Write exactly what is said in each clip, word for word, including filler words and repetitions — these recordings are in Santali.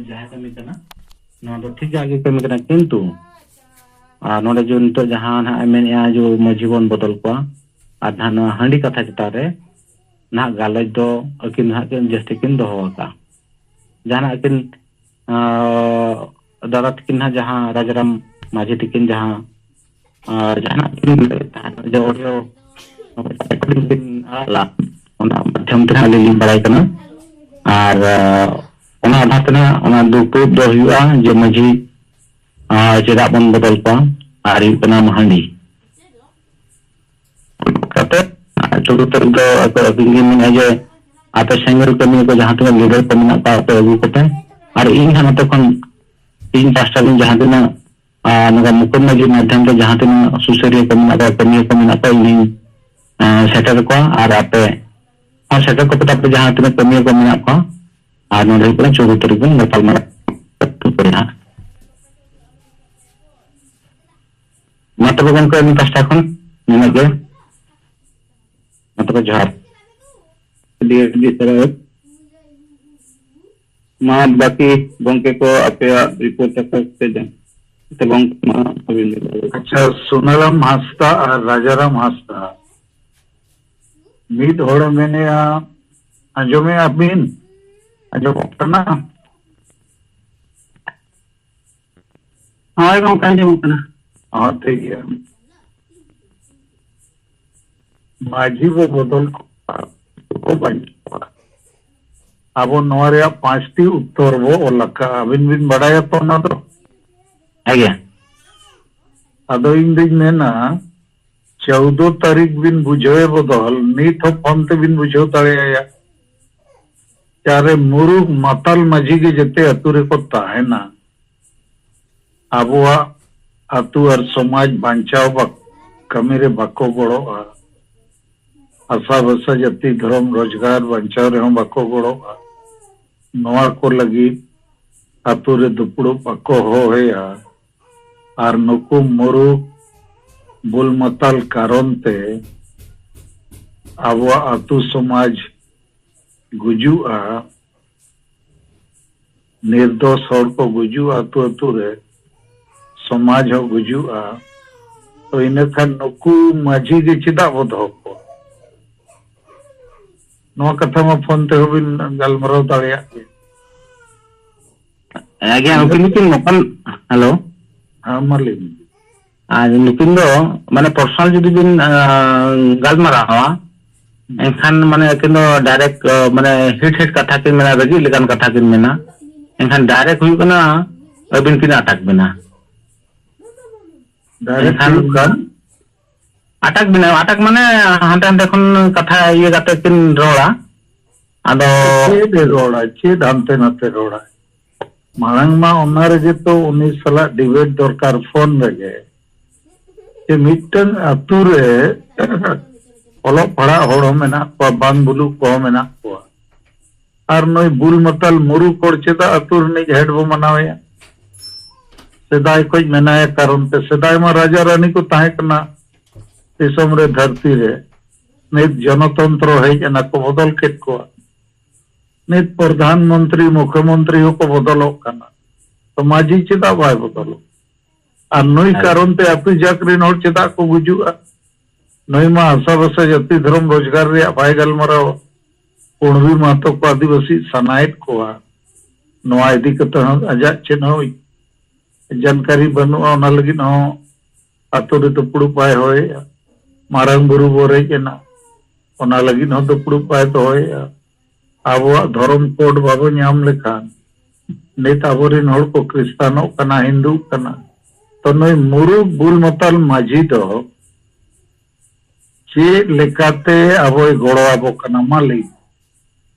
ᱡᱟᱦᱟᱸ ᱠᱟᱹᱢᱤ ᱠᱟᱱᱟ, ᱱᱚᱣᱟ ᱫᱚ ᱴᱷᱤᱠ ᱜᱮ ᱠᱟᱹᱢᱤ ᱠᱟᱱᱟ, ᱠᱤᱱᱛᱩ ᱟᱨ ᱱᱚᱰᱮ ᱡᱮ ᱱᱤᱛᱚᱜ ᱡᱟᱦᱟᱸ ᱱᱟᱦᱟᱜ ᱮ ᱢᱮᱱᱮᱫᱼᱟ ᱡᱮ ᱢᱟᱹᱡᱷᱤ ᱵᱚᱱ ᱵᱚᱫᱚᱞ ᱠᱚᱣᱟ, ᱟᱨ ᱱᱟᱦᱟᱜ ᱱᱚᱣᱟ ᱦᱟᱺᱰᱤ ᱠᱟᱛᱷᱟ ᱪᱮᱛᱟᱱ ᱨᱮ ᱱᱟᱦᱟᱜ ᱜᱟᱞᱚᱪ ᱫᱚ ᱟᱹᱠᱤᱱ ᱱᱟᱦᱟᱜ ᱠᱤᱱ ᱡᱟᱹᱥᱛᱤ ᱠᱤᱱ ᱫᱚᱦᱚ ᱟᱠᱟᱫᱼᱟ᱾ ᱡᱟᱦᱟᱱᱟᱜ ᱠᱤᱱ, ᱟᱸ, ᱫᱟᱫᱟ ᱛᱟᱹᱠᱤᱱ ᱱᱟᱦᱟᱜ ᱡᱟᱦᱟᱸ ᱨᱟᱡᱽᱨᱟᱢ ᱢᱟᱹᱡᱷᱤ ᱛᱟᱹᱠᱤᱱ ᱡᱟᱦᱟᱸ, ᱟᱸ, ᱡᱟᱦᱟᱱᱟᱜ ᱠᱤᱱ ᱞᱟᱹᱭᱮᱫ ᱛᱟᱦᱮᱸᱫ, ᱡᱮ audio recording ᱠᱤᱱ ᱟᱲᱟᱜ ᱞᱟᱜ, ᱚᱱᱟ ᱢᱟᱫᱽᱫᱷᱚᱢ ᱛᱮ ᱱᱟᱦᱟᱜ ᱟᱹᱞᱤᱧ ᱞᱤᱧ ᱵᱟᱲᱟᱭ ᱠᱟᱱᱟ᱾ ᱟᱨ, ᱟᱸ, ᱚᱱᱟ ᱟᱫᱷᱟᱨ ᱛᱮ ᱱᱟᱦᱟᱜ ᱚᱱᱟ ᱫᱩᱯᱲᱩᱵ ᱫᱚ ᱦᱩᱭᱩᱜᱼᱟ ᱡᱮ ᱢᱟᱹᱡᱷᱤ, ᱟᱸ, ᱪᱮᱫᱟᱜ ᱵᱚᱱ ᱵᱚᱫᱚᱞ ᱠᱚᱣᱟ, ᱟᱨ ᱦᱩᱭᱩᱜ ᱠᱟᱱᱟ ᱦᱟᱺᱰᱤ᱾ ᱠᱟᱛᱮ ᱪᱳᱫᱫᱳ ᱛᱟᱹᱨᱤᱠᱷ ᱫᱚ ᱟᱠᱚ ᱟᱹᱠᱤᱱ ᱜᱮ ᱢᱮᱱᱟ ᱡᱮ ᱟᱯᱮ ᱥᱮᱸᱜᱮᱞ ᱠᱟᱹᱢᱤᱭᱟᱹ ᱠᱚ ᱡᱟᱦᱟᱸ ᱛᱤᱱᱟᱹᱜ leader ᱠᱚ ᱢᱮᱱᱟᱜ ᱠᱚᱣᱟ ᱟᱯᱮ ᱟᱹᱜᱩ ᱠᱚᱯᱮ, ᱟᱨ ᱤᱧ ᱦᱟᱸᱜ ᱱᱚᱛᱮ ᱠᱷᱚᱱ ᱤᱧ ᱯᱟᱥᱴᱟ ᱨᱮᱱ ᱡᱟᱦᱟᱸ ᱛᱤᱱᱟᱹᱜ, ᱟᱨ ᱱᱚᱝᱠᱟ ᱢᱩᱠᱩᱴ ᱢᱟᱹᱡᱷᱤ ᱢᱟᱫᱽᱫᱷᱚᱢ ᱛᱮ ᱡᱟᱦᱟᱸ ᱛᱤᱱᱟᱹᱜ ᱥᱩᱥᱟᱹᱨᱤᱭᱟᱹ ᱠᱚ ᱢᱮᱱᱟᱜ ᱠᱚᱣᱟ, ᱠᱟᱹᱢᱤᱭᱟᱹ ᱠᱚ ᱢᱮᱱᱟᱜ ᱠᱚᱣᱟ, ᱤᱧᱤᱧ, ᱮᱸ, ᱥᱮᱴᱮᱨ ᱠᱚᱣᱟ᱾ ᱟᱨ ᱟᱯᱮ ᱦᱚᱸ ᱥᱮᱴᱮᱨ ᱠᱚᱯᱮ, ᱛᱟᱯᱚᱨᱮ ᱡᱟᱦᱟᱸ ᱛᱤᱱᱟᱹᱜ ᱠᱟᱹᱢᱤᱭᱟᱹ ᱠᱚ ᱢᱮᱱᱟᱜ ᱠᱚᱣᱟ, ᱟᱨ ᱱᱚᱰᱮ ᱦᱩᱭᱩᱜ ᱠᱟᱱᱟ ᱪᱳᱫᱫᱳ ᱛᱟᱹᱨᱤᱠᱷ ᱵᱚᱱ ᱜᱟᱯᱟᱞ ᱢᱟᱨᱟᱣ ᱦᱟᱸᱜ᱾ ᱢᱟ ᱛᱚᱵᱮ ᱜᱚᱢᱠᱮ, ᱟᱹᱞᱤᱧ ᱯᱟᱥᱴᱟ ᱠᱷᱚᱱ ᱱᱤᱱᱟᱹᱜ ᱜᱮ᱾ ᱢᱟ ᱛᱚᱵᱮ ᱡᱚᱦᱟᱨ᱾ ᱟᱹᱰᱤ ᱟᱹᱰᱤ ᱥᱟᱨᱦᱟᱣ᱾ ᱢᱟ ᱵᱟᱹᱠᱤ ᱜᱚᱢᱠᱮ ᱠᱚ ᱟᱯᱮᱭᱟᱜ ᱨᱤᱯᱳᱨᱴ ᱟᱠᱟ ᱯᱮ ᱡᱟᱦᱟᱸ ᱛᱮ ᱜᱚᱢᱠᱮ ᱢᱟ ᱟᱹᱵᱤᱱ ᱜᱮ᱾ ᱟᱪᱪᱷᱟ, ᱥᱳᱱᱟᱨᱟᱢ ᱦᱟᱸᱥᱫᱟ ᱟᱨ ᱨᱟᱡᱟᱨᱟᱢ ᱦᱟᱸᱥᱫᱟ᱾ ᱢᱤᱫ ᱦᱚᱲᱮ ᱢᱮᱱᱮᱜᱼᱟ, ᱟᱸᱡᱚᱢᱮᱜᱼᱟ ᱵᱤᱱ? ᱟᱸᱡᱚᱢᱚᱜ ᱠᱟᱱᱟ? ᱦᱳᱭ ᱜᱚᱢᱠᱮ, ᱟᱸᱡᱚᱢᱚᱜ ᱠᱟᱱᱟ᱾ ᱦᱚᱸ, ᱴᱷᱤᱠ ᱜᱮᱭᱟ᱾ ᱢᱟᱹᱡᱷᱤ ᱵᱚ ᱵᱚᱫᱚᱞ ᱠᱚᱣᱟ, ᱠᱚ ᱵᱟᱧᱪᱟᱣᱟ᱾ ᱟᱵᱚ ᱱᱚᱣᱟ ᱨᱮᱭᱟᱜ ᱯᱟᱸᱪᱴᱤ ᱩᱛᱛᱚᱨ ᱵᱚ ᱚᱞ ᱟᱠᱟᱫᱼᱟ᱾ ᱟᱹᱵᱤᱱ ᱵᱤᱱ ᱵᱟᱰᱟᱭᱟ ᱛᱚ ᱚᱱᱟ ᱫᱚ? ᱦᱮᱸ ᱜᱮ᱾ ᱟᱫᱚ ᱤᱧ ᱫᱩᱧ ᱢᱮᱱᱟ, ᱪᱳᱫᱫᱳ ᱛᱟᱹᱨᱤᱠᱷ ᱵᱤᱱ ᱵᱩᱡᱷᱟᱹᱣᱮ ᱵᱚᱫᱚᱞ, ᱱᱤᱛ ᱦᱚᱸ ᱯᱷᱳᱱ ᱛᱮᱵᱤᱱ ᱵᱩᱡᱷᱟᱹᱣ ᱫᱟᱲᱮᱭᱟᱭᱟ᱾ ᱪᱟᱨᱮ ᱢᱩᱨᱩᱠ ᱢᱟᱛᱟᱞ ᱢᱟᱹᱡᱷᱤ ᱜᱮ ᱡᱮᱛᱮ ᱟᱹᱛᱩ ᱨᱮᱠᱚ ᱛᱟᱦᱮᱱᱟ᱾ ᱟᱵᱚᱣᱟᱜ ᱟᱹᱛᱩ ᱟᱨ ᱥᱚᱢᱟᱡᱽ ᱵᱟᱧᱪᱟᱣ ᱵᱟᱠ-, ᱠᱟᱹᱢᱤ ᱨᱮ ᱵᱟᱠᱚ ᱜᱚᱲᱚᱜᱼᱟ᱾ ᱦᱟᱥᱟ ᱵᱷᱟᱥᱟ, ᱡᱟᱹᱛᱤ, ᱫᱷᱚᱨᱚᱢ, ᱨᱳᱡᱽᱜᱟᱨ ᱵᱟᱧᱪᱟᱣ ᱨᱮᱦᱚᱸ ᱵᱟᱠᱚ ᱜᱚᱲᱚᱜᱼᱟ᱾ ᱱᱚᱣᱟ ᱠᱚ ᱞᱟᱹᱜᱤᱫ ᱟᱹᱛᱩ ᱨᱮ ᱫᱩᱯᱲᱩᱵ ᱵᱟᱠᱚ ᱦᱚᱦᱚᱭᱟ᱾ ᱟᱨ ᱱᱩᱠᱩ ᱢᱩᱨᱩᱠ ᱵᱩᱞ ᱢᱟᱛᱟᱞ ᱠᱟᱨᱚᱱ ᱛᱮ ᱟᱵᱚᱣᱟᱜ ᱟᱹᱛᱩ ᱥᱚᱢᱟᱡᱽ ᱜᱩᱡᱩᱜᱼᱟ᱾ ᱱᱤᱨᱫᱳᱥ ᱦᱚᱲ ᱠᱚ ᱜᱩᱡᱩᱜᱼᱟ ᱟᱹᱛᱩ ᱟᱹᱛᱩ ᱨᱮ, ᱥᱚᱢᱟᱡᱽ ᱦᱚᱸ ᱜᱩᱡᱩᱜᱼᱟ, ᱛᱚ ᱤᱱᱟᱹ ᱠᱷᱟᱱ ᱱᱩᱠᱩ ᱢᱟᱹᱡᱷᱤ ᱜᱮ ᱪᱮᱫᱟᱜ ᱵᱚ ᱫᱚᱦᱚ ᱠᱚᱣᱟ? ᱱᱚᱣᱟ ᱠᱟᱛᱷᱟ ᱢᱟ ᱯᱷᱳᱱ ᱛᱮᱦᱚᱸ ᱵᱤᱱ ᱜᱟᱞᱢᱟᱨᱟᱣ ᱫᱟᱲᱮᱭᱟᱜ ᱜᱮᱭᱟ᱾ ᱟᱜᱮ ᱱᱩᱠᱤᱱ ᱫᱚᱠᱤᱱ ᱱᱚᱝᱠᱟᱱ, ᱦᱮᱞᱳ᱾ ᱦᱮᱸ, ᱢᱟ ᱞᱟᱹᱭ ᱢᱮ᱾ ᱟᱨ ᱱᱩᱠᱤᱱ ᱫᱚ ᱢᱟᱱᱮ ᱯᱟᱨᱥᱚᱱᱟᱞ ᱡᱩᱫᱤ ᱵᱤᱱ ᱜᱟᱞᱢᱟᱨᱟᱣᱟ, ᱮᱱᱠᱷᱟᱱ ᱢᱟᱱᱮ ᱟᱹᱠᱤᱱ ᱫᱚ ᱰᱟᱭᱨᱮᱠᱴ ᱢᱟᱱᱮ ᱦᱤᱴ ᱦᱤᱴ ᱠᱟᱛᱷᱟ ᱠᱤᱱ ᱢᱮᱱᱟ, ᱨᱟᱹᱜᱤ ᱞᱮᱠᱟᱱ ᱠᱟᱛᱷᱟ ᱠᱤᱱ ᱢᱮᱱᱟ᱾ ᱮᱱᱠᱷᱟᱱ ᱰᱟᱭᱨᱮᱠᱴ ᱦᱩᱭᱩᱜ ᱠᱟᱱᱟ ᱟᱹᱵᱤᱱ ᱠᱤᱱ ᱟᱴᱟᱠ ᱵᱤᱱᱟ᱾ ᱰᱟᱭᱨᱮᱠᱴ ᱮᱱᱠᱷᱟᱱ ᱦᱩᱭᱩᱜ ᱠᱟᱱ ᱟᱴᱟᱠ ᱵᱤᱱᱟ, ᱟᱴᱟᱠ ᱢᱟᱱᱮ ᱦᱟᱱᱛᱮ ᱱᱟᱛᱮ ᱠᱷᱚᱱ ᱠᱟᱛᱷᱟ ᱤᱭᱟᱹ ᱠᱟᱛᱮ ᱠᱤᱱ ᱨᱚᱲᱟ᱾ ᱟᱫᱚ ᱪᱮᱫ ᱮ ᱨᱚᱲᱟ, ᱪᱮᱫ ᱦᱟᱱᱛᱮ ᱱᱟᱛᱮ ᱨᱚᱲᱟ? ᱢᱟᱲᱟᱝ ᱢᱟ ᱚᱱᱟ ᱨᱮᱜᱮ ᱛᱚ ᱩᱱᱤ ᱥᱟᱞᱟᱜ ᱰᱤᱵᱮᱴ ᱫᱚᱨᱠᱟᱨ ᱯᱷᱳᱱ ᱨᱮᱜᱮ, ᱡᱮ ᱢᱤᱫᱴᱟᱝ ᱟᱛᱳ ᱨᱮ ᱚᱞᱚᱜ ᱯᱟᱲᱦᱟᱜ ᱦᱚᱲ ᱦᱚᱸ ᱢᱮᱱᱟᱜ ᱠᱚᱣᱟ, ᱵᱟᱝ ᱵᱩᱞᱩᱜ ᱠᱚᱦᱚᱸ ᱢᱮᱱᱟᱜ ᱠᱚᱣᱟ, ᱟᱨ ᱱᱩᱭ ᱵᱩᱞ ᱢᱟᱛᱟᱞ ᱢᱩᱨᱩᱠ ᱦᱚᱲ ᱪᱮᱫᱟᱜ ᱟᱛᱳ ᱨᱤᱱᱤᱡ ᱦᱮᱰ ᱵᱚ ᱢᱟᱱᱟᱣᱮᱭᱟ? ᱥᱮᱫᱟᱭ ᱠᱷᱚᱡ ᱢᱮᱱᱟᱭᱟ ᱠᱟᱨᱚᱱ ᱛᱮ, ᱥᱮᱫᱟᱭ ᱢᱟ ᱨᱟᱡᱟ ᱨᱟᱱᱤ ᱠᱚ ᱛᱟᱦᱮᱸ ᱠᱟᱱᱟ ᱫᱤᱥᱚᱢ ᱨᱮ, ᱫᱷᱟᱹᱨᱛᱤ ᱨᱮ᱾ ᱱᱤᱛ ᱡᱚᱱᱚᱛᱚᱱᱛᱨᱚ ᱦᱮᱡ ᱮᱱᱟ, ᱠᱚ ᱵᱚᱫᱚᱞ ᱠᱮᱫ ᱠᱚᱣᱟ᱾ ᱱᱤᱛ ᱯᱨᱚᱫᱷᱟᱱ ᱢᱚᱱᱛᱨᱤ, ᱢᱩᱠᱷᱭᱚᱢᱚᱱᱛᱨᱤ ᱦᱚᱸᱠᱚ ᱵᱚᱫᱚᱞᱚᱜ ᱠᱟᱱᱟ, ᱛᱚ ᱢᱟᱹᱡᱷᱤ ᱪᱮᱫᱟᱜ ᱵᱟᱭ ᱵᱚᱫᱚᱞᱚᱜ? ᱟᱨ ᱱᱩᱭ ᱦᱮᱸ᱾ ᱠᱟᱨᱚᱱ ᱛᱮ ᱟᱹᱛᱩ ᱡᱟᱠ ᱨᱮᱱ ᱦᱚᱲ ᱪᱮᱫᱟᱜ ᱠᱚ ᱜᱩᱡᱩᱜᱼᱟ? ᱱᱩᱭ ᱢᱟ ᱦᱟᱥᱟ ᱵᱷᱟᱥᱟ ᱡᱟᱹᱛᱤ ᱫᱷᱚᱨᱚᱢ ᱨᱳᱡᱽᱜᱟᱨ ᱨᱮᱭᱟᱜ ᱵᱟᱭ ᱜᱟᱞᱢᱟᱨᱟᱣᱟ᱾ ᱠᱩᱬᱵᱤ ᱢᱟᱦᱟᱛᱚ ᱠᱚ ᱟᱹᱫᱤᱵᱟᱹᱥᱤ ᱥᱟᱱᱟᱭᱮᱫ ᱠᱚᱣᱟ᱾ ᱱᱚᱣᱟ ᱤᱫᱤ ᱠᱟᱛᱮ ᱦᱚᱸ ᱟᱡᱟᱜ ᱪᱮᱫ ᱦᱚᱸ ᱡᱟᱱᱠᱟᱨᱤ ᱵᱟᱹᱱᱩᱜᱼᱟ᱾ ᱚᱱᱟ ᱞᱟᱹᱜᱤᱫ ᱦᱚᱸ ᱟᱛᱳ ᱨᱮ ᱫᱩᱯᱲᱩᱵ ᱵᱟᱭ ᱦᱚᱦᱚᱭᱮᱫᱼᱟ᱾ ᱢᱟᱨᱟᱝ ᱵᱩᱨᱩ ᱵᱚ ᱨᱮᱡ ᱮᱱᱟ, ᱚᱱᱟ ᱞᱟᱹᱜᱤᱫ ᱦᱚᱸ ᱫᱩᱯᱲᱩᱵ ᱵᱟᱭ ᱫᱚᱦᱚᱭᱮᱫᱼᱟ᱾ ᱟᱵᱚᱣᱟᱜ ᱫᱷᱚᱨᱚᱢ ᱠᱳᱰ ᱵᱟᱵᱚ ᱧᱟᱢ ᱞᱮᱠᱷᱟᱱ, ᱱᱤᱛ ᱟᱵᱚᱨᱮᱱ ᱦᱚᱲ ᱠᱚ ᱠᱷᱨᱤᱥᱴᱟᱱᱚᱜ ᱠᱟᱱᱟ, ᱦᱤᱱᱫᱩᱜ ᱠᱟᱱᱟ, ᱛᱚ ᱱᱩᱭ ᱢᱩᱨᱩᱠ ᱵᱩᱞ ᱢᱟᱛᱟᱞ ᱢᱟᱹᱡᱷᱤ ᱫᱚ ᱪᱮᱫ ᱞᱮᱠᱟᱛᱮ ᱟᱵᱚᱭ ᱜᱚᱲᱚ ᱟᱵᱚ ᱠᱟᱱᱟ? ᱢᱟ ᱞᱟᱹᱭ ᱢᱮ᱾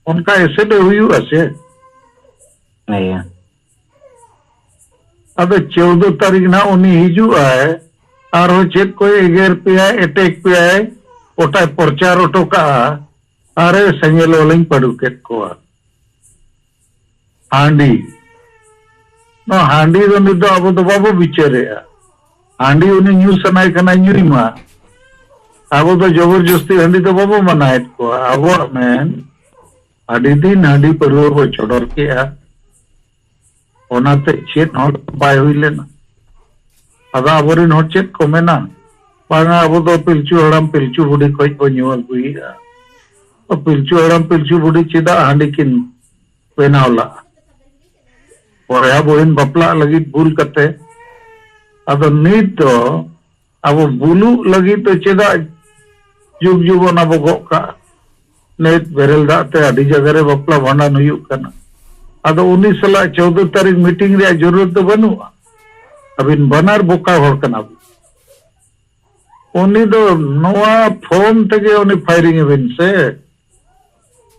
ᱚᱱᱠᱟ ᱮᱥᱮᱫ ᱦᱩᱭᱩᱜᱼᱟ ᱥᱮ? ᱦᱮᱸ᱾ ᱟᱫᱚ ᱪᱳᱫᱚ ᱛᱟᱹᱨᱤᱠᱷ ᱱᱟᱜ ᱩᱱᱤ ᱦᱤᱡᱩᱜ ᱟᱭ, ᱟᱨᱦᱚᱸ ᱪᱮᱫ ᱠᱚᱭ ᱮᱜᱮᱨ ᱯᱮᱭᱟᱭ, ᱮᱴᱮᱠ ᱯᱮᱭᱟᱭ, ᱜᱚᱴᱟᱭ ᱯᱨᱚᱪᱟᱨ ᱦᱚᱴᱚ ᱠᱟᱜᱼᱟ, ᱟᱨᱮ ᱥᱮᱸᱜᱮᱞ ᱚᱞᱤᱧ ᱯᱟᱹᱰᱩ ᱠᱮᱫ ᱠᱚᱣᱟ᱾ ᱦᱟᱺᱰᱤ, ᱱᱚᱣᱟ ᱦᱟᱺᱰᱤ ᱫᱚ ᱱᱤᱛ ᱫᱚ ᱟᱵᱚ ᱫᱚ ᱵᱟᱵᱚ ᱵᱤᱪᱟᱹᱨᱮᱜᱼᱟ᱾ ᱦᱟᱺᱰᱤ ᱩᱱᱤ ᱧᱩ ᱥᱟᱱᱟᱭᱮ ᱠᱟᱱᱟ, ᱧᱩᱭ ᱢᱟ᱾ ᱟᱵᱚ ᱫᱚ ᱡᱚᱵᱚᱨ ᱡᱚᱥᱛᱤ ᱦᱟᱺᱰᱤ ᱫᱚ ᱵᱟᱵᱚ ᱢᱟᱱᱟᱭᱮᱫ ᱠᱚᱣᱟ᱾ ᱟᱵᱚᱣᱟᱜ ᱢᱮᱱ, ᱟᱹᱰᱤ ᱫᱤᱱ ᱦᱟᱺᱰᱤ ᱯᱟᱹᱨᱣᱟᱹ ᱵᱚ ᱪᱚᱰᱚᱨ ᱠᱮᱜᱼᱟ, ᱚᱱᱟᱛᱮ ᱪᱮᱫ ᱦᱚᱸ ᱵᱟᱭ ᱦᱩᱭ ᱞᱮᱱᱟ᱾ ᱟᱫᱚ ᱟᱵᱚᱨᱮᱱ ᱦᱚᱲ ᱪᱮᱫ ᱠᱚ ᱢᱮᱱᱟ? ᱵᱟᱝᱟ, ᱟᱵᱚ ᱫᱚ ᱯᱤᱞᱪᱩ ᱦᱟᱲᱟᱢ ᱯᱤᱞᱪᱩ ᱵᱩᱰᱷᱤ ᱠᱷᱚᱡ ᱵᱚ ᱧᱩ ᱟᱹᱜᱩᱭᱮᱫᱼᱟ᱾ ᱛᱚ ᱯᱤᱞᱪᱩ ᱦᱟᱲᱟᱢ ᱯᱤᱞᱪᱩ ᱵᱩᱰᱷᱤ ᱪᱮᱫᱟᱜ ᱦᱟᱺᱰᱤ ᱠᱤᱱ ᱵᱮᱱᱟᱣ ᱞᱟᱜᱼᱟ? ᱵᱚᱭᱦᱟ ᱵᱩᱦᱤᱱ ᱵᱟᱯᱞᱟᱜ ᱞᱟᱹᱜᱤᱫ ᱵᱷᱩᱞ ᱠᱟᱛᱮ᱾ ᱟᱫᱚ ᱱᱤᱛ ᱫᱚ ᱟᱵᱚ ᱵᱩᱞᱩᱜ ᱞᱟᱹᱜᱤᱫ ᱫᱚ ᱪᱮᱫᱟᱜ ᱡᱩᱜᱽ ᱡᱩᱜᱽ ᱚᱱᱟ ᱵᱚ ᱜᱚᱜ ᱠᱟᱜᱼᱟ? ᱱᱤᱛ ᱵᱮᱨᱮᱞ ᱫᱟᱜ ᱛᱮ ᱟᱹᱰᱤ ᱡᱟᱭᱜᱟ ᱨᱮ ᱵᱟᱯᱞᱟ ᱵᱷᱟᱸᱰᱟᱱ ᱦᱩᱭᱩᱜ ᱠᱟᱱᱟ᱾ ᱟᱫᱚ ᱩᱱᱤ ᱥᱟᱞᱟᱜ ᱪᱳᱣᱫᱚ ᱛᱟᱹᱨᱤᱠᱷ ᱢᱤᱴᱤᱝ ᱨᱮᱭᱟᱜ ᱡᱚᱨᱩᱨᱟᱛ ᱫᱚ ᱵᱟᱹᱱᱩᱜᱼᱟ᱾ ᱟᱹᱵᱤᱱ ᱵᱟᱱᱟᱨ ᱵᱚᱠᱟ ᱦᱚᱲ ᱠᱟᱱᱟ ᱵᱤᱱ᱾ ᱩᱱᱤ ᱫᱚ ᱱᱚᱣᱟ ᱯᱷᱳᱱ ᱛᱮᱜᱮ ᱩᱱᱤ ᱯᱷᱟᱭᱨᱤᱝ ᱮ ᱵᱤᱱ ᱥᱮ,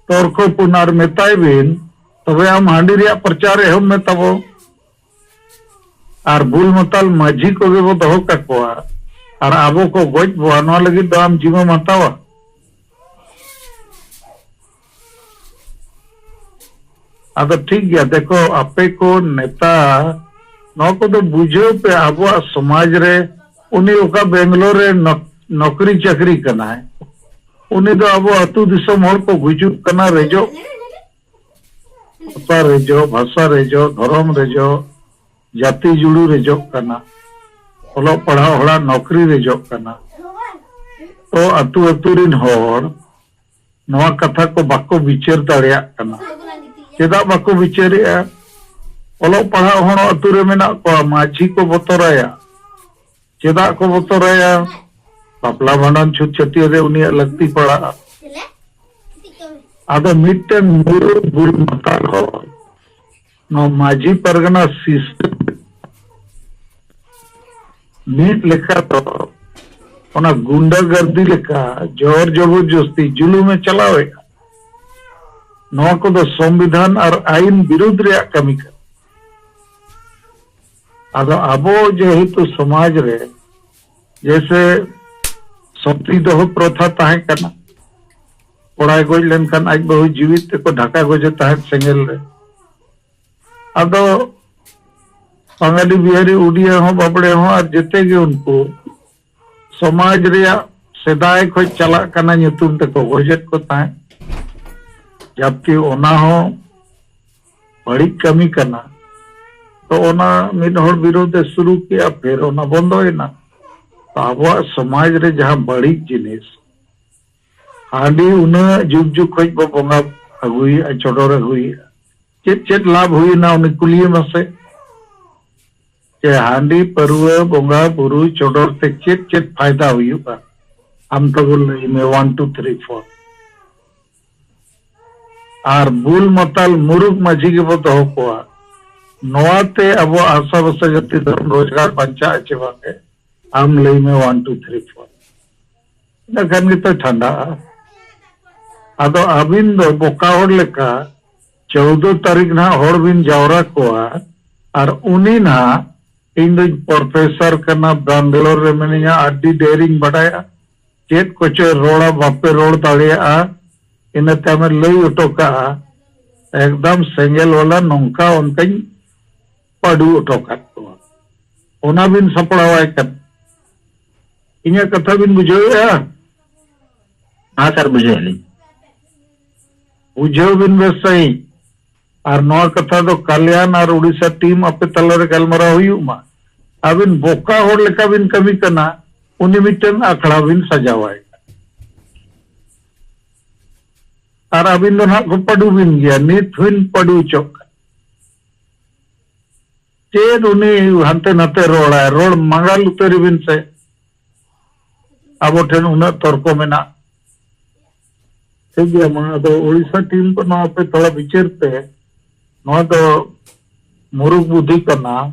ᱛᱚᱨᱠᱚ ᱯᱩᱱ ᱟᱨ ᱢᱮᱛᱟᱭ ᱵᱤᱱ, ᱛᱚᱵᱮ ᱟᱢ ᱦᱟᱺᱰᱤ ᱨᱮᱭᱟᱜ ᱯᱨᱚᱪᱟᱨ ᱮᱦᱚᱵ ᱢᱮ ᱛᱟᱵᱚ᱾ ᱟᱨ ᱵᱩᱞ ᱢᱟᱛᱟᱞ ᱢᱟᱹᱡᱷᱤ ᱠᱚᱜᱮ ᱵᱚ ᱫᱚᱦᱚ ᱠᱟᱠᱚᱣᱟ, ᱟᱨ ᱟᱵᱚ ᱠᱚ ᱜᱚᱡ ᱵᱚᱣᱟ, ᱱᱚᱣᱟ ᱞᱟᱹᱜᱤᱫ ᱫᱚ ᱟᱢ ᱡᱤᱢᱟᱹᱢ ᱦᱟᱛᱟᱣᱟ? ᱟᱫᱚ ᱴᱷᱤᱠ ᱜᱮᱭᱟ, ᱫᱮᱠᱷᱚ, ᱟᱯᱮ ᱠᱚ ᱱᱮᱛᱟ, ᱱᱚᱣᱟ ᱠᱚᱫᱚ ᱵᱩᱡᱷᱟᱹᱣ ᱯᱮ, ᱟᱵᱚᱣᱟᱜ ᱥᱚᱢᱟᱡᱽ ᱨᱮ ᱩᱱᱤ ᱚᱠᱟ ᱵᱮᱝᱜᱟᱞᱳᱨ ᱨᱮ ᱱᱚᱠ-, ᱱᱚᱠᱨᱤ ᱪᱟᱹᱠᱨᱤ ᱠᱟᱱᱟᱭ, ᱩᱱᱤ ᱫᱚ ᱟᱵᱚ ᱟᱹᱛᱩ ᱫᱤᱥᱚᱢ ᱦᱚᱲ ᱠᱚ ᱜᱩᱡᱩᱜ ᱠᱟᱱᱟ, ᱨᱮᱡᱚᱜ, ᱚᱛᱟ ᱨᱮᱡᱚᱜ, ᱵᱷᱟᱥᱟ ᱨᱮᱡᱚᱜ, ᱫᱷᱚᱨᱚᱢ ᱨᱮᱡᱚᱜ, ᱡᱟᱹᱛᱤ ᱡᱩᱲᱩ ᱨᱮᱡᱚᱜ ᱠᱟᱱᱟ, ᱚᱞᱚᱜ ᱯᱟᱲᱦᱟᱣ ᱦᱚᱲᱟᱜ ᱱᱚᱠᱨᱤ ᱨᱮᱡᱚᱜ ᱠᱟᱱᱟ᱾ ᱛᱚ ᱟᱹᱛᱩ ᱟᱹᱛᱩ ᱨᱤᱱ ᱦᱚᱲ ᱱᱚᱣᱟ ᱠᱟᱛᱷᱟ ᱠᱚ ᱵᱟᱠᱚ ᱵᱤᱪᱟᱹᱨ ᱫᱟᱲᱮᱭᱟᱜ ᱠᱟᱱᱟ᱾ ᱪᱮᱫᱟᱜ ᱵᱟᱠᱚ ᱵᱤᱪᱟᱹᱨᱮᱜᱼᱟ? ᱚᱞᱚᱜ ᱯᱟᱲᱦᱟᱜ ᱦᱚᱲ ᱟᱹᱛᱩ ᱨᱮ ᱢᱮᱱᱟᱜ ᱠᱚᱣᱟ, ᱢᱟᱹᱡᱷᱤ ᱠᱚ ᱵᱚᱛᱚᱨᱟᱭᱟ᱾ ᱪᱮᱫᱟᱜ ᱠᱚ ᱵᱚᱛᱚᱨᱟᱭᱟ? ᱵᱟᱯᱞᱟ ᱵᱷᱟᱸᱰᱟᱱ ᱪᱷᱩᱛ ᱪᱷᱟᱹᱴᱭᱟᱹᱨ ᱨᱮ ᱩᱱᱤᱭᱟᱜ ᱞᱟᱹᱠᱛᱤ ᱯᱟᱲᱟᱜᱼᱟ᱾ ᱟᱫᱚ ᱢᱤᱫᱴᱮᱱ ᱢᱩᱨᱩᱫ ᱵᱩᱞ ᱢᱟᱛᱟᱞ ᱦᱚᱲ ᱱᱚᱣᱟ ᱢᱟᱹᱡᱷᱤ ᱯᱟᱨᱜᱟᱱᱟ ᱥᱤᱥᱴᱮᱢ ᱢᱤᱫ ᱞᱮᱠᱟ ᱫᱚ ᱚᱱᱟ ᱜᱩᱱᱰᱟᱜᱟᱨᱫᱤ ᱞᱮᱠᱟ ᱡᱚᱨ ᱡᱚᱵᱚᱨᱡᱚᱥᱛᱤ ᱡᱩᱞᱩᱢᱮ ᱪᱟᱞᱟᱣᱮᱫᱼᱟ᱾ ᱱᱚᱣᱟ ᱠᱚᱫᱚ ᱥᱚᱝᱵᱤᱫᱷᱟᱱ ᱟᱨ ᱟᱹᱭᱤᱱ ᱵᱤᱨᱩᱫᱷ ᱨᱮᱭᱟᱜ ᱠᱟᱹᱢᱤ ᱠᱟᱱᱟ᱾ ᱟᱫᱚ ᱟᱵᱚ ᱡᱮᱦᱮᱛᱩ ᱥᱚᱢᱟᱡᱽ ᱨᱮ ᱡᱮᱭᱥᱮ ᱥᱚᱛᱤ ᱫᱚᱦᱚ ᱯᱨᱚᱛᱷᱟ ᱛᱟᱦᱮᱸ ᱠᱟᱱᱟ, ᱠᱚᱲᱟᱭ ᱜᱚᱡ ᱞᱮᱱᱠᱷᱟᱱ ᱟᱡ ᱵᱟᱹᱦᱩ ᱡᱤᱣᱤᱫ ᱛᱮᱠᱚ ᱰᱷᱟᱠᱟ ᱜᱚᱡᱮ ᱛᱟᱦᱮᱸᱫ ᱥᱮᱸᱜᱮᱞ ᱨᱮ᱾ ᱟᱫᱚ ᱵᱟᱝᱜᱟᱞᱤ, ᱵᱤᱦᱟᱨᱤ, ᱩᱰᱤᱭᱟ ᱦᱚᱸ, ᱵᱟᱵᱲᱮ ᱦᱚᱸ ᱟᱨ ᱡᱮᱛᱮ ᱜᱮ ᱩᱱᱠᱩ ᱥᱚᱢᱟᱡᱽ ᱨᱮᱭᱟᱜ ᱥᱮᱫᱟᱭ ᱠᱷᱚᱱ ᱪᱟᱞᱟᱜ ᱠᱟᱱᱟ ᱧᱩᱛᱩᱢ ᱛᱮᱠᱚ ᱜᱚᱡᱮᱫ ᱠᱚ ᱛᱟᱦᱮᱸᱫ, ᱡᱟᱵᱠᱤ ᱚᱱᱟ ᱦᱚᱸ ᱵᱟᱹᱲᱤᱡ ᱠᱟᱹᱢᱤ ᱠᱟᱱᱟ᱾ ᱛᱚ ᱚᱱᱟ ᱢᱤᱫ ᱦᱚᱲ ᱵᱤᱨᱳᱫᱷ ᱮ ᱥᱩᱨᱩ ᱠᱮᱜᱼᱟ, ᱯᱷᱤᱨ ᱚᱱᱟ ᱵᱚᱱᱫᱚᱭᱮᱱᱟ᱾ ᱛᱚ ᱟᱵᱚᱣᱟᱜ ᱥᱚᱢᱟᱡᱽ ᱨᱮ ᱡᱟᱦᱟᱸ ᱵᱟᱹᱲᱤᱡ ᱡᱤᱱᱤᱥ, ᱦᱟᱺᱰᱤ ᱩᱱᱟᱹᱜ ᱡᱩᱜᱽ ᱡᱩᱜᱽ ᱠᱷᱚᱡ ᱵᱚ ᱵᱚᱸᱜᱟ ᱟᱹᱜᱩᱭᱮᱫᱼᱟ, ᱪᱚᱰᱚᱨ ᱟᱹᱜᱩᱭᱮᱫᱼᱟ, ᱪᱮᱫ ᱪᱮᱫ ᱞᱟᱵᱷ ᱦᱩᱭᱱᱟ ᱩᱱᱤ ᱠᱩᱞᱤᱭᱮ ᱢᱟᱥᱮ᱾ ᱡᱮ ᱦᱟᱺᱰᱤ ᱯᱟᱹᱨᱣᱟᱹ ᱵᱚᱸᱜᱟ ᱵᱩᱨᱩ ᱪᱚᱰᱚᱨ ᱛᱮ ᱪᱮᱫ ᱪᱮᱫ ᱯᱷᱟᱭᱫᱟ ᱦᱩᱭᱩᱜᱼᱟ? ᱟᱢ ᱛᱟᱵᱚ ᱞᱟᱹᱭ ᱢᱮ, ᱚᱣᱟᱱ ᱴᱩ ᱛᱷᱨᱤ ᱯᱷᱳᱨ᱾ ᱟᱨ ᱵᱩᱞ ᱢᱟᱛᱟᱞ ᱢᱩᱨᱩᱠ ᱢᱟᱹᱡᱷᱤ ᱜᱮᱵᱚ ᱫᱚᱦᱚ ᱠᱚᱣᱟ᱾ ᱱᱚᱣᱟ ᱛᱮ ᱟᱵᱚᱣᱟᱜ ᱦᱟᱥᱟ ᱵᱷᱟᱥᱟ ᱡᱟᱹᱛᱤ ᱫᱷᱚᱨᱚᱢ ᱨᱳᱡᱽᱜᱟᱨ ᱵᱟᱧᱪᱟᱜᱼᱟ ᱪᱮ ᱵᱟᱝᱜᱮ? ᱟᱢ ᱞᱟᱹᱭ ᱢᱮ, ᱚᱣᱟᱱ ᱴᱩ ᱛᱷᱨᱤ ᱯᱷᱳᱨ᱾ ᱤᱱᱟᱹ ᱠᱷᱟᱱ ᱜᱮᱛᱚ ᱴᱷᱟᱱᱰᱟᱜᱼᱟ᱾ ᱟᱫᱚ ᱟᱹᱵᱤᱱ ᱫᱚ ᱵᱚᱠᱟ ᱦᱚᱲ ᱞᱮᱠᱟ ᱪᱳᱫᱚ ᱛᱟᱹᱨᱤᱠᱷ ᱱᱟᱦᱟᱜ ᱦᱚᱲ ᱵᱤᱱ ᱡᱟᱣᱨᱟ ᱠᱚᱣᱟ, ᱟᱨ ᱩᱱᱤ ᱱᱟᱦᱟᱜ, "ᱤᱧ ᱫᱚᱧ ᱯᱨᱚᱯᱷᱮᱥᱚᱨ ᱠᱟᱱᱟ, ᱵᱮᱝᱜᱟᱞᱳᱨ ᱨᱮ ᱢᱤᱱᱟᱹᱧᱟ, ᱟᱹᱰᱤ ᱰᱷᱮᱨᱤᱧ ᱵᱟᱰᱟᱭᱟ", ᱪᱮᱫ ᱠᱚᱪᱚᱭ ᱨᱚᱲᱟ, ᱵᱟᱯᱮ ᱨᱚᱲ ᱫᱟᱲᱮᱭᱟᱜᱼᱟ, ᱤᱱᱟᱹ ᱛᱟᱭᱚᱢᱮ ᱞᱟᱹᱭ ᱦᱚᱴᱚ ᱠᱟᱜᱼᱟ, "ᱮᱠᱫᱚᱢ ᱥᱮᱸᱜᱮᱞ ᱵᱟᱞᱟ ᱱᱚᱝᱠᱟ ᱚᱱᱠᱟᱧ ᱯᱟᱹᱰᱩ ᱦᱚᱴᱚ ᱠᱟᱜ ᱠᱚᱣᱟ", ᱚᱱᱟ ᱵᱤᱱ ᱥᱟᱯᱲᱟᱣᱟᱭ ᱠᱟᱱᱟ᱾ ᱤᱧᱟᱹᱜ ᱠᱟᱛᱷᱟ ᱵᱤᱱ ᱵᱩᱡᱷᱟᱹᱣᱮᱫᱼᱟ? ᱦᱮᱸ ᱥᱟᱨ, ᱵᱩᱡᱷᱟᱹᱣᱮᱫ ᱞᱤᱧ᱾ ᱵᱩᱡᱷᱟᱹᱣ ᱵᱤᱱ ᱵᱮᱥ ᱥᱟᱺᱦᱤᱡ᱾ ᱟᱨ ᱱᱚᱣᱟ ᱠᱟᱛᱷᱟ ᱫᱚ ᱠᱟᱞᱭᱟᱱ ᱟᱨ ᱩᱲᱤᱥᱥᱟ ᱴᱤᱢ ᱟᱯᱮ ᱛᱟᱞᱟᱨᱮ ᱜᱟᱞᱢᱟᱨᱟᱣ ᱦᱩᱭᱩᱜ ᱢᱟ᱾ ᱟᱹᱵᱤᱱ ᱵᱚᱠᱟ ᱦᱚᱲ ᱞᱮᱠᱟ ᱵᱤᱱ ᱠᱟᱹᱢᱤ ᱠᱟᱱᱟ, ᱩᱱᱤ ᱢᱤᱫᱴᱟᱝ ᱟᱠᱷᱲᱟ ᱵᱤᱱ ᱥᱟᱡᱟᱣᱟᱭ ᱠᱟᱱᱟ᱾ ᱟᱨ ᱟᱹᱵᱤᱱ ᱫᱚ ᱱᱟᱦᱟᱜ ᱠᱚ ᱯᱟᱹᱰᱩ ᱵᱤᱱ ᱜᱮᱭᱟ, ᱱᱤᱛ ᱦᱚᱸᱧ ᱯᱟᱹᱰᱩ ᱦᱚᱪᱚᱜ ᱠᱟᱱᱟ᱾ ᱪᱮᱫ ᱩᱱᱤ ᱦᱟᱱᱛᱮ ᱱᱟᱛᱮ ᱨᱚᱲᱟᱭ, ᱨᱚᱲ ᱢᱟᱸᱜᱟᱞ ᱩᱛᱟᱹᱨ ᱵᱤᱱ ᱥᱮ᱾ ᱟᱵᱚ ᱴᱷᱮᱱ ᱩᱱᱟᱹᱜ ᱛᱚᱨᱠᱚ ᱢᱮᱱᱟᱜ᱾ ᱴᱷᱤᱠ ᱜᱮᱭᱟ, ᱢᱟ ᱟᱫᱚ ᱩᱲᱤᱥᱥᱟ ᱴᱤᱢ ᱠᱚ ᱱᱚᱣᱟ ᱯᱮ ᱛᱷᱚᱲᱟ ᱵᱤᱪᱟᱹᱨ ᱯᱮ᱾ ᱱᱚᱣᱟ ᱫᱚ ᱢᱩᱨᱩᱠ ᱵᱩᱫᱷᱤ ᱠᱟᱱᱟ᱾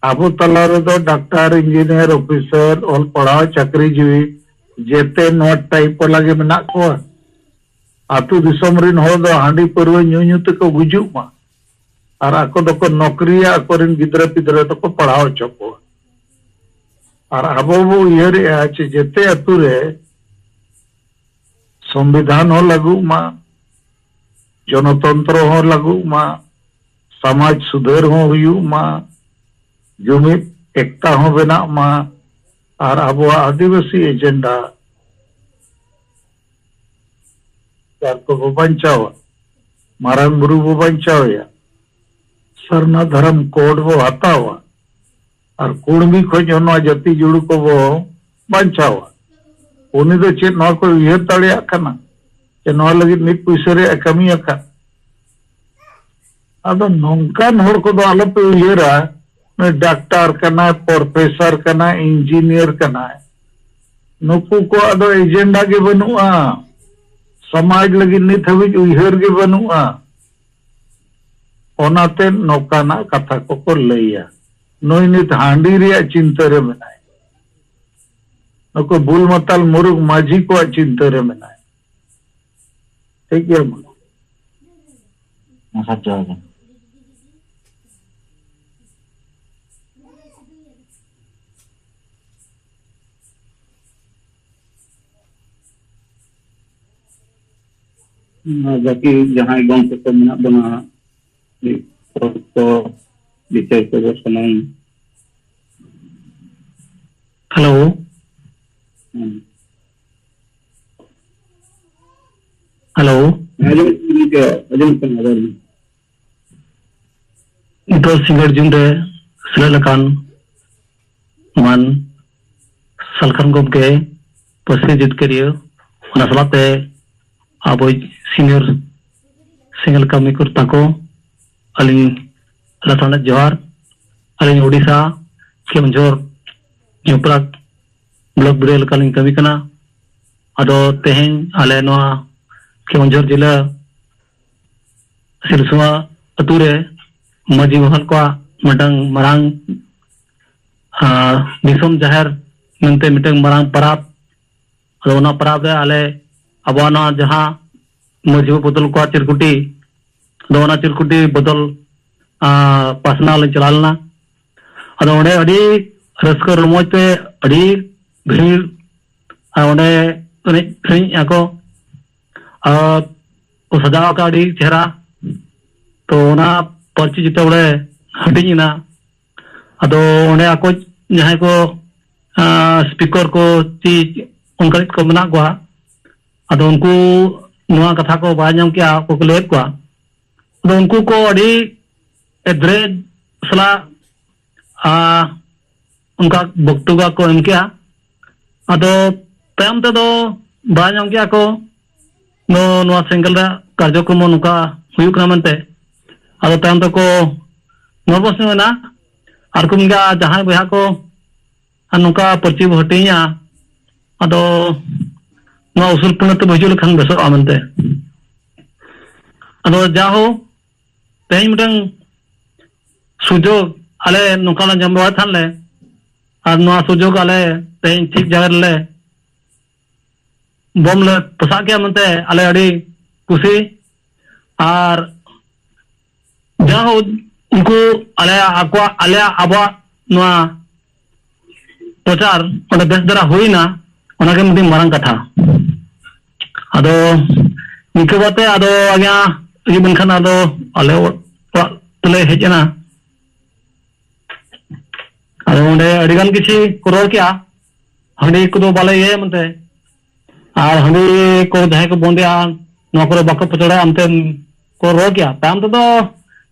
ᱟᱵᱚ ᱛᱟᱞᱟ ᱨᱮᱫᱚ ᱰᱟᱠᱛᱟᱨ, ᱤᱧᱡᱤᱱᱤᱭᱟᱨ, ᱚᱯᱷᱤᱥᱟᱨ, ᱚᱞ ᱯᱟᱲᱦᱟᱣ, ᱪᱟᱹᱠᱨᱤ ᱡᱤᱣᱤ, ᱡᱮᱛᱮ ᱱᱚᱣᱟ ᱴᱟᱭᱤᱯ ᱵᱟᱞᱟ ᱜᱮ ᱢᱮᱱᱟᱜ ᱠᱚᱣᱟ᱾ ᱟᱹᱛᱩ ᱫᱤᱥᱚᱢ ᱨᱤᱱ ᱦᱚᱲ ᱫᱚ ᱦᱟᱺᱰᱤ ᱯᱟᱹᱨᱣᱟᱹ ᱧᱩ ᱧᱩ ᱛᱮᱠᱚ ᱜᱩᱡᱩᱜ ᱢᱟ, ᱟᱨ ᱟᱠᱚ ᱫᱚᱠᱚ ᱱᱚᱠᱨᱤᱭᱟ, ᱟᱠᱚᱨᱮᱱ ᱜᱤᱫᱽᱨᱟᱹ ᱯᱤᱫᱽᱨᱟᱹ ᱫᱚᱠᱚ ᱯᱟᱲᱦᱟᱣ ᱦᱚᱪᱚ ᱠᱚᱣᱟ᱾ ᱟᱨ ᱟᱵᱚ ᱵᱚ ᱩᱭᱦᱟᱹᱨᱮᱜᱼᱟ ᱡᱮ ᱡᱮᱛᱮ ᱟᱹᱛᱩ ᱨᱮ ᱥᱚᱝᱵᱤᱫᱷᱟᱱ ᱦᱚᱸ ᱞᱟᱹᱜᱩᱜ ᱢᱟ, ᱡᱚᱱᱚᱛᱚᱱᱛᱨᱚ ᱦᱚᱸ ᱞᱟᱹᱜᱩᱜ ᱢᱟ, ᱥᱚᱢᱟᱡᱽ ᱥᱩᱫᱷᱟᱹᱨ ᱦᱚᱸ ᱦᱩᱭᱩᱜ ᱢᱟ, ᱡᱩᱢᱤᱫ ᱮᱠᱛᱟ ᱦᱚᱸ ᱵᱮᱱᱟᱜ ᱢᱟ, ᱟᱨ ᱟᱵᱚᱣᱟᱜ ᱟᱹᱫᱤᱵᱟᱹᱥᱤ ᱮᱡᱮᱱᱰᱟ ᱟᱨ ᱠᱚᱵᱚ ᱵᱟᱧᱪᱟᱣᱟ, ᱢᱟᱨᱟᱝ ᱵᱩᱨᱩ ᱵᱚ ᱵᱟᱧᱪᱟᱣᱮᱭᱟ, ᱥᱟᱨᱱᱟ ᱫᱷᱚᱨᱚᱢ ᱠᱳᱰ ᱵᱚ ᱦᱟᱛᱟᱣᱟ ᱟᱨ ᱠᱩᱲᱢᱤ ᱠᱷᱚᱡ ᱦᱚᱸ ᱱᱚᱣᱟ ᱡᱟᱹᱛᱤ ᱡᱩᱲᱩ ᱠᱚᱵᱚ ᱵᱟᱧᱪᱟᱣᱟ᱾ ᱩᱱᱤ ᱫᱚ ᱪᱮᱫ ᱱᱚᱣᱟ ᱠᱚᱭ ᱩᱭᱦᱟᱹᱨ ᱫᱟᱲᱮᱭᱟᱜ ᱠᱟᱱᱟ ᱡᱮ ᱱᱚᱣᱟ ᱞᱟᱹᱜᱤᱫ ᱢᱤᱫ ᱯᱩᱭᱥᱟᱹ ᱨᱮᱭᱟᱜ ᱮ ᱠᱟᱹᱢᱤ ᱟᱠᱟᱫ? ᱟᱫᱚ ᱱᱚᱝᱠᱟᱱ ᱦᱚᱲ ᱠᱚᱫᱚ ᱟᱞᱚᱯᱮ ᱩᱭᱦᱟᱹᱨᱟ, ᱱᱩᱭ ᱰᱟᱠᱛᱟᱨ ᱠᱟᱱᱟᱭ, ᱯᱨᱚᱯᱷᱮᱥᱚᱨ ᱠᱟᱱᱟᱭ, ᱤᱧᱡᱤᱱᱤᱭᱟᱨ ᱠᱟᱱᱟᱭ᱾ ᱱᱩᱠᱩ ᱠᱚᱣᱟᱜ ᱫᱚ ᱮᱡᱮᱱᱰᱟ ᱜᱮ ᱵᱟᱹᱱᱩᱜᱼᱟ, ᱥᱚᱢᱟᱡᱽ ᱞᱟᱹᱜᱤᱫ ᱱᱤᱛ ᱦᱟᱹᱵᱤᱡ ᱩᱭᱦᱟᱹᱨ ᱜᱮ ᱵᱟᱹᱱᱩᱜᱼᱟ᱾ ᱚᱱᱟᱛᱮ ᱱᱚᱝᱠᱟᱱᱟᱜ ᱠᱟᱛᱷᱟ ᱠᱚᱠᱚ ᱞᱟᱹᱭᱟ᱾ ᱱᱩᱭ ᱱᱤᱛ ᱦᱟᱺᱰᱤ ᱨᱮᱭᱟᱜ ᱪᱤᱱᱛᱟᱹ ᱨᱮ ᱢᱮᱱᱟᱭ, ᱱᱩᱠᱩ ᱵᱩᱞ ᱢᱟᱛᱟᱞ ᱢᱩᱨᱩᱠ ᱢᱟᱹᱡᱷᱤ ᱠᱚᱣᱟᱜ ᱪᱤᱱᱛᱟᱹ ᱨᱮ ᱢᱮᱱᱟᱭ᱾ ᱴᱷᱤᱠ ᱜᱮᱭᱟ ᱢᱟ᱾ ᱟᱪᱪᱷᱟ, ᱡᱚᱦᱟᱨ ᱜᱮ᱾ ᱟᱨ ᱵᱟᱹᱠᱤ ᱡᱟᱦᱟᱸᱭ ᱜᱚᱢᱠᱮ ᱠᱚ ᱢᱮᱱᱟᱜ ᱵᱚᱱᱟ, ᱢᱤᱫ ᱚᱠᱛᱚ ᱵᱤᱪᱟᱹᱨ ᱠᱚᱵᱚ ᱥᱟᱱᱟᱢ᱾ ᱦᱮᱞᱳ᱾ ᱦᱮᱸ᱾ ᱦᱮᱞᱳ᱾ ᱦᱮᱸ, ᱟᱸᱡᱚᱢᱚᱜ ᱠᱟᱱᱟ ᱜᱚᱢᱠᱮ, ᱟᱸᱡᱚᱢᱚᱜ ᱠᱟᱱᱟ, ᱨᱚᱲ ᱢᱮ᱾ ᱱᱤᱛᱚᱜ ᱥᱤᱸᱜᱟᱹᱲ ᱡᱩᱱ ᱨᱮ ᱥᱮᱞᱮᱫ ᱟᱠᱟᱱ ᱢᱟᱱ ᱥᱟᱞᱠᱷᱟᱱ ᱜᱚᱢᱠᱮ, ᱯᱟᱹᱨᱥᱤ ᱡᱤᱛᱠᱟᱹᱨᱤᱭᱟᱹ, ᱚᱱᱟ ᱥᱟᱞᱟᱜ ᱛᱮ ᱟᱵᱚᱭᱤᱡ ᱥᱤᱱᱤᱭᱚᱨ ᱥᱮᱸᱜᱮᱞ ᱠᱟᱹᱢᱤ ᱠᱚ ᱛᱟᱠᱚ, ᱟᱹᱞᱤᱧ ᱞᱟᱥᱟᱲᱦᱮᱫ ᱡᱚᱦᱟᱨ᱾ ᱟᱹᱞᱤᱧ ᱳᱰᱤᱥᱟ ᱠᱮᱣᱚᱱᱡᱷᱚᱨ ᱧᱩᱯᱨᱟᱜ ᱵᱞᱚᱠ ᱵᱤᱰᱤᱳ ᱞᱮᱠᱟᱞᱤᱧ ᱠᱟᱹᱢᱤ ᱠᱟᱱᱟ᱾ ᱟᱫᱚ ᱛᱮᱦᱮᱧ ᱟᱞᱮ ᱱᱚᱣᱟ ᱠᱮᱣᱚᱱᱡᱷᱚᱨ ᱡᱮᱞᱟ ᱥᱤᱞᱥᱩᱣᱟ ᱟᱹᱛᱩ ᱨᱮ ᱢᱟᱹᱡᱷᱤ ᱵᱟᱵᱟ ᱠᱚᱣᱟᱜ ᱢᱤᱫᱴᱟᱝ ᱢᱟᱨᱟᱝ, ᱟᱸ, ᱫᱤᱥᱚᱢ ᱡᱟᱦᱮᱨ ᱢᱮᱱᱛᱮ ᱢᱤᱫᱴᱟᱝ ᱢᱟᱨᱟᱝ ᱯᱟᱨᱟᱵᱽ᱾ ᱟᱫᱚ ᱚᱱᱟ ᱯᱟᱨᱟᱵᱽ ᱨᱮ ᱟᱞᱮ ᱟᱵᱚᱣᱟᱜ ᱱᱚᱣᱟ ᱡᱟᱦᱟᱸ ᱢᱟᱹᱡᱷᱤ ᱵᱟᱵᱟ ᱵᱚᱫᱚᱞ ᱠᱚᱣᱟ ᱪᱤᱨᱠᱩᱴᱤ, ᱟᱫᱚ ᱚᱱᱟ ᱪᱤᱨᱠᱩᱴᱤ ᱵᱚᱫᱚᱞ, ᱟᱸ, ᱯᱟᱥᱱᱟᱣ ᱞᱮ ᱪᱟᱞᱟᱣ ᱞᱮᱱᱟ᱾ ᱟᱫᱚ ᱚᱸᱰᱮ ᱟᱹᱰᱤ ᱨᱟᱹᱥᱠᱟᱹ ᱨᱚᱢᱚᱡᱽ ᱛᱮ ᱟᱹᱰᱤ ᱵᱷᱤᱲ, ᱟᱨ ᱚᱸᱰᱮ ᱮᱱᱮᱡ ᱥᱮᱨᱮᱧ ᱟᱠᱚ᱾ ᱟᱨ ᱠᱚ ᱥᱟᱡᱟᱣ ᱟᱠᱟᱫ ᱟᱹᱰᱤ ᱪᱮᱦᱨᱟ᱾ ᱛᱚ ᱚᱱᱟ ᱯᱟᱹᱨᱪᱤ ᱡᱮᱛᱮ ᱵᱚᱞᱮ ᱦᱟᱹᱴᱤᱧ ᱮᱱᱟ, ᱟᱫᱚ ᱚᱸᱰᱮ ᱟᱠᱚ ᱡᱟᱦᱟᱸᱭ ᱠᱚ, ᱟᱸ, ᱥᱯᱤᱠᱟᱨ ᱠᱚ ᱪᱮ ᱚᱱᱠᱟᱱᱤᱡ ᱠᱚ ᱢᱮᱱᱟᱜ ᱠᱚᱣᱟ, ᱟᱫᱚ ᱩᱱᱠᱩ ᱱᱚᱣᱟ ᱠᱟᱛᱷᱟ ᱠᱚ ᱵᱟᱲᱟᱭ ᱧᱟᱢ ᱠᱮᱜᱼᱟ, ᱚᱠᱚᱭ ᱠᱚ ᱞᱟᱹᱭᱮᱫ ᱠᱚᱣᱟ᱾ ᱟᱫᱚ ᱩᱱᱠᱩ ᱠᱚ ᱟᱹᱰᱤ ᱮᱫᱽᱨᱮ ᱥᱟᱞᱟᱜ, ᱟ, ᱚᱱᱠᱟ ᱵᱚᱠᱛᱚᱵᱵᱚ ᱠᱚ ᱮᱢ ᱠᱮᱜᱼᱟ᱾ ᱟᱫᱚ ᱛᱟᱭᱚᱢ ᱛᱮᱫᱚ ᱵᱟᱲᱟᱭ ᱧᱟᱢ ᱠᱮᱜᱼᱟ ᱠᱚ, ᱱᱚ-, ᱱᱚᱣᱟ ᱥᱮᱸᱜᱮᱞ ᱨᱮᱭᱟᱜ ᱠᱟᱨᱡᱚᱠᱨᱚᱢ ᱱᱚᱝᱠᱟ ᱦᱩᱭᱩᱜ ᱠᱟᱱᱟ ᱢᱮᱱᱛᱮ᱾ ᱟᱫᱚ ᱛᱟᱭᱚᱢ ᱛᱮᱠᱚ nervous ᱧᱚᱜ ᱮᱱᱟ, ᱟᱨ ᱠᱚ ᱢᱮᱱ ᱠᱮᱜᱼᱟ, ᱡᱟᱦᱟᱸᱭ ᱵᱚᱭᱦᱟ ᱠᱚ ᱟᱨ ᱱᱚᱝᱠᱟ ᱯᱟᱹᱨᱪᱤ ᱵᱚ ᱦᱟᱹᱴᱤᱧᱟ, ᱟᱫᱚ ᱱᱚᱣᱟ ᱩᱥᱩᱞ ᱯᱩᱱᱟᱹ ᱛᱮᱵᱚ ᱦᱤᱡᱩᱜ ᱞᱮᱠᱷᱟᱱ ᱵᱮᱥᱚᱜᱼᱟ ᱢᱮᱱᱛᱮ᱾ ᱟᱫᱚ ᱡᱟᱦᱳ, ᱛᱮᱦᱮᱧ ᱢᱤᱫᱴᱟᱝ ᱥᱩᱡᱳᱜᱽ ᱟᱞᱮ ᱱᱚᱝᱠᱟ ᱞᱮ ᱧᱟᱢ ᱵᱟᱲᱟᱭᱮᱫ ᱛᱟᱦᱮᱸᱫ ᱞᱮ, ᱟᱨ ᱱᱚᱣᱟ ᱥᱩᱡᱳᱜᱽ ᱟᱞᱮ ᱛᱮᱦᱮᱧ ᱴᱷᱤᱠ ᱡᱟᱭᱜᱟ ᱨᱮᱞᱮ ᱵᱚᱢ ᱞᱮ ᱯᱚᱥᱟᱜ ᱠᱮᱜᱼᱟ ᱢᱮᱱᱛᱮ ᱟᱞᱮ ᱟᱹᱰᱤ ᱠᱩᱥᱤ᱾ ᱟᱨ ᱡᱟᱦᱳᱠ, ᱩᱱᱠᱩ ᱟᱞᱮᱭᱟᱜ, ᱟᱠᱚᱣᱟᱜ, ᱟᱞᱮᱭᱟᱜ, ᱟᱵᱚᱣᱟᱜ ᱱᱚᱣᱟ ᱯᱨᱚᱪᱟᱨ ᱚᱸᱰᱮ ᱵᱮᱥ ᱫᱷᱟᱨᱟ ᱦᱩᱭᱱᱟ, ᱚᱱᱟᱜᱮ ᱢᱤᱫᱴᱤᱡ ᱢᱟᱨᱟᱝ ᱠᱟᱛᱷᱟ᱾ ᱟᱫᱚ ᱱᱤᱝᱠᱟᱹ ᱠᱟᱛᱮ ᱟᱫᱚ ᱟᱭᱟᱜ ᱟᱹᱭᱩᱵ ᱮᱱᱠᱷᱟᱱ ᱟᱫᱚ ᱟᱞᱮ ᱚᱲ-, ᱚᱲᱟᱜ ᱛᱮᱞᱮ ᱦᱮᱡ ᱮᱱᱟ᱾ ᱟᱫᱚ ᱚᱸᱰᱮ ᱟᱹᱰᱤ ᱜᱟᱱ ᱠᱤᱪᱷᱩ ᱠᱚ ᱨᱚᱲ ᱠᱮᱜᱼᱟ, ᱦᱟᱺᱰᱤ ᱠᱚᱫᱚ ᱵᱟᱞᱮ ᱤᱭᱟᱹᱭᱟ ᱢᱮᱱᱛᱮ, ᱟᱨ ᱦᱟᱺᱰᱤ ᱠᱚ ᱡᱟᱦᱟᱸᱭ ᱠᱚ ᱵᱚᱱᱫᱮᱜᱼᱟ, ᱱᱚᱣᱟ ᱠᱚᱨᱮ ᱵᱟᱠᱚ ᱯᱟᱪᱚᱲᱟᱭᱟ ᱚᱱᱛᱮ ᱠᱚ ᱨᱚᱲ ᱠᱮᱜᱼᱟ᱾ ᱛᱟᱭᱚᱢ ᱛᱮᱫᱚ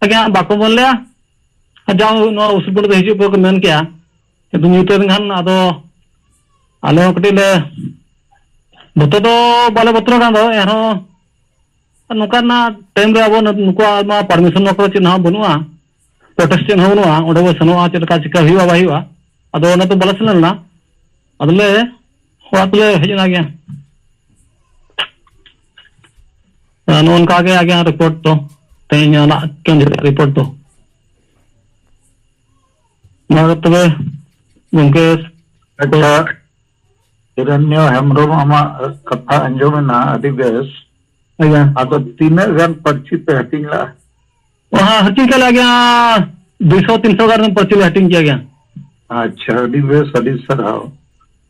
ᱟᱜᱮ ᱦᱟᱸᱜ ᱵᱟᱠᱚ ᱵᱚᱱ ᱞᱮᱜᱼᱟ, ᱟᱨ ᱡᱟ ᱦᱳᱠ ᱱᱚᱣᱟ ᱩᱥᱩᱞ ᱯᱩᱱ ᱫᱚ ᱦᱤᱡᱩᱜ ᱯᱮ ᱠᱚ ᱢᱮᱱ ᱠᱮᱜᱼᱟ᱾ ᱠᱤᱱᱛᱩ ᱧᱩᱛ ᱮᱱ ᱠᱷᱟᱱ ᱟᱫᱚ ᱟᱞᱮ ᱦᱚᱸ ᱠᱟᱹᱴᱤᱡ ᱞᱮ ᱵᱚᱛᱚᱨ ᱫᱚ ᱵᱟᱞᱮ ᱵᱚᱛᱚᱨ ᱠᱟᱱ ᱫᱚ, ᱮᱱᱨᱮᱦᱚᱸ ᱱᱚᱝᱠᱟᱱᱟᱜ ᱴᱟᱭᱤᱢ ᱨᱮ ᱟᱵᱚ ᱱᱩᱠᱩᱣᱟᱜ ᱢᱟ ᱯᱟᱨᱢᱤᱥᱚᱱ ᱱᱚᱣᱟ ᱠᱚᱨᱮ ᱪᱮᱫ ᱦᱚᱸ ᱵᱟᱹᱱᱩᱜᱼᱟ, ᱯᱨᱚᱴᱮᱥᱴ ᱪᱮᱫ ᱦᱚᱸ ᱵᱟᱹᱱᱩᱜᱼᱟ, ᱚᱸᱰᱮ ᱵᱚ ᱥᱮᱱᱚᱜᱼᱟ, ᱪᱮᱫ ᱞᱮᱠᱟ ᱪᱤᱠᱟ ᱦᱩᱭᱩᱜᱼᱟ ᱵᱟᱭ ᱦᱩᱭᱩᱜᱼᱟ, ᱟᱫᱚ ᱚᱱᱟ ᱛᱮ ᱵᱟᱞᱮ ᱥᱮᱱ ᱞᱮᱱᱟ᱾ ᱟᱫᱚᱞᱮ ᱚᱲᱟᱜ ᱛᱮᱞᱮ ᱦᱮᱡ ᱮᱱᱟ ᱜᱮ᱾ ᱟᱨ ᱱᱚᱜᱼᱚ ᱱᱚᱝᱠᱟ ᱜᱮ ᱟᱜᱮ ᱨᱤᱯᱳᱨᱴ ᱫᱚ, ᱛᱮᱦᱮᱧ ᱟᱞᱟᱜ ᱠᱮᱱ ᱨᱤᱯᱳᱨᱴ ᱫᱚ᱾ ᱢᱟ ᱛᱚᱵᱮ ᱜᱚᱢᱠᱮ᱾ ᱟᱪᱪᱷᱟ, ᱦᱤᱨᱚᱱᱭᱚ ᱦᱮᱢᱵᱨᱚᱢ, ᱟᱢᱟᱜ ᱠᱟᱛᱷᱟ ᱟᱸᱡᱚᱢ ᱮᱱᱟ, ᱟᱹᱰᱤ ᱵᱮᱥ᱾ ᱟᱪᱪᱷᱟ᱾ ᱟᱫᱚ ᱛᱤᱱᱟᱹᱜ ᱜᱟᱱ ᱯᱟᱹᱨᱪᱤ ᱯᱮ ᱦᱟᱹᱴᱤᱧ ᱞᱟᱜᱼᱟ? ᱚ, ᱦᱮᱸ, ᱦᱟᱹᱴᱤᱧ ᱠᱟᱜ ᱞᱮ ᱜᱮᱭᱟ, ᱫᱩᱭᱥᱚ ᱛᱤᱱᱥᱚ ᱜᱟᱱ ᱯᱟᱹᱨᱪᱤ ᱞᱮ ᱦᱟᱹᱴᱤᱧ ᱠᱮᱜ ᱜᱮᱭᱟ᱾ ᱟᱪᱪᱷᱟ, ᱟᱹᱰᱤ ᱵᱮᱥ, ᱟᱹᱰᱤ ᱥᱟᱨᱦᱟᱣ᱾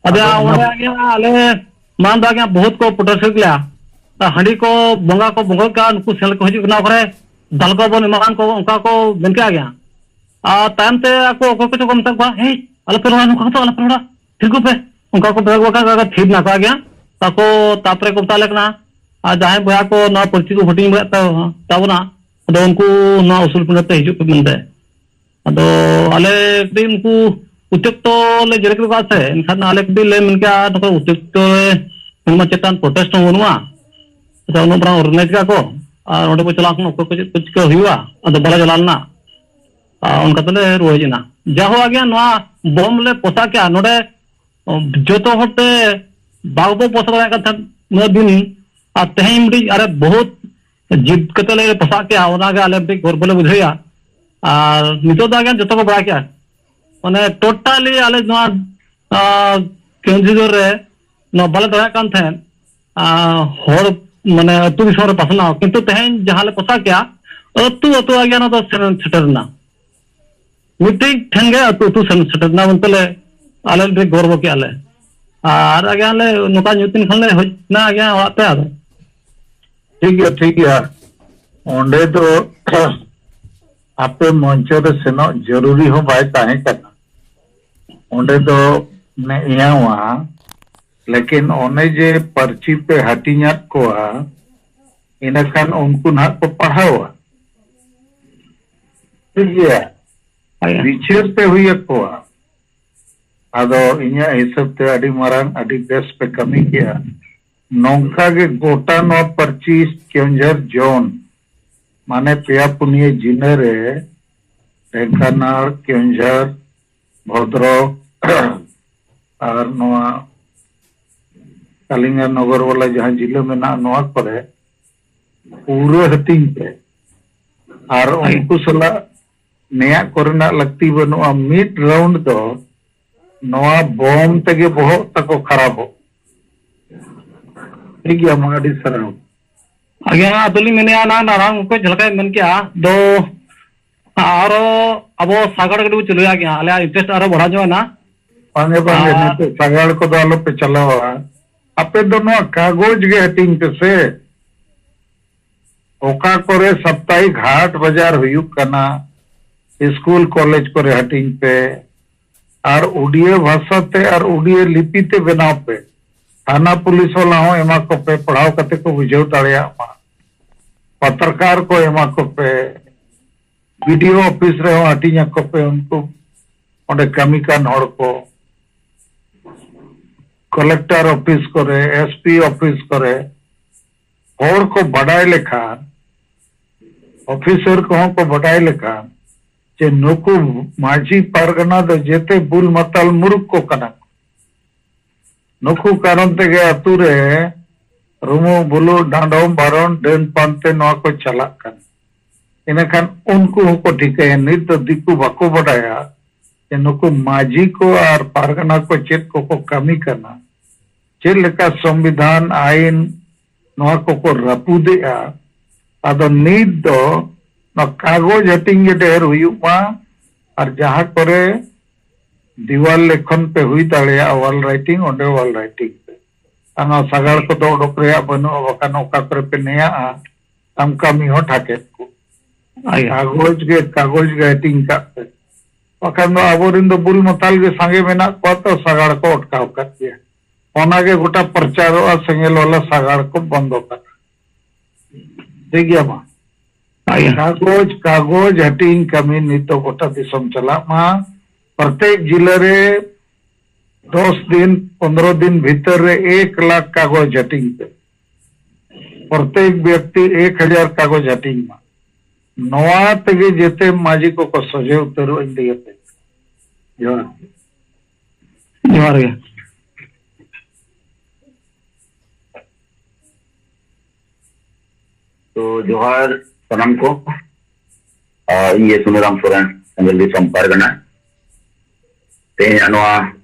ᱟᱫᱚ ᱟᱫᱚ ᱚᱱᱟ ᱚᱸᱰᱮ ᱜᱮ ᱟᱞᱮ ᱢᱟᱲᱟᱝ ᱫᱚ ᱜᱮ ᱵᱚᱦᱩᱛ ᱠᱚ ᱯᱨᱚᱴᱮᱥᱴ ᱞᱮᱭᱟ᱾ ᱟᱨ ᱦᱟᱺᱰᱤ ᱠᱚ, ᱵᱚᱸᱜᱟ ᱠᱚ ᱵᱚᱸᱜᱚᱜ ᱠᱟᱱ, ᱩᱱᱠᱩ ᱥᱮᱱ ᱠᱚ ᱦᱤᱡᱩᱜ ᱠᱟᱱᱟ, ᱚᱠᱟᱨᱮ ᱫᱟᱞ ᱠᱚ ᱵᱚᱱ ᱮᱢᱟ ᱠᱚ, ᱚᱱᱠᱟ ᱠᱚ ᱢᱮᱱ ᱠᱮᱜ ᱜᱮᱭᱟ᱾ ᱟᱨ ᱛᱟᱭᱚᱢ ᱛᱮ ᱟᱠᱚ ᱚᱠᱚᱭ ᱠᱚᱪᱚ ᱠᱚ ᱢᱮᱛᱟ ᱠᱚᱣᱟ, "ᱦᱮᱭ, ᱟᱞᱚᱯᱮ ᱨᱚᱲᱟ, ᱱᱚᱝᱠᱟ ᱠᱟᱛᱮ ᱟᱞᱚᱯᱮ ᱨᱚᱲᱟ, ᱛᱷᱤᱨ ᱠᱚᱜ ᱯᱮ", ᱚᱱᱠᱟ ᱠᱚ ᱢᱮᱛᱟ ᱠᱚ ᱠᱷᱟᱱ ᱛᱷᱤᱨ ᱱᱟᱯᱟᱭ ᱜᱮᱭᱟ᱾ ᱟᱠᱚ ᱛᱟᱯᱚᱨᱮ ᱠᱚ ᱢᱮᱛᱟ ᱞᱮ ᱠᱟᱱᱟ, ᱟᱨ ᱡᱟᱦᱟᱸᱭ ᱵᱚᱭᱦᱟ ᱠᱚ ᱱᱚᱣᱟ ᱯᱟᱹᱨᱪᱤ ᱠᱚ ᱦᱟᱹᱴᱤᱧ ᱵᱟᱲᱟᱭᱮᱫ ᱛᱟ-, ᱛᱟᱵᱚᱱᱟ, ᱟᱫᱚ ᱩᱱᱠᱩ ᱱᱚᱣᱟ ᱩᱥᱩᱞ ᱯᱤᱸᱰᱟᱹ ᱛᱮ ᱦᱤᱡᱩᱜ ᱯᱮ ᱢᱮᱱᱛᱮ᱾ ᱟᱫᱚ ᱟᱞᱮ ᱠᱟᱹᱴᱤᱡ ᱩᱱᱠᱩ ᱚᱛᱤᱨᱤᱠᱛᱚ ᱞᱮ ᱡᱮᱨᱮᱫ ᱠᱟᱜᱼᱟ ᱥᱮ, ᱮᱱᱠᱷᱟᱱ ᱟᱞᱮ ᱠᱟᱹᱴᱤᱡ ᱞᱮ ᱢᱮᱱ ᱠᱮᱜᱼᱟ, ᱱᱚᱝᱠᱟ ᱚᱛᱤᱨᱤᱠᱛᱚ ᱨᱮ ᱢᱮᱱᱢᱟ ᱪᱮᱛᱟᱱ protest ᱦᱚᱸ ᱵᱟᱹᱱᱩᱜᱼᱟ᱾ ᱟᱪᱪᱷᱟ, ᱩᱱᱟᱹᱜ ᱢᱟᱨᱟᱝ organize ᱠᱟᱜᱼᱟ ᱠᱚ, ᱟᱨ ᱚᱸᱰᱮ ᱠᱚ ᱪᱟᱞᱟᱣ ᱠᱷᱟᱱ ᱚᱠᱚᱭ ᱠᱚ ᱪᱮᱫ ᱠᱚ ᱪᱤᱠᱟᱹ ᱦᱩᱭᱩᱜᱼᱟ, ᱟᱫᱚ ᱵᱟᱞᱮ ᱪᱟᱞᱟᱣ ᱞᱮᱱᱟ᱾ ᱟᱨ ᱚᱱᱠᱟ ᱛᱮᱞᱮ ᱨᱩᱣᱟᱹᱲ ᱦᱮᱡ ᱮᱱᱟ᱾ ᱡᱟᱭᱦᱳᱠ, ᱟᱜᱮ ᱱᱚᱣᱟ ᱵᱚᱢ ᱞᱮ ᱯᱚᱥᱟᱜ ᱠᱮᱜᱼᱟ ᱱᱚᱰᱮ, ᱡᱚᱛᱚ ᱦᱚᱲ ᱛᱮ ᱵᱟᱵᱚ ᱯᱚᱥᱟᱜ ᱫᱟᱲᱮᱭᱟᱜ ᱠᱟᱱ ᱛᱟᱦᱮᱸᱫ ᱩᱱᱟᱹᱜ ᱫᱤᱱ, ᱟᱨ ᱛᱮᱦᱮᱧ ᱢᱤᱫᱴᱤᱡ ᱟᱨᱮ ᱵᱚᱦᱩᱛ ᱡᱤᱫ ᱠᱟᱛᱮ ᱞᱮ ᱯᱚᱥᱟᱜ ᱠᱮᱜᱼᱟ, ᱚᱱᱟᱜᱮ ᱟᱞᱮ ᱢᱤᱫᱴᱤᱡ ᱜᱚᱨᱵᱚ ᱞᱮ ᱵᱩᱡᱷᱟᱹᱣᱮᱜᱼᱟ᱾ ᱟᱨ ᱱᱤᱛᱚᱜ ᱫᱚ ᱟᱜᱮ ᱡᱚᱛᱚ ᱠᱚ ᱵᱟᱲᱟᱭ ᱠᱮᱜᱼᱟ, ᱢᱟᱱᱮ totally ᱟᱞᱮ ᱱᱚᱣᱟ, ᱟᱸ, ᱠᱮᱣᱚᱱᱡᱷᱚᱨ ᱨᱮ ᱱᱚᱣᱟ ᱵᱟᱞᱮ ᱫᱟᱲᱮᱭᱟᱜ ᱠᱟᱱ ᱛᱟᱦᱮᱸᱫ, ᱟᱸ, ᱦᱚᱲ, ᱢᱟᱱᱮ ᱟᱹᱛᱩ ᱫᱤᱥᱚᱢ ᱨᱮ ᱯᱟᱥᱱᱟᱣ, ᱠᱤᱱᱛᱩ ᱛᱮᱦᱮᱧ ᱡᱟᱦᱟᱸ ᱞᱮ ᱯᱚᱥᱟᱜ ᱠᱮᱜᱼᱟ, ᱟᱹᱛᱩ ᱟᱹᱛᱩ ᱟᱜᱮ ᱚᱱᱟ ᱫᱚ ᱥᱮᱱ ᱥᱮᱴᱮᱨ ᱮᱱᱟ᱾ ᱢᱤᱫᱴᱤᱡ ᱴᱷᱮᱱ ᱜᱮ ᱟᱹᱛᱩ ᱟᱹᱛᱩ ᱥᱮᱱ ᱥᱮᱴᱮᱨ ᱮᱱᱟ ᱢᱮᱱᱛᱮ ᱞᱮ, ᱟᱞᱮ ᱞᱮ ᱜᱚᱨᱵᱚ ᱠᱮᱜᱼᱟ ᱞᱮ᱾ ᱟᱨ ᱟᱜᱮ ᱟᱞᱮ ᱱᱚᱝᱠᱟ ᱧᱩᱛ ᱮᱱ ᱠᱷᱟᱱ ᱞᱮ ᱦᱮᱡ ᱮᱱᱟ ᱟᱜᱮ ᱚᱲᱟᱜ ᱛᱮ ᱟᱫᱚ᱾ ᱴᱷᱤᱠ ᱜᱮᱭᱟ, ᱴᱷᱤᱠ ᱜᱮᱭᱟ᱾ ᱚᱸᱰᱮ ᱫᱚ ᱟᱯᱮ ᱢᱚᱧᱪᱚ ᱨᱮ ᱥᱮᱱᱚᱜ ᱡᱚᱨᱩᱨᱤ ᱦᱚᱸ ᱵᱟᱭ ᱛᱟᱦᱮᱸ ᱠᱟᱱᱟ᱾ ᱚᱸᱰᱮ ᱫᱚ ᱱᱮ ᱤᱭᱟᱹᱣᱟ, ᱞᱮᱠᱤᱱ ᱚᱱᱮ ᱡᱮ ᱯᱟᱹᱨᱪᱤ ᱯᱮ ᱦᱟᱹᱴᱤᱧᱟᱫ ᱠᱚᱣᱟ, ᱤᱱᱟᱹᱠᱷᱟᱱ ᱩᱱᱠᱩ ᱱᱟᱦᱟᱜ ᱠᱚ ᱯᱟᱲᱦᱟᱣᱟ᱾ ᱴᱷᱤᱠ ᱜᱮᱭᱟ? ᱦᱳᱭ᱾ ᱵᱤᱪᱟᱹᱨ ᱯᱮ ᱦᱩᱭ ᱟᱠᱚᱣᱟ᱾ ᱟᱫᱚ ᱤᱧᱟᱹᱜ ᱦᱤᱥᱟᱹᱵ ᱛᱮ ᱟᱹᱰᱤ ᱢᱟᱨᱟᱝ, ᱟᱹᱰᱤ ᱵᱮᱥ ᱯᱮ ᱠᱟᱹᱢᱤ ᱠᱮᱜᱼᱟ᱾ ᱱᱚᱝᱠᱟ ᱜᱮ ᱜᱚᱴᱟ ᱱᱚᱣᱟ ᱯᱟᱹᱨᱪᱤ ᱠᱮᱣᱚᱱᱡᱷᱚᱨ ᱡᱳᱱ, ᱢᱟᱱᱮ ᱯᱮᱭᱟ ᱯᱩᱱᱭᱟᱹ ᱡᱤᱞᱟᱹ ᱨᱮ, ᱰᱷᱮᱱᱠᱟᱱᱟᱞ, ᱠᱮᱣᱚᱱᱡᱷᱚᱨ, ᱵᱷᱚᱫᱨᱚᱠ ᱟᱨ ᱱᱚᱣᱟ ᱠᱟᱞᱤᱝᱜᱟ ᱱᱚᱜᱚᱨ ᱵᱟᱞᱟ ᱡᱟᱦᱟᱸ ᱡᱤᱞᱟᱹ ᱢᱮᱱᱟᱜᱼᱟ, ᱱᱚᱣᱟ ᱠᱚᱨᱮ ᱯᱩᱨᱟᱹ ᱦᱟᱹᱴᱤᱧ ᱯᱮ᱾ ᱟᱨ ᱩᱱᱠᱩ ᱥᱟᱞᱟᱜ ᱱᱮᱭᱟᱜ ᱠᱚᱨᱮᱱᱟᱜ ᱞᱟᱹᱠᱛᱤ ᱵᱟᱹᱱᱩᱜᱼᱟ᱾ ᱢᱤᱫ ᱨᱟᱣᱩᱱᱰ ᱫᱚ ᱱᱚᱣᱟ ᱵᱚᱢ ᱛᱮᱜᱮ ᱵᱚᱦᱚᱜ ᱛᱟᱠᱚ ᱠᱷᱟᱨᱟᱯᱚᱜ᱾ ᱴᱷᱤᱠ ᱜᱮᱭᱟ, ᱢᱟ ᱟᱹᱰᱤ ᱥᱟᱨᱦᱟᱣ᱾ ᱟᱜᱮ ᱦᱟᱸᱜ ᱟᱫᱚᱞᱤᱧ ᱢᱮᱱᱮᱫᱼᱟ, ᱚᱱᱟ ᱢᱟᱨᱟᱝ ᱚᱠᱚᱭ ᱡᱟᱦᱟᱸ ᱞᱮᱠᱟᱭ ᱢᱮᱱ ᱠᱮᱜᱼᱟ, ᱫᱚ ᱟᱨᱚ ᱟᱵᱚ ᱥᱟᱜᱟᱲ ᱜᱟᱹᱰᱤ ᱵᱚ ᱪᱟᱹᱞᱩᱭᱟ ᱜᱮ ᱦᱟᱸᱜ, ᱟᱞᱮᱭᱟᱜ interest ᱟᱨᱚ ᱵᱟᱲᱦᱟᱣ ᱧᱚᱜ ᱮᱱᱟ᱾ ᱵᱟᱝᱜᱮ, ᱵᱟᱝᱜᱮ, ᱟᱨ ᱱᱤᱛᱚᱜ ᱥᱟᱜᱟᱲ ᱠᱚᱫᱚ ᱟᱞᱚᱯᱮ ᱪᱟᱞᱟᱣᱟ᱾ ᱟᱯᱮ ᱫᱚ ᱱᱚᱣᱟ ᱠᱟᱜᱚᱡᱽ ᱜᱮ ᱦᱟᱹᱴᱤᱧ ᱯᱮ ᱥᱮ᱾ ᱚᱠᱟ ᱠᱚᱨᱮ ᱥᱟᱯᱛᱟᱦᱤᱠ ᱦᱟᱴ ᱵᱟᱡᱟᱨ ᱦᱩᱭᱩᱜ ᱠᱟᱱᱟ, ᱥᱠᱩᱞ ᱠᱚᱞᱮᱡᱽ ᱠᱚᱨᱮ ᱦᱟᱹᱴᱤᱧ ᱯᱮ, ᱟᱨ ᱩᱰᱤᱭᱟᱹ ᱵᱷᱟᱥᱟ ᱛᱮ ᱟᱨ ᱩᱰᱤᱭᱟᱹ ᱞᱤᱯᱤ ᱛᱮ ᱵᱮᱱᱟᱣ ᱯᱮ᱾ ᱛᱷᱟᱱᱟ ᱯᱩᱞᱤᱥ ᱵᱟᱞᱟ ᱦᱚᱸ ᱮᱢᱟ ᱠᱚᱯᱮ, ᱯᱟᱲᱦᱟᱣ ᱠᱟᱛᱮ ᱠᱚ ᱵᱩᱡᱷᱟᱹᱣ ᱫᱟᱲᱮᱭᱟᱜ ᱢᱟ᱾ ᱯᱟᱛᱨᱠᱟᱨ ᱠᱚ ᱮᱢᱟ ᱠᱚᱯᱮ, ᱵᱤᱰᱤᱳ ᱚᱯᱷᱤᱥ ᱨᱮᱦᱚᱸ ᱦᱟᱹᱴᱤᱧ ᱟᱠᱚ ᱯᱮ, ᱩᱱᱠᱩ ᱚᱸᱰᱮ ᱠᱟᱹᱢᱤ ᱠᱟᱱ ᱦᱚᱲ ᱠᱚ, ᱠᱚᱞᱮᱠᱴᱚᱨ ᱚᱯᱷᱤᱥ ᱠᱚᱨᱮ, ᱮᱥᱯᱤ ᱚᱯᱷᱤᱥ ᱠᱚᱨᱮ ᱦᱚᱲ ᱠᱚ ᱵᱟᱰᱟᱭ ᱞᱮᱠᱷᱟᱱ, ᱚᱯᱷᱤᱥᱟᱨ ᱠᱚᱦᱚᱸ ᱠᱚ ᱵᱟᱰᱟᱭ ᱞᱮᱠᱷᱟᱱ ᱡᱮ ᱱᱩᱠᱩ ᱢᱟᱹᱡᱷᱤ ᱯᱟᱨᱜᱟᱱᱟ ᱫᱚ ᱡᱮᱛᱮ ᱵᱩᱞ ᱢᱟᱛᱟᱞ ᱢᱩᱨᱩᱠ ᱠᱚ ᱠᱟᱱᱟ ᱠᱚ᱾ ᱱᱩᱠᱩ ᱠᱟᱨᱚᱱ ᱛᱮᱜᱮ ᱟᱹᱛᱩ ᱨᱮ ᱨᱩᱢᱩᱜ ᱵᱩᱞᱩᱜ, ᱰᱟᱸᱰᱚᱢ ᱵᱟᱨᱚᱱ, ᱰᱟᱹᱱ ᱯᱟᱱᱛᱮ ᱱᱚᱣᱟ ᱠᱚ ᱪᱟᱞᱟᱜ ᱠᱟᱱᱟ᱾ ᱤᱱᱟᱹᱠᱷᱟᱱ ᱩᱱᱠᱩ ᱦᱚᱸᱠᱚ ᱴᱷᱤᱠᱟᱹᱭᱟ᱾ ᱱᱤᱛ ᱫᱚ ᱫᱤᱠᱩ ᱵᱟᱠᱚ ᱵᱟᱰᱟᱭᱟ ᱡᱮ ᱱᱩᱠᱩ ᱢᱟᱹᱡᱷᱤ ᱠᱚ ᱟᱨ ᱯᱟᱨᱜᱟᱱᱟ ᱠᱚ ᱪᱮᱫ ᱠᱚᱠᱚ ᱠᱟᱹᱢᱤ ᱠᱟᱱᱟ, ᱪᱮᱫ ᱞᱮᱠᱟ ᱥᱚᱝᱵᱤᱫᱷᱟᱱ, ᱟᱹᱭᱤᱱ, ᱱᱚᱣᱟ ᱠᱚᱠᱚ ᱨᱟᱹᱯᱩᱫᱮᱜᱼᱟ᱾ ᱟᱫᱚ ᱱᱤᱛ ᱫᱚ ᱱᱚᱣᱟ ᱠᱟᱜᱚᱡᱽ ᱦᱟᱹᱴᱤᱧ ᱜᱮ ᱰᱷᱮᱨ ᱦᱩᱭᱩᱜ ᱢᱟ, ᱟᱨ ᱡᱟᱦᱟᱸ ᱠᱚᱨᱮ ᱫᱤᱣᱟᱞ ᱞᱮᱠᱷᱚᱱ ᱯᱮ ᱦᱩᱭ ᱫᱟᱲᱮᱭᱟᱜᱼᱟ, ᱣᱟᱞ ᱨᱟᱭᱴᱤᱝ, ᱚᱸᱰᱮ ᱣᱟᱞ ᱨᱟᱭᱴᱤᱝ ᱯᱮ᱾ ᱟᱨ ᱱᱚᱣᱟ ᱥᱟᱜᱟᱲ ᱠᱚᱫᱚ ᱚᱰᱚᱠ ᱨᱮᱭᱟᱜ ᱵᱟᱹᱱᱩᱜᱼᱟ, ᱵᱟᱠᱷᱟᱱ ᱚᱠᱟ ᱠᱚᱨᱮ ᱯᱮ ᱱᱮᱭᱟᱜᱼᱟ, ᱟᱢ ᱠᱟᱹᱢᱤ ᱦᱚᱸ ᱴᱷᱟᱠᱮᱫ ᱠᱚ᱾ ᱟᱭᱟ᱾ ᱠᱟᱜᱚᱡᱽ ᱜᱮ, ᱠᱟᱜᱚᱡᱽ ᱜᱮ ᱦᱟᱹᱴᱤᱧ ᱠᱟᱜ ᱯᱮ᱾ ᱵᱟᱠᱷᱟᱱ ᱫᱚ ᱟᱵᱚᱨᱮᱱ ᱫᱚ ᱵᱩᱞ ᱢᱟᱛᱟᱞ ᱜᱮ ᱥᱟᱸᱜᱮ ᱢᱮᱱᱟᱜ ᱠᱚᱣᱟ, ᱛᱚ ᱥᱟᱜᱟᱲ ᱠᱚ ᱚᱴᱠᱟᱣ ᱠᱟᱫ ᱜᱮᱭᱟ᱾ ᱚᱱᱟᱜᱮ ᱜᱚᱴᱟ ᱯᱨᱚᱪᱟᱨᱚᱜᱼᱟ, ᱥᱮᱸᱜᱮᱞ ᱵᱟᱞᱟ ᱥᱟᱜᱟᱲ ᱠᱚ ᱵᱚᱱᱫᱚ ᱠᱟᱜᱼᱟ᱾ ᱴᱷᱤᱠ ᱜᱮᱭᱟ ᱢᱟ᱾ ᱟᱭᱟ᱾ ᱠᱟᱜᱚᱡᱽ, ᱠᱟᱜᱚᱡᱽ ᱦᱟᱹᱴᱤᱧ ᱠᱟᱹᱢᱤ ᱱᱤᱛ ᱫᱚ ᱜᱚᱴᱟ ᱫᱤᱥᱚᱢ ᱪᱟᱞᱟᱜ ᱢᱟ᱾ ᱯᱨᱚᱛᱮᱠ ᱡᱤᱞᱟᱹ ᱨᱮ ᱫᱚᱥ ᱫᱤᱱ, ᱯᱚᱱᱫᱽᱨᱚ ᱫᱤᱱ ᱵᱷᱤᱛᱟᱹᱨ ᱨᱮ ᱮᱠ ᱞᱟᱠᱷ ᱠᱟᱜᱚᱡᱽ ᱦᱟᱹᱴᱤᱧ ᱯᱮ᱾ ᱯᱨᱚᱛᱮᱠ ᱵᱮᱠᱛᱤ ᱮᱠ ᱦᱟᱡᱟᱨ ᱠᱟᱜᱚᱡᱽ ᱦᱟᱹᱴᱤᱧ ᱢᱟ᱾ ᱱᱚᱣᱟ ᱛᱮᱜᱮ ᱡᱮᱛᱮ ᱢᱟᱹᱡᱷᱤ ᱠᱚᱠᱚ ᱥᱚᱡᱷᱮ ᱩᱛᱟᱹᱨᱚᱜ ᱤᱧ ᱞᱟᱹᱭ ᱟᱯᱮ᱾ ᱡᱚᱦᱟᱨ᱾ ᱡᱚᱦᱟᱨ ᱜᱮ᱾ ᱛᱚ, ᱡᱚᱦᱟᱨ ᱥᱟᱱᱟᱢ ᱠᱚ᱾ ᱟᱨ ᱤᱧ ᱜᱮ ᱥᱩᱱᱟᱹᱨᱟᱢ ᱥᱚᱨᱮᱱ, ᱥᱮᱸᱜᱮᱞ ᱫᱤᱥᱚᱢ ᱯᱟᱨᱜᱟᱱᱟ᱾ ᱛᱮᱦᱮᱧᱟᱜ ᱱᱚᱣᱟ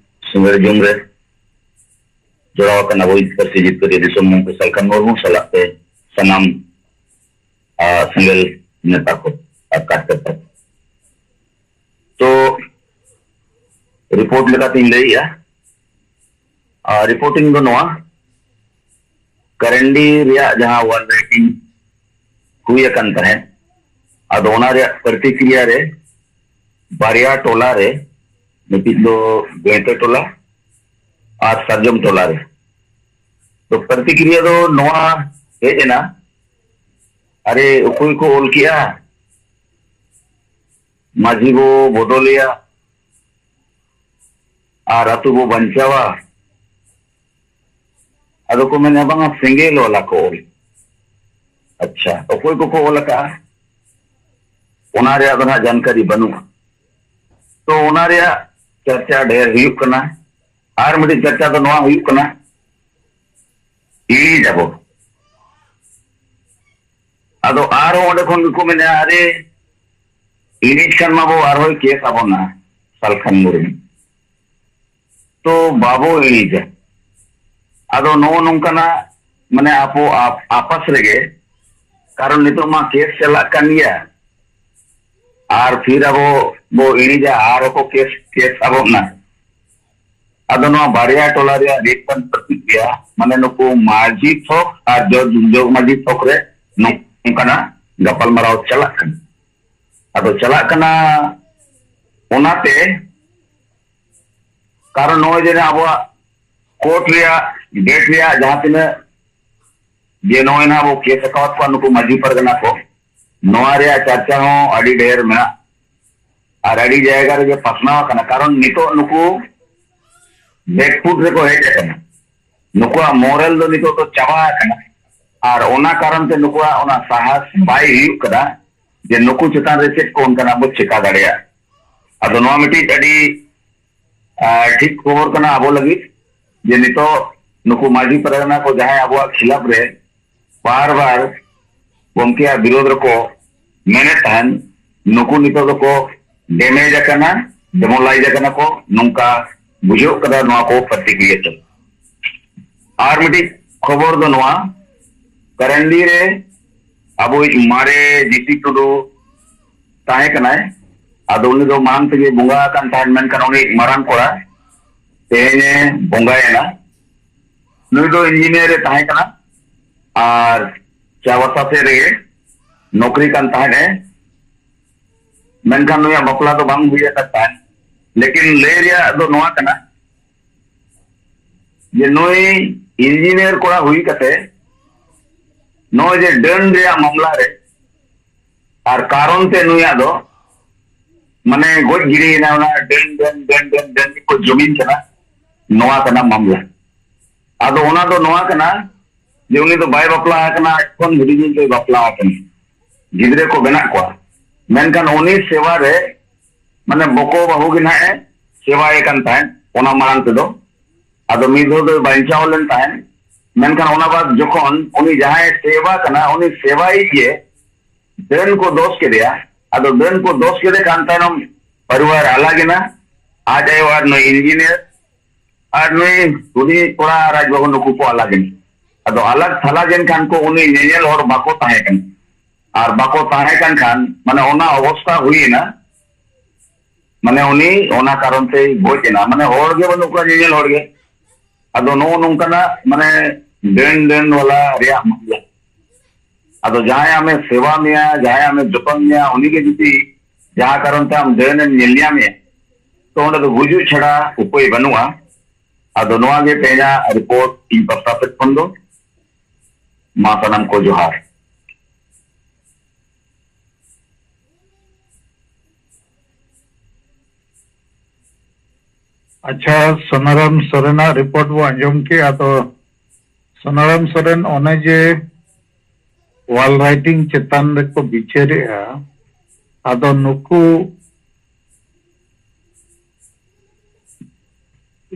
ᱥᱤᱸᱜᱟᱹᱲ ᱡᱚᱢ ᱨᱮ ᱡᱚᱲᱟᱣ ᱟᱠᱟᱱ ᱟᱵᱚᱭᱤᱡ ᱯᱟᱹᱨᱥᱤ ᱡᱤᱛᱠᱟᱹᱨᱤᱭᱟᱹ ᱫᱤᱥᱚᱢ ᱜᱚᱢᱠᱮ ᱥᱟᱞᱠᱷᱟᱱ ᱢᱩᱨᱢᱩ ᱥᱟᱞᱟᱜ ᱛᱮ ᱥᱟᱱᱟᱢ, ᱟᱨ, ᱥᱮᱸᱜᱮᱞ ᱱᱮᱛᱟ ᱠᱚ ᱟᱨ ᱠᱟᱨᱛᱮᱛᱟ ᱠᱚ᱾ ᱛᱚ, ᱨᱤᱯᱳᱨᱴ ᱞᱮᱠᱟᱛᱤᱧ ᱞᱟᱹᱭᱮᱜᱼᱟ, ᱟᱨ ᱨᱤᱯᱳᱨᱴᱤᱝ ᱫᱚ ᱱᱚᱣᱟ, ᱠᱟᱨᱟᱱᱰᱤ ᱨᱮᱭᱟᱜ ᱡᱟᱦᱟᱸ ᱣᱟᱞ ᱨᱟᱭᱴᱤᱝ ᱦᱩᱭ ᱟᱠᱟᱱ ᱛᱟᱦᱮᱸᱫ, ᱟᱫᱚ ᱚᱱᱟ ᱨᱮᱭᱟᱜ ᱯᱨᱚᱛᱤᱠᱨᱤᱭᱟ ᱨᱮ ᱵᱟᱨᱭᱟ ᱴᱚᱞᱟ ᱨᱮ, ᱢᱤᱫᱴᱤᱡ ᱫᱚ ᱜᱟᱹᱭᱛᱟᱹ ᱴᱚᱞᱟ ᱟᱨ ᱥᱟᱨᱡᱚᱢ ᱴᱚᱞᱟ ᱨᱮ, ᱛᱚ, ᱯᱨᱚᱛᱤᱠᱨᱤᱭᱟ ᱫᱚ ᱱᱚᱣᱟ ᱦᱮᱡ ᱮᱱᱟ, ᱟᱨᱮ, ᱚᱠᱚᱭ ᱠᱚ ᱚᱞ ᱠᱮᱜᱼᱟ? ᱢᱟᱹᱡᱷᱤ ᱵᱚ ᱵᱚᱫᱚᱞᱮᱭᱟ ᱟᱨ ᱟᱹᱛᱩ ᱵᱚ ᱵᱟᱧᱪᱟᱣᱟ᱾ ᱟᱫᱚ ᱠᱚ ᱢᱮᱱᱟ, ᱵᱟᱝᱟ, ᱥᱮᱸᱜᱮᱞ ᱵᱟᱞᱟ ᱠᱚ ᱚᱞ᱾ ᱟᱪᱪᱷᱟ, ᱚᱠᱚᱭ ᱠᱚᱠᱚ ᱚᱞ ᱟᱠᱟᱜᱼᱟ, ᱚᱱᱟ ᱨᱮᱭᱟᱜ ᱫᱚ ᱱᱟᱦᱟᱜ ᱡᱟᱱᱠᱟᱨᱤ ᱵᱟᱹᱱᱩᱜᱼᱟ᱾ ᱛᱚ, ᱚᱱᱟ ᱨᱮᱭᱟᱜ ᱪᱟᱨᱪᱟ ᱰᱷᱮᱨ ᱦᱩᱭᱩᱜ ᱠᱟᱱᱟ᱾ ᱟᱨ ᱢᱤᱫᱴᱤᱡ ᱪᱟᱨᱪᱟ ᱫᱚ ᱱᱚᱣᱟ ᱦᱩᱭᱩᱜ ᱠᱟᱱᱟ, ᱤᱲᱤᱡ ᱟᱵᱚ᱾ ᱟᱫᱚ ᱟᱨᱦᱚᱸ ᱚᱸᱰᱮ ᱠᱷᱚᱱ ᱜᱮᱠᱚ ᱢᱮᱱᱟ, ᱟᱨᱮ, ᱤᱲᱤᱡ ᱠᱷᱟᱱ ᱢᱟᱵᱚ ᱟᱨᱦᱚᱸᱭ ᱠᱮᱥ ᱟᱵᱚᱱᱟ ᱥᱟᱞᱠᱷᱟᱱ ᱢᱩᱨᱢᱩ᱾ ᱛᱚ, ᱵᱟᱵᱚ ᱤᱲᱤᱡᱟ᱾ ᱟᱫᱚ ᱱᱚᱜᱼᱚ ᱱᱚᱝᱠᱟᱱᱟᱜ, ᱢᱟᱱᱮ, ᱟᱵᱚ ᱟᱯ-, ᱟᱯᱟᱥ ᱨᱮᱜᱮ, ᱠᱟᱨᱚᱱ ᱱᱤᱛᱚᱜ ᱢᱟ ᱠᱮᱥ ᱪᱟᱞᱟᱜ ᱠᱟᱱ ᱜᱮᱭᱟ, ᱟᱨ ᱯᱷᱤᱨ ᱟᱵᱚ ᱵᱚ ᱤᱲᱤᱡᱟ, ᱟᱨ ᱦᱚᱸᱠᱚ ᱠᱮᱥ, ᱠᱮᱥ ᱟᱵᱚᱱᱟ᱾ ᱟᱫᱚ ᱱᱚᱣᱟ ᱵᱟᱨᱭᱟ ᱴᱚᱞᱟ ᱨᱮᱭᱟᱜ ᱨᱤᱴ ᱠᱟᱱ ᱯᱨᱚᱛᱤᱠᱨᱤᱭᱟ, ᱢᱟᱱᱮ, ᱱᱩᱠᱩ ᱢᱟᱹᱡᱷᱤ ᱛᱷᱚᱠ ᱟᱨ ᱡᱚᱜᱽ, ᱡᱚᱜᱽ ᱢᱟᱹᱡᱷᱤ ᱛᱷᱚᱠ ᱨᱮ ᱱᱚᱝᱠᱟᱱᱟᱜ ᱜᱟᱯᱟᱞᱢᱟᱨᱟᱣ ᱪᱟᱞᱟᱜ ᱠᱟᱱᱟ᱾ ᱟᱫᱚ ᱪᱟᱞᱟᱜ ᱠᱟᱱᱟ, ᱚᱱᱟᱛᱮ, ᱠᱟᱨᱚᱱ ᱱᱚᱜᱼᱚᱭ ᱡᱮ ᱟᱵᱚᱣᱟᱜ ᱠᱳᱨᱴ ᱨᱮᱭᱟᱜ, ᱰᱮᱴ ᱨᱮᱭᱟᱜ ᱡᱟᱦᱟᱸ ᱛᱤᱱᱟᱹᱜ ᱡᱮ ᱱᱚᱜᱼᱚᱭ ᱱᱟᱦᱟᱜ ᱵᱚ ᱠᱮᱥ ᱟᱠᱟᱣᱟᱫ ᱠᱚᱣᱟ ᱱᱩᱠᱩ ᱢᱟᱹᱡᱷᱤ ᱯᱟᱨᱜᱟᱱᱟ ᱠᱚ, ᱱᱚᱣᱟ ᱨᱮᱭᱟᱜ ᱪᱟᱨᱪᱟ ᱦᱚᱸ ᱟᱹᱰᱤ ᱰᱷᱮᱨ ᱢᱮᱱᱟᱜᱼᱟ᱾ ᱟᱨ ᱟᱹᱰᱤ ᱡᱟᱭᱜᱟ ᱨᱮᱜᱮ ᱯᱟᱥᱱᱟᱣ ᱟᱠᱟᱱᱟ, ᱠᱟᱨᱚᱱ ᱱᱤᱛᱚᱜ ᱱᱩᱠᱩ ᱵᱮᱠᱯᱷᱩᱴ ᱨᱮᱠᱚ ᱦᱮᱡ ᱟᱠᱟᱱᱟ᱾ ᱱᱩᱠᱩᱣᱟᱜ ᱢᱚᱨᱮᱞ ᱫᱚ ᱱᱤᱛᱚᱜ ᱫᱚ ᱪᱟᱵᱟ ᱟᱠᱟᱱᱟ, ᱟᱨ ᱚᱱᱟ ᱠᱟᱨᱚᱱ ᱛᱮ ᱱᱩᱠᱩᱣᱟᱜ ᱚᱱᱟ ᱥᱟᱦᱟᱥ ᱵᱟᱭ ᱦᱩᱭᱩᱜ ᱠᱟᱱᱟ ᱡᱮ ᱱᱩᱠᱩ ᱪᱮᱛᱟᱱ ᱨᱮ ᱪᱮᱫ ᱠᱚ ᱚᱱᱠᱟᱱᱟᱜ ᱵᱚ ᱪᱮᱠᱟ ᱫᱟᱲᱮᱭᱟᱜᱼᱟ᱾ ᱟᱫᱚ ᱱᱚᱣᱟ ᱢᱤᱫᱴᱤᱡ ᱟᱹᱰᱤ, ᱟᱨ, ᱴᱷᱤᱠ ᱠᱷᱚᱵᱚᱨ ᱠᱟᱱᱟ ᱟᱵᱚ ᱞᱟᱹᱜᱤᱫ, ᱡᱮ ᱱᱤᱛᱚᱜ ᱱᱩᱠᱩ ᱢᱟᱹᱡᱷᱤ ᱯᱟᱨᱜᱟᱱᱟ ᱠᱚ ᱡᱟᱦᱟᱸᱭ ᱟᱵᱚᱣᱟᱜ ᱠᱷᱤᱞᱟᱯ ᱨᱮ ᱵᱟᱨ ᱵᱟᱨ ᱜᱚᱢᱠᱮᱭᱟᱜ ᱵᱤᱨᱳᱫᱷ ᱨᱮᱠᱚ ᱢᱮᱱᱮᱫ ᱛᱟᱦᱮᱱ, ᱱᱩᱠᱩ ᱱᱤᱛᱚᱜ ᱫᱚᱠᱚ ᱰᱮᱢᱮᱡᱽ ᱟᱠᱟᱱᱟ, ᱰᱮᱢᱳᱞᱟᱭᱤᱡᱽ ᱟᱠᱟᱱᱟ ᱠᱚ, ᱱᱚᱝᱠᱟ ᱵᱩᱡᱷᱟᱹᱜ ᱠᱟᱱᱟ ᱱᱚᱣᱟ ᱠᱚ ᱯᱨᱚᱛᱤᱠᱨᱤᱭᱟ ᱛᱮ᱾ ᱟᱨ ᱢᱤᱫᱴᱤᱡ ᱠᱷᱚᱵᱚᱨ ᱫᱚ ᱱᱚᱣᱟ, ᱠᱟᱨᱟᱱᱰᱤ ᱨᱮ ᱟᱵᱚᱭᱤᱡ ᱢᱟᱨᱮ ᱡᱤ ᱥᱤ ᱴᱩᱰᱩ ᱛᱟᱦᱮᱸ ᱠᱟᱱᱟᱭ᱾ ᱟᱫᱚ ᱩᱱᱤ ᱫᱚ ᱢᱟᱲᱟᱝ ᱛᱮᱜᱮ ᱵᱚᱸᱜᱟ ᱟᱠᱟᱱ ᱛᱟᱦᱮᱸᱫ, ᱢᱮᱱᱠᱷᱟᱱ ᱩᱱᱤ ᱢᱟᱨᱟᱝ ᱠᱚᱲᱟ ᱛᱮᱦᱮᱧᱮ ᱵᱚᱸᱜᱟᱭᱮᱱᱟ᱾ ᱱᱩᱭ ᱫᱚ ᱤᱧᱡᱤᱱᱤᱭᱟᱨ ᱮ ᱛᱟᱦᱮᱸ ᱠᱟᱱᱟ ᱟᱨ ᱪᱟᱵᱟᱥᱟ ᱥᱮᱫ ᱨᱮᱜᱮ ᱱᱚᱠᱨᱤ ᱠᱟᱱ ᱛᱟᱦᱮᱸᱫ ᱮ, ᱢᱮᱱᱠᱷᱟᱱ ᱱᱩᱭᱟᱜ ᱵᱟᱯᱞᱟ ᱫᱚ ᱵᱟᱝ ᱦᱩᱭ ᱟᱠᱟᱱ ᱛᱟᱦᱮᱸᱫ᱾ ᱞᱮᱠᱤᱱ ᱞᱟᱹᱭ ᱨᱮᱭᱟᱜ ᱫᱚ ᱱᱚᱣᱟ ᱠᱟᱱᱟ ᱡᱮ ᱱᱩᱭ ᱤᱧᱡᱤᱱᱤᱭᱟᱨ ᱠᱚᱲᱟ ᱦᱩᱭ ᱠᱟᱛᱮ ᱱᱚᱜᱼᱚᱭ ᱡᱮ ᱰᱟᱹᱱ ᱨᱮᱭᱟᱜ ᱢᱟᱢᱞᱟ ᱨᱮ ᱟᱨ ᱠᱟᱨᱚᱱ ᱛᱮ ᱱᱩᱭᱟᱜ ᱫᱚ ᱢᱟᱱᱮ ᱜᱚᱡ ᱜᱤᱰᱤᱭᱮᱱᱟ, ᱚᱱᱟ ᱰᱟᱹᱱ, ᱰᱟᱹᱱ, ᱰᱟᱹᱱ, ᱰᱟᱹᱱ, ᱰᱟᱹᱱ ᱜᱮᱠᱚ ᱡᱚᱢᱤᱱ ᱠᱟᱱᱟ, ᱱᱚᱣᱟ ᱠᱟᱱᱟ ᱢᱟᱢᱞᱟ᱾ ᱟᱫᱚ ᱚᱱᱟ ᱫᱚ ᱱᱚᱣᱟ ᱠᱟᱱᱟ ᱡᱮ ᱩᱱᱤ ᱫᱚ ᱵᱟᱭ ᱵᱟᱯᱞᱟ ᱟᱠᱟᱱᱟ, ᱟᱡ ᱠᱷᱚᱱ ᱦᱩᱰᱤᱧ ᱤᱡ ᱫᱚᱭ ᱵᱟᱯᱞᱟ ᱟᱠᱟᱱᱟ, ᱜᱤᱫᱽᱨᱟᱹ ᱠᱚ ᱢᱮᱱᱟᱜ ᱠᱚᱣᱟ, ᱢᱮᱱᱠᱷᱟᱱ ᱩᱱᱤ ᱥᱮᱵᱟ ᱨᱮ ᱢᱟᱱᱮ ᱵᱚᱠᱚ ᱵᱟᱹᱦᱩ ᱜᱮ ᱱᱟᱦᱟᱜ ᱮ ᱥᱮᱵᱟᱭᱮ ᱠᱟᱱ ᱛᱟᱦᱮᱸᱫ ᱚᱱᱟ ᱢᱟᱲᱟᱝ ᱛᱮᱫᱚ᱾ ᱟᱫᱚ ᱢᱤᱫ ᱫᱷᱟᱣ ᱫᱚᱭ ᱵᱟᱧᱪᱟᱣ ᱞᱮᱱ ᱛᱟᱦᱮᱸᱫ, ᱢᱮᱱᱠᱷᱟᱱ ᱚᱱᱟ ᱵᱟᱫ ᱡᱚᱠᱷᱚᱱ ᱩᱱᱤ ᱡᱟᱦᱟᱸᱭ ᱥᱮᱵᱟ ᱠᱟᱱᱟ, ᱩᱱᱤ ᱥᱮᱵᱟᱭᱤᱡ ᱜᱮ ᱰᱟᱹᱱ ᱠᱚ ᱫᱳᱥ ᱠᱮᱫᱮᱭᱟ᱾ ᱟᱫᱚ ᱰᱟᱹᱱ ᱠᱚ ᱫᱳᱥ ᱠᱮᱫᱮ ᱠᱷᱟᱱ ᱛᱟᱭᱱᱚᱢ ᱯᱟᱨᱤᱵᱟᱨ ᱟᱞᱟᱜ ᱮᱱᱟ, ᱟᱡ ᱟᱭᱳ ᱟᱨ ᱱᱩᱭ ᱤᱧᱡᱤᱱᱤᱭᱟᱨ ᱟᱨ ᱱᱩᱭ ᱦᱩᱰᱤᱧ ᱠᱚᱲᱟ ᱨᱟᱡᱽ ᱵᱟᱹᱵᱩ ᱱᱩᱠᱩ ᱠᱚ ᱟᱞᱟᱜ ᱮᱱᱟ᱾ ᱟᱫᱚ ᱟᱞᱟᱜ ᱛᱷᱟᱞᱟᱜ ᱮᱱ ᱠᱷᱟᱱ ᱠᱚ ᱩᱱᱤ ᱧᱮᱧᱮᱞ ᱦᱚᱲ ᱵᱟᱠᱚ ᱛᱟᱦᱮᱸ ᱠᱟᱱᱟ᱾ ᱟᱨ ᱵᱟᱠᱚ ᱛᱟᱦᱮᱸ ᱠᱟᱱ ᱠᱷᱟᱱ ᱢᱟᱱᱮ ᱚᱱᱟ ᱚᱵᱚᱥᱛᱟ ᱦᱩᱭ ᱮᱱᱟ, ᱢᱟᱱᱮ ᱩᱱᱤ ᱚᱱᱟ ᱠᱟᱨᱚᱱ ᱛᱮᱭ ᱜᱚᱡ ᱮᱱᱟ, ᱢᱟᱱᱮ ᱦᱚᱲ ᱜᱮ ᱵᱟᱹᱱᱩᱜ ᱠᱚᱣᱟ ᱧᱮᱧᱮᱞ ᱦᱚᱲ ᱜᱮ᱾ ᱟᱫᱚ ᱱᱚᱜᱼᱚ ᱱᱚᱝᱠᱟᱱᱟᱜ ᱢᱟᱱᱮ ᱰᱟᱹᱱ ᱰᱟᱹᱱ ᱵᱟᱞᱟ ᱨᱮᱭᱟᱜ ᱢᱟᱢᱞᱟ᱾ ᱟᱫᱚ ᱡᱟᱦᱟᱸᱭ ᱟᱢᱮ ᱥᱮᱵᱟ ᱢᱮᱭᱟ, ᱡᱟᱦᱟᱸᱭ ᱟᱢᱮ ᱡᱚᱛᱚᱱ ᱢᱮᱭᱟ, ᱩᱱᱤ ᱜᱮ ᱡᱩᱫᱤ ᱡᱟᱦᱟᱸ ᱠᱟᱨᱚᱱ ᱛᱮ ᱟᱢ ᱰᱟᱹᱱ ᱮᱢ ᱧᱮᱞ ᱧᱟᱢᱮᱭᱟ, ᱛᱚ ᱚᱸᱰᱮ ᱫᱚ ᱜᱩᱡᱩᱜ ᱪᱷᱟᱲᱟ ᱩᱯᱟᱹᱭ ᱵᱟᱹᱱᱩᱜᱼᱟ᱾ ᱟᱫᱚ ᱱᱚᱣᱟ ᱜᱮ ᱛᱮᱦᱮᱧᱟᱜ ᱨᱤᱯᱳᱨᱴ ᱤᱧ ᱯᱟᱥᱴᱟ ᱥᱮᱫ ᱠᱷᱚᱱ ᱫᱚ᱾ ᱢᱟ ᱥᱟᱱᱟᱢ ᱠᱚ ᱡᱚᱦᱟᱨ᱾ ᱟᱪᱪᱷᱟ, ᱥᱳᱱᱟᱨᱟᱢ ᱥᱚᱨᱮᱱᱟᱜ ᱨᱤᱯᱳᱨᱴ ᱵᱚ ᱟᱸᱡᱚᱢ ᱠᱮᱜᱼᱟ᱾ ᱟᱫᱚ ᱥᱳᱱᱟᱨᱟᱢ ᱥᱚᱨᱮᱱ ᱚᱱᱮ ᱡᱮ ᱚᱣᱟᱞ ᱨᱟᱭᱴᱤᱝ ᱪᱮᱛᱟᱱ ᱨᱮᱠᱚ ᱵᱤᱪᱟᱹᱨᱮᱜᱼᱟ, ᱟᱫᱚ ᱱᱩᱠᱩ,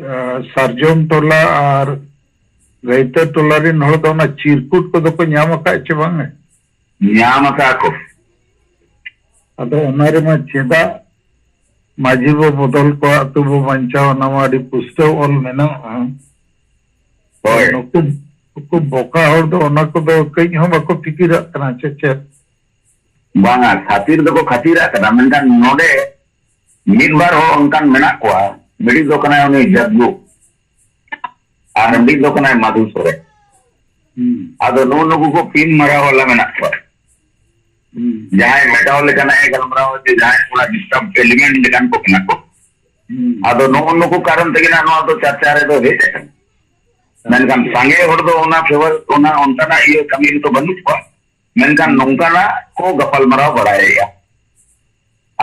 ᱟᱸ, ᱥᱟᱨᱡᱚᱢ ᱴᱚᱞᱟ ᱟᱨ ᱜᱟᱹᱭᱛᱟᱹ ᱴᱚᱞᱟ ᱨᱮᱱ ᱦᱚᱲ ᱫᱚ ᱚᱱᱟ ᱪᱤᱨᱠᱩᱴ ᱠᱚᱫᱚ ᱠᱚ ᱧᱟᱢ ᱟᱠᱟᱫ ᱪᱮ ᱵᱟᱝ? ᱧᱟᱢ ᱟᱠᱟᱫ ᱠᱚ᱾ ᱟᱫᱚ ᱚᱱᱟ ᱨᱮᱢᱟ ᱪᱮᱫᱟᱜ ᱢᱟᱹᱡᱷᱤ ᱵᱚ ᱵᱚᱫᱚᱞ ᱠᱚᱣᱟ, ᱟᱹᱛᱩ ᱵᱚ ᱵᱟᱧᱪᱟᱣᱟ, ᱚᱱᱟ ᱢᱟ ᱟᱹᱰᱤ ᱯᱩᱥᱴᱟᱹᱣ ᱚᱞ ᱢᱮᱱᱟᱜᱼᱟ᱾ ᱦᱳᱭ᱾ ᱱᱩᱠᱩ, ᱱᱩᱠᱩ ᱵᱚᱠᱟ ᱦᱚᱲ ᱫᱚ ᱚᱱᱟ ᱠᱚᱫᱚ ᱠᱟᱹᱡ ᱦᱚᱸ ᱵᱟᱠᱚ ᱯᱷᱤᱠᱤᱨᱟᱜ ᱠᱟᱱᱟ ᱪᱮ ᱪᱮᱫ? ᱵᱟᱝᱟ, ᱠᱷᱟᱹᱛᱤᱨ ᱫᱚᱠᱚ ᱠᱷᱟᱹᱛᱤᱨᱟᱜ ᱠᱟᱱᱟ, ᱢᱮᱱᱠᱷᱟᱱ ᱱᱚᱰᱮ ᱢᱤᱫ ᱵᱟᱨ ᱦᱚᱲ ᱚᱱᱠᱟᱱ ᱢᱮᱱᱟᱜ ᱠᱚᱣᱟ, ᱢᱤᱫᱴᱤᱡ ᱫᱚ ᱠᱟᱱᱟᱭ ᱩᱱᱤ ᱡᱟᱜᱽᱜᱩ, ᱟᱨ ᱢᱤᱫ ᱫᱚ ᱠᱟᱱᱟᱭ ᱢᱟᱫᱷᱩ ᱥᱚᱨᱮᱱ᱾ ᱦᱩᱸ᱾ ᱟᱫᱚ ᱱᱩᱜᱼᱩ ᱱᱩᱠᱩ ᱠᱚ ᱯᱤᱱ ᱢᱟᱨᱟᱣ ᱵᱟᱞᱟ ᱢᱮᱱᱟᱜ ᱠᱚᱣᱟ᱾ ᱦᱩᱸ᱾ ᱡᱟᱦᱟᱸᱭ ᱢᱮᱴᱟᱣ ᱞᱮᱠᱟᱱᱟᱜ ᱮ ᱜᱟᱞᱢᱟᱨᱟᱣᱟ ᱡᱮ ᱡᱟᱦᱟᱸᱭ ᱛᱷᱚᱲᱟ ᱰᱤᱥᱴᱟᱨᱵ ᱮᱞᱤᱢᱮᱱᱴ ᱞᱮᱠᱟᱱ ᱠᱚ ᱠᱟᱱᱟ ᱠᱚ᱾ ᱦᱩᱸ᱾ ᱟᱫᱚ ᱱᱩᱜᱼᱩ ᱱᱩᱠᱩ ᱠᱟᱨᱚᱱ ᱛᱮᱜᱮ ᱱᱟᱜ ᱱᱚᱣᱟ ᱫᱚ ᱪᱟᱨᱪᱟ ᱨᱮᱫᱚ ᱦᱮᱡ ᱟᱠᱟᱱᱟ᱾ ᱢᱮᱱᱠᱷᱟᱱ ᱥᱟᱸᱜᱮ ᱦᱚᱲ ᱫᱚ ᱚᱱᱟ ᱯᱷᱮᱵᱟᱨ, ᱚᱱᱟ ᱚᱱᱠᱟᱱᱟᱜ ᱤᱭᱟᱹ ᱠᱟᱹᱢᱤ ᱨᱮᱫᱚ ᱵᱟᱹᱱᱩᱜ ᱠᱚᱣᱟ᱾ ᱢᱮᱱᱠᱷᱟᱱ ᱱᱚᱝᱠᱟᱱᱟᱜ ᱠᱚ ᱜᱟᱯᱟᱞ ᱢᱟᱨᱟᱣ ᱵᱟᱲᱟᱭᱮᱫᱼᱟ᱾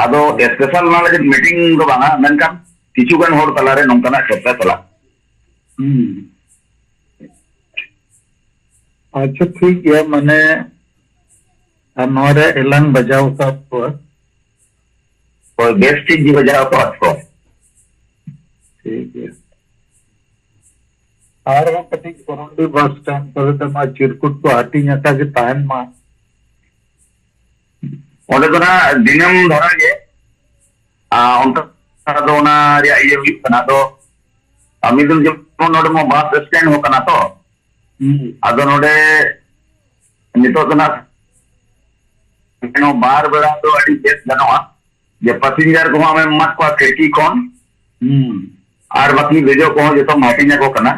ᱟᱫᱚ ᱥᱯᱮᱥᱟᱞ ᱚᱱᱟ ᱞᱟᱹᱜᱤᱫ ᱢᱤᱴᱤᱝ ᱫᱚ ᱵᱟᱝᱟ, ᱢᱮᱱᱠᱷᱟᱱ ᱠᱤᱪᱷᱩ ᱜᱟᱱ ᱦᱚᱲ ᱛᱟᱞᱟᱨᱮ ᱱᱚᱝᱠᱟᱱᱟᱜ ᱪᱟᱨᱪᱟ ᱪᱟᱞᱟᱜ᱾ ᱦᱩᱸ᱾ ᱟᱪᱪᱷᱟ, ᱴᱷᱤᱠ ᱜᱮᱭᱟ, ᱢᱟᱱᱮ, ᱟᱨ ᱱᱚᱣᱟ ᱨᱮ ᱮᱞᱟᱝ ᱵᱟᱡᱟᱣ ᱟᱠᱟᱫ ᱠᱚᱣᱟ᱾ ᱦᱳᱭ, ᱵᱮᱥ ᱴᱷᱤᱠ ᱜᱮ ᱵᱟᱡᱟᱣ ᱟᱠᱟᱫ ᱠᱚᱣᱟ᱾ ᱴᱷᱤᱠ ᱜᱮᱭᱟ᱾ ᱟᱨᱦᱚᱸ ᱠᱟᱹᱴᱤᱡ ᱠᱚᱨᱚᱱᱰᱤ ᱵᱟᱥ ᱥᱴᱮᱱᱰ ᱠᱚᱨᱮ ᱫᱚ ᱱᱚᱣᱟ ᱪᱤᱨᱠᱩᱴ ᱠᱚ ᱦᱟᱹᱴᱤᱧ ᱟᱠᱟ ᱜᱮ ᱛᱟᱦᱮᱱ ᱢᱟ᱾ ᱚᱸᱰᱮ ᱫᱚ ᱱᱟᱦᱟᱜ ᱫᱤᱱᱟᱹᱢ ᱫᱷᱟᱨᱟ ᱜᱮ, ᱟᱨ ᱚᱱᱠᱟ ᱫᱚ ᱚᱱᱟ ᱨᱮᱭᱟᱜ ᱤᱭᱟᱹ ᱦᱩᱭᱩᱜ ᱠᱟᱱᱟ᱾ ᱟᱫᱚ, ᱟᱨ ᱢᱤᱫ ᱫᱤᱱ ᱡᱮᱢᱚᱱ ᱱᱚᱰᱮ ᱢᱟ ᱵᱟᱥ ᱥᱴᱮᱱᱰ ᱦᱚᱸ ᱠᱟᱱᱟ ᱛᱚ᱾ ᱦᱩᱸ᱾ ᱟᱫᱚ ᱱᱚᱰᱮ ᱱᱤᱛᱚᱜ ᱫᱚ ᱱᱟᱦᱟᱜ ᱱᱚᱣᱟ ᱵᱟᱨ ᱵᱮᱲᱟ ᱫᱚ ᱟᱹᱰᱤ ᱵᱮᱥ ᱜᱟᱱᱚᱜᱼᱟ, ᱡᱮ ᱯᱟᱥᱮᱧᱡᱟᱨ ᱠᱚᱦᱚᱸ ᱟᱢᱮᱢ ᱮᱢᱟᱫ ᱠᱚᱣᱟ ᱠᱷᱤᱲᱠᱤ ᱠᱷᱚᱱ, ᱦᱩᱸ᱾ ᱟᱨ ᱵᱟᱹᱠᱤ ᱫᱮᱡᱚᱜ ᱠᱚᱦᱚᱸ ᱡᱚᱛᱚᱢ ᱦᱟᱹᱴᱤᱧ ᱟᱠᱚ ᱠᱟᱱᱟ᱾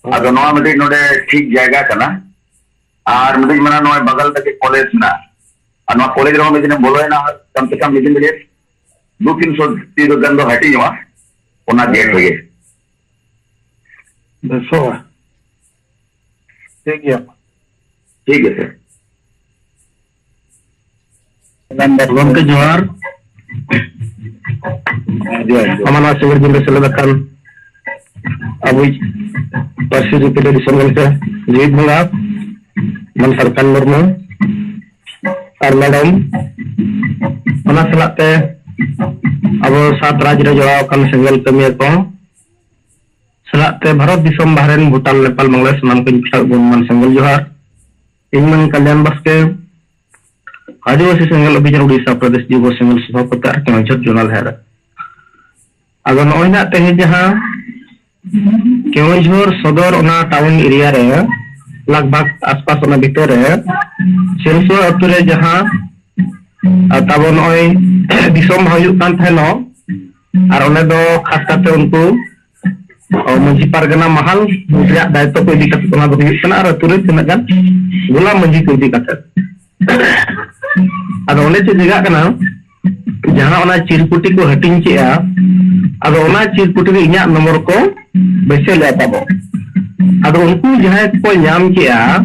ᱦᱳᱭ᱾ ᱟᱫᱚ ᱱᱚᱣᱟ ᱢᱤᱫᱴᱤᱡ ᱱᱚᱰᱮ ᱴᱷᱤᱠ ᱡᱟᱭᱜᱟ ᱠᱟᱱᱟ᱾ ᱟᱨ ᱢᱤᱫᱴᱤᱡ ᱢᱮᱱᱟᱜᱼᱟ, ᱱᱚᱣᱟ ᱵᱟᱜᱟᱞ ᱨᱮᱜᱮ ᱠᱚᱞᱮᱡᱽ ᱢᱮᱱᱟᱜᱼᱟ᱾ ᱟᱨ ᱱᱚᱣᱟ ᱠᱚᱞᱮᱡᱽ ᱨᱮᱦᱚᱸ ᱢᱤᱫ ᱫᱤᱱᱮᱢ ᱵᱚᱞᱚᱭᱮᱱᱟ, ᱠᱚᱢ ᱥᱮ ᱠᱚᱢ ᱢᱤᱫ ᱫᱤᱱ ᱨᱮᱜᱮ ᱫᱩ ᱛᱤᱱᱥᱚ ᱴᱤ ᱜᱟᱱ ᱫᱚ ᱦᱟᱹᱴᱤᱧᱚᱜᱼᱟ ᱚᱱᱟ ᱜᱮᱴ ᱨᱮᱜᱮ᱾ ᱵᱮᱥᱚᱜᱼᱟ᱾ ᱴᱷᱤᱠ ᱜᱮᱭᱟ᱾ ᱴᱷᱤᱠ ᱜᱮᱭᱟ ᱥᱮ᱾ ᱜᱚᱢᱠᱮ ᱡᱚᱦᱟᱨ᱾ ᱡᱚᱦᱟᱨ, ᱡᱚᱦᱟᱨ᱾ ᱟᱢᱟᱜ ᱱᱚᱣᱟ ᱥᱤᱸᱜᱟᱹᱲ ᱫᱤᱱ ᱨᱮ ᱥᱮᱞᱮᱫ ᱟᱠᱟᱱ ᱟᱵᱚᱭᱤᱡ ᱯᱟᱹᱨᱥᱤ ᱨᱤᱯᱤᱰᱮ ᱫᱤᱥᱚᱢ ᱜᱚᱢᱠᱮ ᱡᱤᱣᱤᱫ ᱵᱚᱸᱜᱟ, ᱢᱟᱱ ᱥᱟᱨᱠᱟᱱ ᱢᱩᱨᱢᱩ ᱟᱨ ᱢᱮᱰᱟᱢ, ᱚᱱᱟ ᱥᱟᱞᱟᱜ ᱛᱮ ᱟᱵᱚ ᱥᱟᱛ ᱨᱟᱡᱽ ᱨᱮ ᱡᱚᱲᱟᱣ ᱟᱠᱟᱱ ᱥᱮᱸᱜᱮᱞ ᱠᱟᱹᱢᱤᱭᱟᱹ ᱠᱚ ᱥᱟᱞᱟᱜ ᱛᱮ ᱵᱷᱟᱨᱚᱛ ᱫᱤᱥᱚᱢ, ᱵᱟᱦᱨᱮᱱ, ᱵᱷᱩᱴᱟᱱ, ᱱᱮᱯᱟᱞ, ᱵᱟᱝᱞᱟᱫᱮᱥ, ᱥᱟᱱᱟᱢ ᱠᱚᱧ ᱯᱟᱥᱱᱟᱣ ᱜᱩᱱᱢᱟᱱ ᱥᱮᱸᱜᱮᱞ ᱡᱚᱦᱟᱨ᱾ ᱤᱧ ᱢᱟᱹᱱ ᱠᱟᱞᱭᱟᱱ ᱵᱟᱥᱠᱮ, ᱟᱹᱫᱤᱵᱟᱹᱥᱤ ᱥᱮᱸᱜᱮᱞ ᱚᱵᱷᱤᱡᱟᱱ ᱩᱰᱤᱥᱟ ᱯᱨᱚᱫᱮᱥ ᱡᱩᱵᱚ ᱥᱮᱸᱜᱮᱞ ᱥᱚᱵᱷᱟᱯᱚᱛᱤ ᱟᱨ ᱠᱮᱣᱚᱱᱡᱷᱚᱨ ᱡᱳᱱᱟᱞ ᱦᱮᱰ᱾ ᱟᱫᱚ ᱱᱚᱜᱼᱚᱭ ᱱᱟᱜ ᱛᱮᱦᱮᱧ ᱡᱟᱦᱟᱸ ᱠᱮᱣᱚᱱᱡᱷᱚᱨ ᱥᱚᱫᱚᱨ ᱚᱱᱟ ᱴᱟᱣᱩᱱ ᱮᱨᱤᱭᱟ ᱨᱮ ᱞᱟᱜᱽ ᱵᱷᱟᱜᱽ ᱟᱥᱯᱟᱥ ᱚᱱᱟ ᱵᱷᱤᱛᱟᱹᱨ ᱨᱮ ᱥᱤᱞᱥᱩᱣᱟ ᱟᱹᱛᱩ ᱨᱮ ᱡᱟᱦᱟᱸ, ᱟᱨ ᱛᱟᱵᱚ ᱱᱚᱜᱼᱚᱭ ᱫᱤᱥᱚᱢ ᱦᱩᱭᱩᱜ ᱠᱟᱱ ᱛᱟᱦᱮᱱᱚᱜ, ᱟᱨ ᱚᱸᱰᱮ ᱫᱚ ᱠᱷᱟᱥ ᱠᱟᱛᱮ ᱩᱱᱠᱩ, ᱚ, ᱢᱟᱹᱡᱷᱤ ᱯᱟᱨᱜᱟᱱᱟ ᱢᱟᱦᱟᱞ ᱨᱮᱭᱟᱜ ᱫᱟᱭᱤᱛᱛᱚ ᱠᱚ ᱤᱫᱤ ᱠᱟᱛᱮ ᱚᱱᱟ ᱫᱚ ᱦᱩᱭᱩᱜ ᱠᱟᱱᱟ, ᱟᱨ ᱟᱹᱛᱩ ᱨᱮ ᱛᱤᱱᱟᱹᱜ ᱜᱟᱱ ᱜᱚᱞᱟ ᱢᱟᱹᱡᱷᱤ ᱠᱚ ᱤᱫᱤ ᱠᱟᱛᱮ᱾ ᱟᱫᱚ ᱚᱸᱰᱮ ᱪᱮᱫ ᱪᱤᱠᱟᱹᱜ ᱠᱟᱱᱟ, ᱡᱟᱦᱟᱸ ᱚᱱᱟ ᱪᱤᱨᱠᱩᱴᱤ ᱠᱚ ᱦᱟᱹᱴᱤᱧ ᱠᱮᱜᱼᱟ, ᱟᱫᱚ ᱚᱱᱟ ᱪᱤᱨᱠᱩᱴᱤ ᱨᱮ ᱤᱧᱟᱹᱜ ᱱᱚᱢᱵᱚᱨ ᱠᱚ ᱵᱟᱹᱭᱥᱟᱹᱣ ᱞᱮᱫᱼᱟ ᱛᱟᱵᱚ᱾ ᱟᱫᱚ ᱩᱱᱠᱩ ᱡᱟᱦᱟᱸᱭ ᱠᱚ ᱧᱟᱢ ᱠᱮᱜᱼᱟ,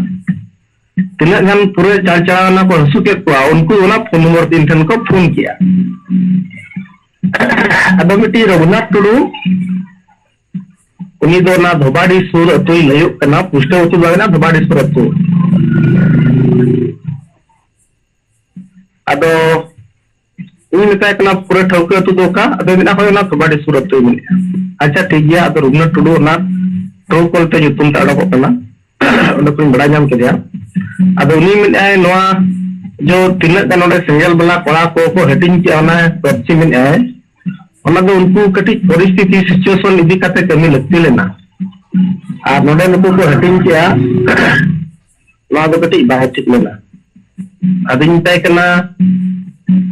ᱛᱤᱱᱟᱹᱜ ᱜᱟᱱ ᱯᱩᱨᱟᱹ ᱪᱟᱞᱪᱟᱞᱟᱣᱱᱟ ᱠᱚ ᱦᱟᱹᱥᱩ ᱠᱮᱫ ᱠᱚᱣᱟ, ᱩᱱᱠᱩ ᱚᱱᱟ ᱯᱷᱳᱱ ᱱᱚᱢᱵᱚᱨ ᱤᱧ ᱴᱷᱮᱱ ᱠᱚ ᱯᱷᱳᱱ ᱠᱮᱜᱼᱟ᱾ ᱟᱫᱚ ᱢᱤᱫᱴᱤᱡ ᱨᱚᱜᱷᱩᱱᱟᱛᱷ ᱴᱩᱰᱩ, ᱩᱱᱤ ᱫᱚ ᱚᱱᱟ ᱫᱷᱚᱵᱟᱰᱤ ᱥᱩᱨ ᱟᱹᱛᱩᱭ ᱞᱟᱹᱭᱚᱜ ᱠᱟᱱᱟ, ᱯᱩᱥᱴᱟᱹᱣ ᱟᱹᱛᱩ ᱫᱚ ᱵᱟᱝ ᱠᱟᱱᱟ, ᱫᱷᱚᱵᱟᱰᱤ ᱥᱩᱨ ᱟᱹᱛᱩ᱾ ᱟᱫᱚ ᱤᱧ ᱢᱮᱛᱟᱭ ᱠᱟᱱᱟ, "ᱯᱩᱨᱟᱹ ᱴᱷᱟᱹᱣᱠᱟᱹ ᱟᱹᱛᱩ ᱫᱚ ᱚᱠᱟ?" ᱟᱫᱚᱭ ᱢᱮᱱᱟ, "ᱦᱳᱭ, ᱚᱱᱟ ᱫᱷᱚᱵᱟᱰᱤ ᱥᱩᱨ ᱟᱹᱛᱩᱭ ᱢᱮᱱᱮᱜᱼᱟ᱾" ᱟᱪᱪᱷᱟ, ᱴᱷᱤᱠ ᱜᱮᱭᱟ᱾ ᱟᱫᱚ ᱨᱚᱜᱷᱩᱱᱟᱛᱷ ᱴᱩᱰᱩ ᱚᱱᱟ ᱴᱨᱩ ᱠᱚᱞ ᱛᱮ ᱧᱩᱛᱩᱢ ᱛᱮ ᱚᱰᱚᱠᱚᱜ ᱠᱟᱱᱟ, ᱚᱸᱰᱮ ᱠᱷᱚᱱᱤᱧ ᱵᱟᱲᱟᱭ ᱧᱟᱢ ᱠᱮᱫᱮᱭᱟ᱾ ᱟᱫᱚ ᱩᱱᱤ ᱢᱮᱱᱮᱫᱼᱟᱭ, ᱱᱚᱣᱟ ᱡᱚ ᱛᱤᱱᱟᱹᱜ ᱜᱟᱱ ᱚᱸᱰᱮ ᱥᱮᱸᱜᱮᱞ ᱵᱟᱞᱟ ᱠᱚᱲᱟ ᱠᱚ ᱠᱚ ᱦᱟᱹᱴᱤᱧ ᱠᱮᱜᱼᱟ, ᱚᱱᱟ ᱯᱮᱯᱥᱤ ᱢᱮᱱᱮᱫᱼᱟᱭ, ᱚᱱᱟ ᱫᱚ ᱩᱱᱠᱩ ᱠᱟᱹᱴᱤᱡ ᱯᱚᱨᱤᱥᱛᱷᱤᱛᱤ, ᱥᱤᱪᱩᱭᱮᱥᱚᱱ ᱤᱫᱤ ᱠᱟᱛᱮ ᱠᱟᱹᱢᱤ ᱞᱟᱹᱠᱛᱤ ᱞᱮᱱᱟ᱾ ᱟᱨ ᱱᱚᱰᱮ ᱱᱩᱠᱩ ᱠᱚ ᱦᱟᱹᱴᱤᱧ ᱠᱮᱜᱼᱟ, ᱱᱚᱣᱟ ᱫᱚ ᱠᱟᱹᱴᱤᱡ ᱵᱟᱭ ᱴᱷᱤᱠ ᱞᱮᱱᱟ᱾ ᱟᱫᱚᱧ ᱢᱮᱛᱟᱭ ᱠᱟᱱᱟ,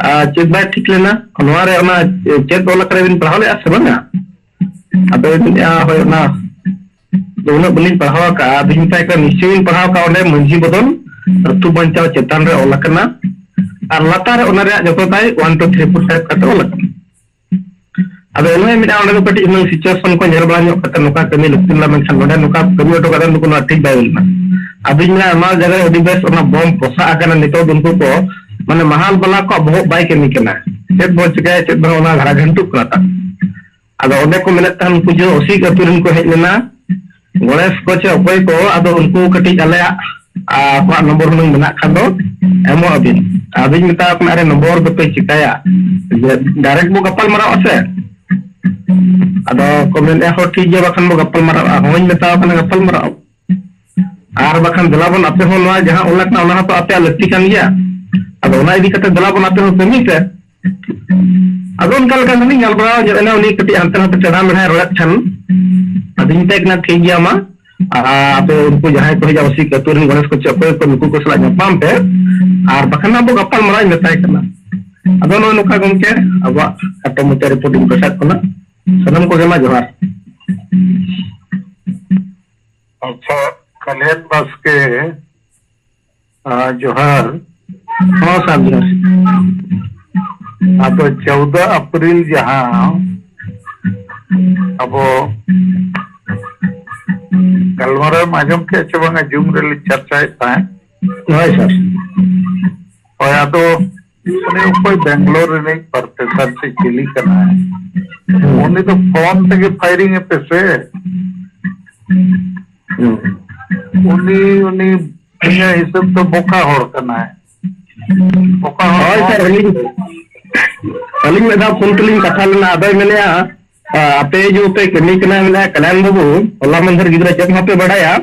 "ᱟᱨ ᱪᱮᱫ ᱵᱟᱭ ᱴᱷᱤᱠ ᱞᱮᱱᱟ? ᱱᱚᱣᱟ ᱨᱮ ᱚᱱᱟ ᱪᱮᱫ ᱚᱞ ᱟᱠᱟᱱᱟ ᱵᱤᱱ ᱯᱟᱲᱦᱟᱣ ᱞᱮᱫᱼᱟ ᱥᱮ ᱵᱟᱝᱟ?" ᱟᱫᱚᱭ ᱢᱮᱱᱮᱫᱼᱟ, "ᱦᱳᱭ, ᱚᱱᱟ ᱫᱚ ᱩᱱᱟᱹᱜ ᱵᱟᱹᱞᱤᱧ ᱯᱟᱲᱦᱟᱣ ᱟᱠᱟᱫᱼᱟ᱾" ᱟᱫᱚᱧ ᱢᱮᱛᱟᱭ ᱠᱟᱱᱟ, "ᱱᱤᱥᱪᱚᱭ ᱵᱤᱱ ᱯᱟᱲᱦᱟᱣ ᱟᱠᱟᱫᱼᱟ, ᱚᱸᱰᱮ ᱢᱟᱹᱡᱷᱤ ᱵᱚᱫᱚᱞ ᱟᱹᱛᱩ ᱵᱟᱧᱪᱟᱣ ᱪᱮᱛᱟᱱ ᱨᱮ ᱚᱞ ᱟᱠᱟᱱᱟ, ᱟᱨ ᱞᱟᱛᱟᱨ ᱨᱮ ᱚᱱᱟ ᱨᱮᱭᱟᱜ ᱡᱚᱛᱚ ᱛᱟᱭ one two three four five ᱠᱟᱛᱮ ᱚᱞ ᱟᱠᱟᱱᱟ᱾" ᱟᱫᱚ ᱚᱱᱮ ᱢᱮᱱᱟᱜᱼᱟ, ᱚᱸᱰᱮ ᱫᱚ ᱠᱟᱹᱴᱤᱡ ᱦᱩᱱᱟᱹᱝ ᱥᱤᱪᱩᱭᱮᱥᱚᱱ ᱠᱚ ᱧᱮᱞ ᱵᱟᱲᱟ ᱧᱚᱜ ᱠᱟᱛᱮ ᱱᱚᱝᱠᱟ ᱠᱟᱹᱢᱤ ᱞᱟᱹᱠᱛᱤ ᱞᱮᱱᱟ, ᱢᱮᱱᱠᱷᱟᱱ ᱱᱚᱰᱮ ᱱᱚᱝᱠᱟ ᱠᱟᱹᱢᱤ ᱦᱚᱴᱚ ᱠᱟᱛᱮ ᱱᱩᱠᱩ ᱱᱚᱣᱟ ᱴᱷᱤᱠ ᱵᱟᱭ ᱦᱩᱭ ᱞᱮᱱᱟ᱾ ᱟᱫᱚᱧ ᱢᱮᱱᱟ, ᱚᱱᱟ ᱡᱟᱭᱜᱟ ᱨᱮ ᱟᱹᱰᱤ ᱵᱮᱥ ᱚᱱᱟ ᱵᱚᱢ ᱯᱚᱥᱟᱜ ᱟᱠᱟᱱᱟ ᱱᱤᱛᱚᱜ ᱫᱚ ᱩᱱᱠᱩ ᱠᱚ, ᱢᱟᱱᱮ ᱢᱟᱦᱟᱞ ᱵᱟᱞᱟ ᱠᱚᱣᱟᱜ ᱵᱚᱦᱚᱜ ᱵᱟᱭ ᱠᱟᱹᱢᱤ ᱠᱟᱱᱟ, ᱪᱮᱫ ᱵᱚ ᱪᱤᱠᱟᱹᱭᱟ ᱪᱮᱫ ᱵᱟᱝ, ᱚᱱᱟ ᱜᱷᱟᱲᱟ ᱜᱷᱟᱱᱴᱩᱜ ᱠᱟᱱᱟ ᱛᱟᱠᱚ᱾ ᱟᱫᱚ ᱚᱸᱰᱮ ᱠᱚ ᱢᱮᱱᱮᱫ ᱛᱟᱦᱮᱱ, ᱩᱱᱠᱩ ᱡᱮ ᱚᱥᱤᱠ ᱟᱹᱛᱩ ᱨᱮᱱ ᱠᱚ ᱦᱮᱡ ᱞᱮᱱᱟ, ᱜᱚᱬᱮᱥ ᱠᱚ ᱪᱮ ᱚᱠᱚᱭ ᱠᱚ, ᱟᱫᱚ ᱩᱱᱠᱩ ᱠᱟᱹᱴᱤᱡ ᱟᱞᱮᱭᱟᱜ, ᱟ, ᱟᱠᱚᱣᱟᱜ ᱱᱚᱢᱵᱚᱨ ᱦᱩᱱᱟᱹᱝ ᱢᱮᱱᱟᱜ ᱠᱷᱟᱱ ᱫᱚ ᱮᱢᱚᱜ ᱟᱹᱵᱤᱱ᱾ ᱟᱫᱚᱧ ᱢᱮᱛᱟᱣ ᱠᱟᱱᱟ, "ᱟᱨᱮ ᱱᱚᱢᱵᱚᱨ ᱫᱚᱯᱮ ᱪᱤᱠᱟᱹᱭᱟ? ᱡᱮ ᱰᱟᱭᱨᱮᱠᱴ ᱵᱚ ᱜᱟᱯᱟᱞ ᱢᱟᱨᱟᱣᱟ ᱥᱮ?" ᱟᱫᱚ ᱠᱚ ᱢᱮᱱᱮᱫᱼᱟ, "ᱦᱚᱸ ᱴᱷᱤᱠ ᱜᱮᱭᱟ, ᱵᱟᱠᱷᱟᱱ ᱵᱚ ᱜᱟᱯᱟᱞ ᱢᱟᱨᱟᱣᱟ᱾" ᱦᱚᱸᱧ ᱢᱮᱛᱟᱣ ᱠᱟᱱᱟ ᱜᱟᱯᱟᱞ ᱢᱟᱨᱟᱣ᱾ ᱟᱨ ᱵᱟᱠᱷᱟᱱ ᱫᱮᱞᱟ ᱵᱚᱱ ᱟᱯᱮ ᱦᱚᱸ ᱱᱚᱣᱟ ᱡᱟᱦᱟᱸ ᱚᱞ ᱟᱠᱟᱱᱟ ᱚᱱᱟ ᱦᱚᱸᱛᱚ ᱟᱯᱮᱭᱟᱜ ᱞᱟᱹᱠᱛᱤ ᱠᱟᱱ ᱜᱮᱭᱟ᱾ ᱟᱫᱚ ᱚᱱᱟ ᱤᱫᱤ ᱠᱟᱛᱮ ᱫᱮᱞᱟ ᱵᱚᱱ ᱟᱯᱮ ᱦᱚᱸ ᱠᱟᱹᱢᱤ ᱯᱮ᱾ ᱟᱫᱚ ᱚᱱᱠᱟ ᱞᱮᱠᱟ ᱜᱮᱞᱤᱧ ᱜᱟᱞᱢᱟᱨᱟᱣ ᱧᱚᱜ ᱮᱱᱟ, ᱩᱱᱤ ᱠᱟᱹᱴᱤᱡ ᱦᱟᱱᱛᱮ ᱱᱟᱛᱮ ᱪᱮᱲᱦᱟ ᱢᱮᱲᱦᱟᱭ ᱨᱚᱲᱮᱫ ᱠᱷᱟᱱ᱾ ᱟᱫᱚᱧ ᱢᱮᱛᱟᱭ ᱠᱟᱱᱟ, "ᱴᱷᱤᱠ ᱜᱮᱭᱟ ᱢᱟ, ᱟᱨ ᱟᱯᱮ ᱩᱱᱠᱩ ᱡᱟᱦᱟᱸᱭ ᱠᱚ ᱦᱮᱡᱼᱟ, ᱚᱥᱤᱠ ᱟᱹᱛᱩ ᱨᱮᱱ ᱜᱚᱬᱮᱥ ᱠᱚ ᱪᱮᱫ ᱚᱠᱚᱭ ᱠᱚ, ᱱᱩᱠᱩ ᱠᱚ ᱥᱟᱞᱟᱜ ᱧᱟᱯᱟᱢ ᱯᱮ, ᱟᱨ ᱵᱟᱠᱷᱟᱱ ᱟᱵᱚ ᱜᱟᱯᱟᱞ ᱢᱟᱨᱟᱣ ᱤᱧ ᱢᱮᱛᱟᱭ ᱠᱟᱱᱟ᱾" ᱟᱫᱚ ᱱᱚᱜᱼᱚᱭ ᱱᱚᱝᱠᱟ ᱜᱚᱢᱠᱮ, ᱟᱵᱚᱣᱟᱜ ᱠᱷᱟᱴᱚ ᱢᱟᱪᱷᱟ ᱨᱤᱯᱳᱨᱴ ᱤᱧ ᱯᱟᱥᱟᱫ ᱠᱟᱱᱟ᱾ ᱥᱟᱱᱟᱢ ᱠᱚᱜᱮ ᱢᱟ ᱡᱚᱦᱟᱨ᱾ ᱟᱪᱪᱷᱟ, ᱠᱟᱞᱤᱭᱟᱱ ᱵᱟᱥᱠᱮ, ᱟ, ᱡᱚᱦᱟᱨ᱾ ᱦᱚᱸ ᱥᱟᱨ, ᱡᱚᱦᱟᱨ᱾ ᱟᱫᱚ ᱪᱳᱣᱫᱟ ᱟᱯᱨᱤᱞ ᱡᱟᱦᱟᱸ ᱟᱵᱚ ᱜᱟᱞᱢᱟᱨᱟᱣ ᱮᱢ ᱟᱸᱡᱚᱢ ᱠᱮᱫ ᱪᱮ ᱵᱟᱝᱟ? ᱡᱩᱢ ᱨᱮᱞᱤᱧ ᱪᱟᱨᱪᱟᱭᱮᱫ ᱛᱟᱦᱮᱸᱫ᱾ ᱦᱳᱭ, ᱥᱟᱨ᱾ ᱦᱳᱭ, ᱟᱫᱚ ᱩᱱᱤ ᱚᱠᱚᱭ ᱵᱮᱝᱜᱟᱞᱳᱨ ᱨᱤᱱᱤᱡ ᱯᱨᱚᱯᱷᱮᱥᱚᱨ ᱥᱮ ᱪᱤᱞᱤ ᱠᱟᱱᱟᱭ, ᱦᱩᱸ᱾ ᱩᱱᱤ ᱫᱚ ᱯᱷᱳᱱ ᱛᱮᱜᱮ ᱯᱷᱟᱭᱨᱤᱝ ᱮ ᱯᱮᱥᱮ᱾ ᱦᱩᱸ᱾ ᱩᱱᱤ, ᱩᱱᱤ ᱤᱧᱟᱹᱜ ᱦᱤᱥᱟᱹᱵ ᱫᱚ ᱵᱚᱠᱟ ᱦᱚᱲ ᱠᱟᱱᱟᱭ᱾ ᱵᱚᱠᱟ ᱦᱚᱲ ᱦᱳᱭ, ᱦᱚᱸ ᱥᱟᱨ, ᱟᱹᱞᱤᱧ, ᱟᱹᱞᱤᱧ ᱢᱤᱫ ᱫᱷᱟᱣ ᱯᱷᱳᱱ ᱛᱮᱞᱤᱧ ᱠᱟᱛᱷᱟ ᱞᱮᱱᱟ, ᱟᱫᱚᱭ ᱢᱮᱱᱮᱫᱼᱟ, ᱟ, ᱟᱯᱮ ᱡᱮ ᱯᱮ ᱠᱟᱹᱢᱤ ᱠᱟᱱᱟ, ᱢᱮᱱᱮᱫᱼᱟ, ᱠᱟᱞᱭᱟᱱ ᱵᱟᱹᱵᱩ, ᱦᱚᱞᱟ ᱢᱟᱫᱷᱮᱨ ᱜᱤᱫᱽᱨᱟᱹ ᱪᱮᱫ ᱦᱚᱸ ᱵᱟᱯᱮ ᱵᱟᱲᱟᱭᱟ,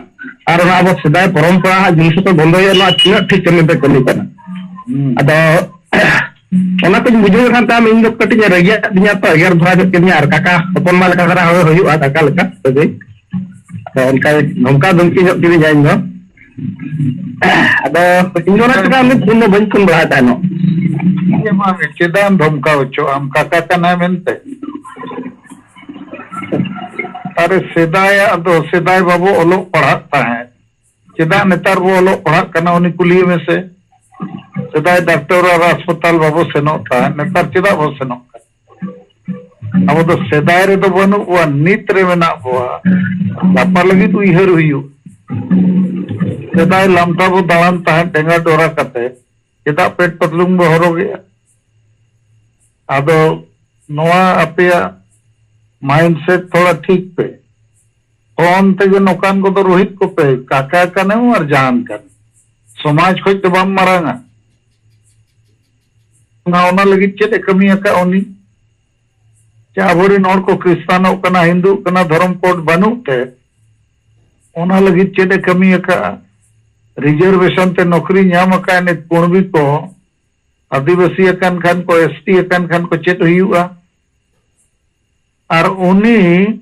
ᱟᱨ ᱚᱱᱟ ᱟᱵᱚ ᱥᱮᱫᱟᱭ ᱯᱚᱨᱚᱢᱯᱚᱨᱟ ᱦᱟᱸᱜ ᱡᱤᱱᱤᱥ ᱠᱚ ᱵᱚᱱᱫᱚᱭᱮᱫ, ᱱᱚᱣᱟ ᱛᱤᱱᱟᱹᱜ ᱴᱷᱤᱠ ᱠᱟᱹᱢᱤ ᱯᱮ ᱠᱟᱹᱢᱤ ᱠᱟᱱᱟ? ᱦᱩᱸ᱾ ᱟᱫᱚ ᱚᱱᱟ ᱠᱚᱧ ᱵᱩᱡᱷᱟᱹᱣ ᱠᱷᱟᱱ ᱛᱟᱢ, ᱤᱧ ᱫᱚ ᱠᱟᱹᱴᱤᱡ ᱮ ᱨᱟᱹᱜᱤᱭᱟᱜ ᱫᱤᱧᱟ ᱛᱚ, ᱮᱜᱮᱨ ᱫᱷᱟᱨᱟ ᱧᱚᱜ ᱠᱤᱫᱤᱧᱟ, ᱟᱨ ᱠᱟᱠᱟ ᱦᱚᱯᱚᱱ ᱢᱟ ᱞᱮᱠᱟ ᱫᱷᱟᱨᱟ ᱦᱩᱭ ᱦᱩᱭᱩᱜᱼᱟ, ᱠᱟᱠᱟ ᱞᱮᱠᱟ ᱥᱟᱹᱜᱟᱹᱭ᱾ ᱟᱫᱚ ᱚᱱᱠᱟ ᱫᱷᱚᱢᱠᱟ ᱫᱷᱚᱢᱠᱤ ᱧᱚᱜ ᱠᱤᱫᱤᱧᱟ ᱤᱧ ᱫᱚ᱾ ᱟᱫᱚ ᱤᱧ ᱫᱚ ᱚᱱᱟ ᱪᱤᱠᱟ ᱩᱱᱤ ᱯᱷᱳᱱ ᱫᱚ ᱵᱟᱹᱧ ᱯᱷᱳᱱ ᱵᱟᱲᱟᱭ ᱛᱟᱦᱮᱱᱚᱜ᱾ ᱤᱭᱟᱹ ᱢᱟ ᱪᱮᱫᱟᱜ ᱮᱢ ᱫᱷᱚᱢᱠᱟᱣ ᱦᱚᱪᱚᱜᱼᱟ, ᱟᱢ ᱠᱟᱠᱟ ᱠᱟᱱᱟᱭ ᱢᱮᱱᱛᱮ? ᱟᱨᱮ, ᱥᱮᱫᱟᱭᱟᱜ ᱫᱚ ᱥᱮᱫᱟᱭ ᱵᱟᱵᱚ ᱚᱞᱚᱜ ᱯᱟᱲᱦᱟᱜ ᱛᱟᱦᱮᱸᱫ, ᱪᱮᱫᱟᱜ ᱱᱮᱛᱟᱨ ᱵᱚ ᱚᱞᱚᱜ ᱯᱟᱲᱦᱟᱜ ᱠᱟᱱᱟ, ᱩᱱᱤ ᱠᱩᱞᱤᱭᱮ ᱢᱮᱥᱮ᱾ ᱥᱮᱫᱟᱭ ᱰᱟᱠᱛᱚᱨ ᱟᱨ ᱦᱟᱥᱯᱟᱛᱟᱞ ᱵᱟᱵᱚ ᱥᱮᱱᱚᱜ ᱛᱟᱦᱮᱸᱫ, ᱱᱮᱛᱟᱨ ᱪᱮᱫᱟᱜ ᱵᱚ ᱥᱮᱱᱚᱜ ᱠᱟᱱᱟ? ᱟᱵᱚ ᱫᱚ ᱥᱮᱫᱟᱭ ᱨᱮᱫᱚ ᱵᱟᱹᱱᱩᱜ ᱵᱚᱣᱟ, ᱱᱤᱛ ᱨᱮ ᱢᱮᱱᱟᱜ ᱵᱚᱣᱟ᱾ ᱜᱟᱯᱟ ᱞᱟᱹᱜᱤᱫ ᱩᱭᱦᱟᱹᱨ ᱦᱩᱭᱩᱜ᱾ ᱥᱮᱫᱟᱭ ᱞᱟᱢᱴᱟ ᱵᱚ ᱫᱟᱬᱟᱱ ᱛᱟᱦᱮᱸᱫ ᱰᱮᱸᱜᱟ ᱰᱚᱨᱟ ᱠᱟᱛᱮ, ᱪᱮᱫᱟᱜ ᱯᱮᱴ ᱯᱟᱛᱞᱩᱢ ᱵᱚ ᱦᱚᱨᱚᱜᱮᱜᱼᱟ? ᱟᱫᱚ ᱱᱚᱣᱟ ᱟᱯᱮᱭᱟᱜ ᱢᱟᱭᱤᱱᱰᱥᱮᱴ ᱛᱷᱚᱲᱟ ᱴᱷᱤᱠ ᱯᱮ᱾ ᱯᱷᱳᱱ ᱛᱮᱜᱮ ᱱᱚᱝᱠᱟᱱ ᱠᱚᱫᱚ ᱨᱳᱦᱤᱛ ᱠᱚᱯᱮ, ᱠᱟᱠᱟ ᱠᱟᱱᱮᱢ ᱟᱨ ᱡᱟᱦᱟᱱ ᱠᱟᱱᱮᱢ, ᱥᱚᱢᱟᱡᱽ ᱠᱷᱚᱡ ᱫᱚ ᱵᱟᱢ ᱢᱟᱨᱟᱝᱟ᱾ ᱚᱱᱟ, ᱚᱱᱟ ᱞᱟᱹᱜᱤᱫ ᱪᱮᱫ ᱮ ᱠᱟᱹᱢᱤ ᱟᱠᱟᱫ ᱩᱱᱤ? ᱪᱮ ᱟᱵᱚᱨᱮᱱ ᱦᱚᱲ ᱠᱚ ᱠᱷᱨᱤᱥᱴᱟᱱᱚᱜ ᱠᱟᱱᱟ, ᱦᱤᱱᱫᱩᱜ ᱠᱟᱱᱟ, ᱫᱷᱚᱨᱚᱢ ᱠᱳᱰ ᱵᱟᱹᱱᱩᱜ ᱛᱮ ᱚᱱᱟ ᱞᱟᱹᱜᱤᱫ ᱪᱮᱫ ᱮ ᱠᱟᱹᱢᱤ ᱟᱠᱟᱫᱼᱟ? ᱨᱤᱡᱟᱨᱵᱷᱮᱥᱚᱱ ᱛᱮ ᱱᱚᱠᱨᱤ ᱧᱟᱢ ᱟᱠᱟᱫ ᱱᱤᱛ ᱠᱩᱬᱵᱤ ᱠᱚ, ᱟᱹᱫᱤᱵᱟᱹᱥᱤ ᱟᱠᱟᱱ ᱠᱷᱟᱱ ᱠᱚ, ᱮᱥ ᱴᱤ ᱟᱠᱟᱱ ᱠᱷᱟᱱ ᱠᱚ, ᱪᱮᱫ ᱦᱩᱭᱩᱜᱼᱟ? ᱟᱨ ᱩᱱᱤ,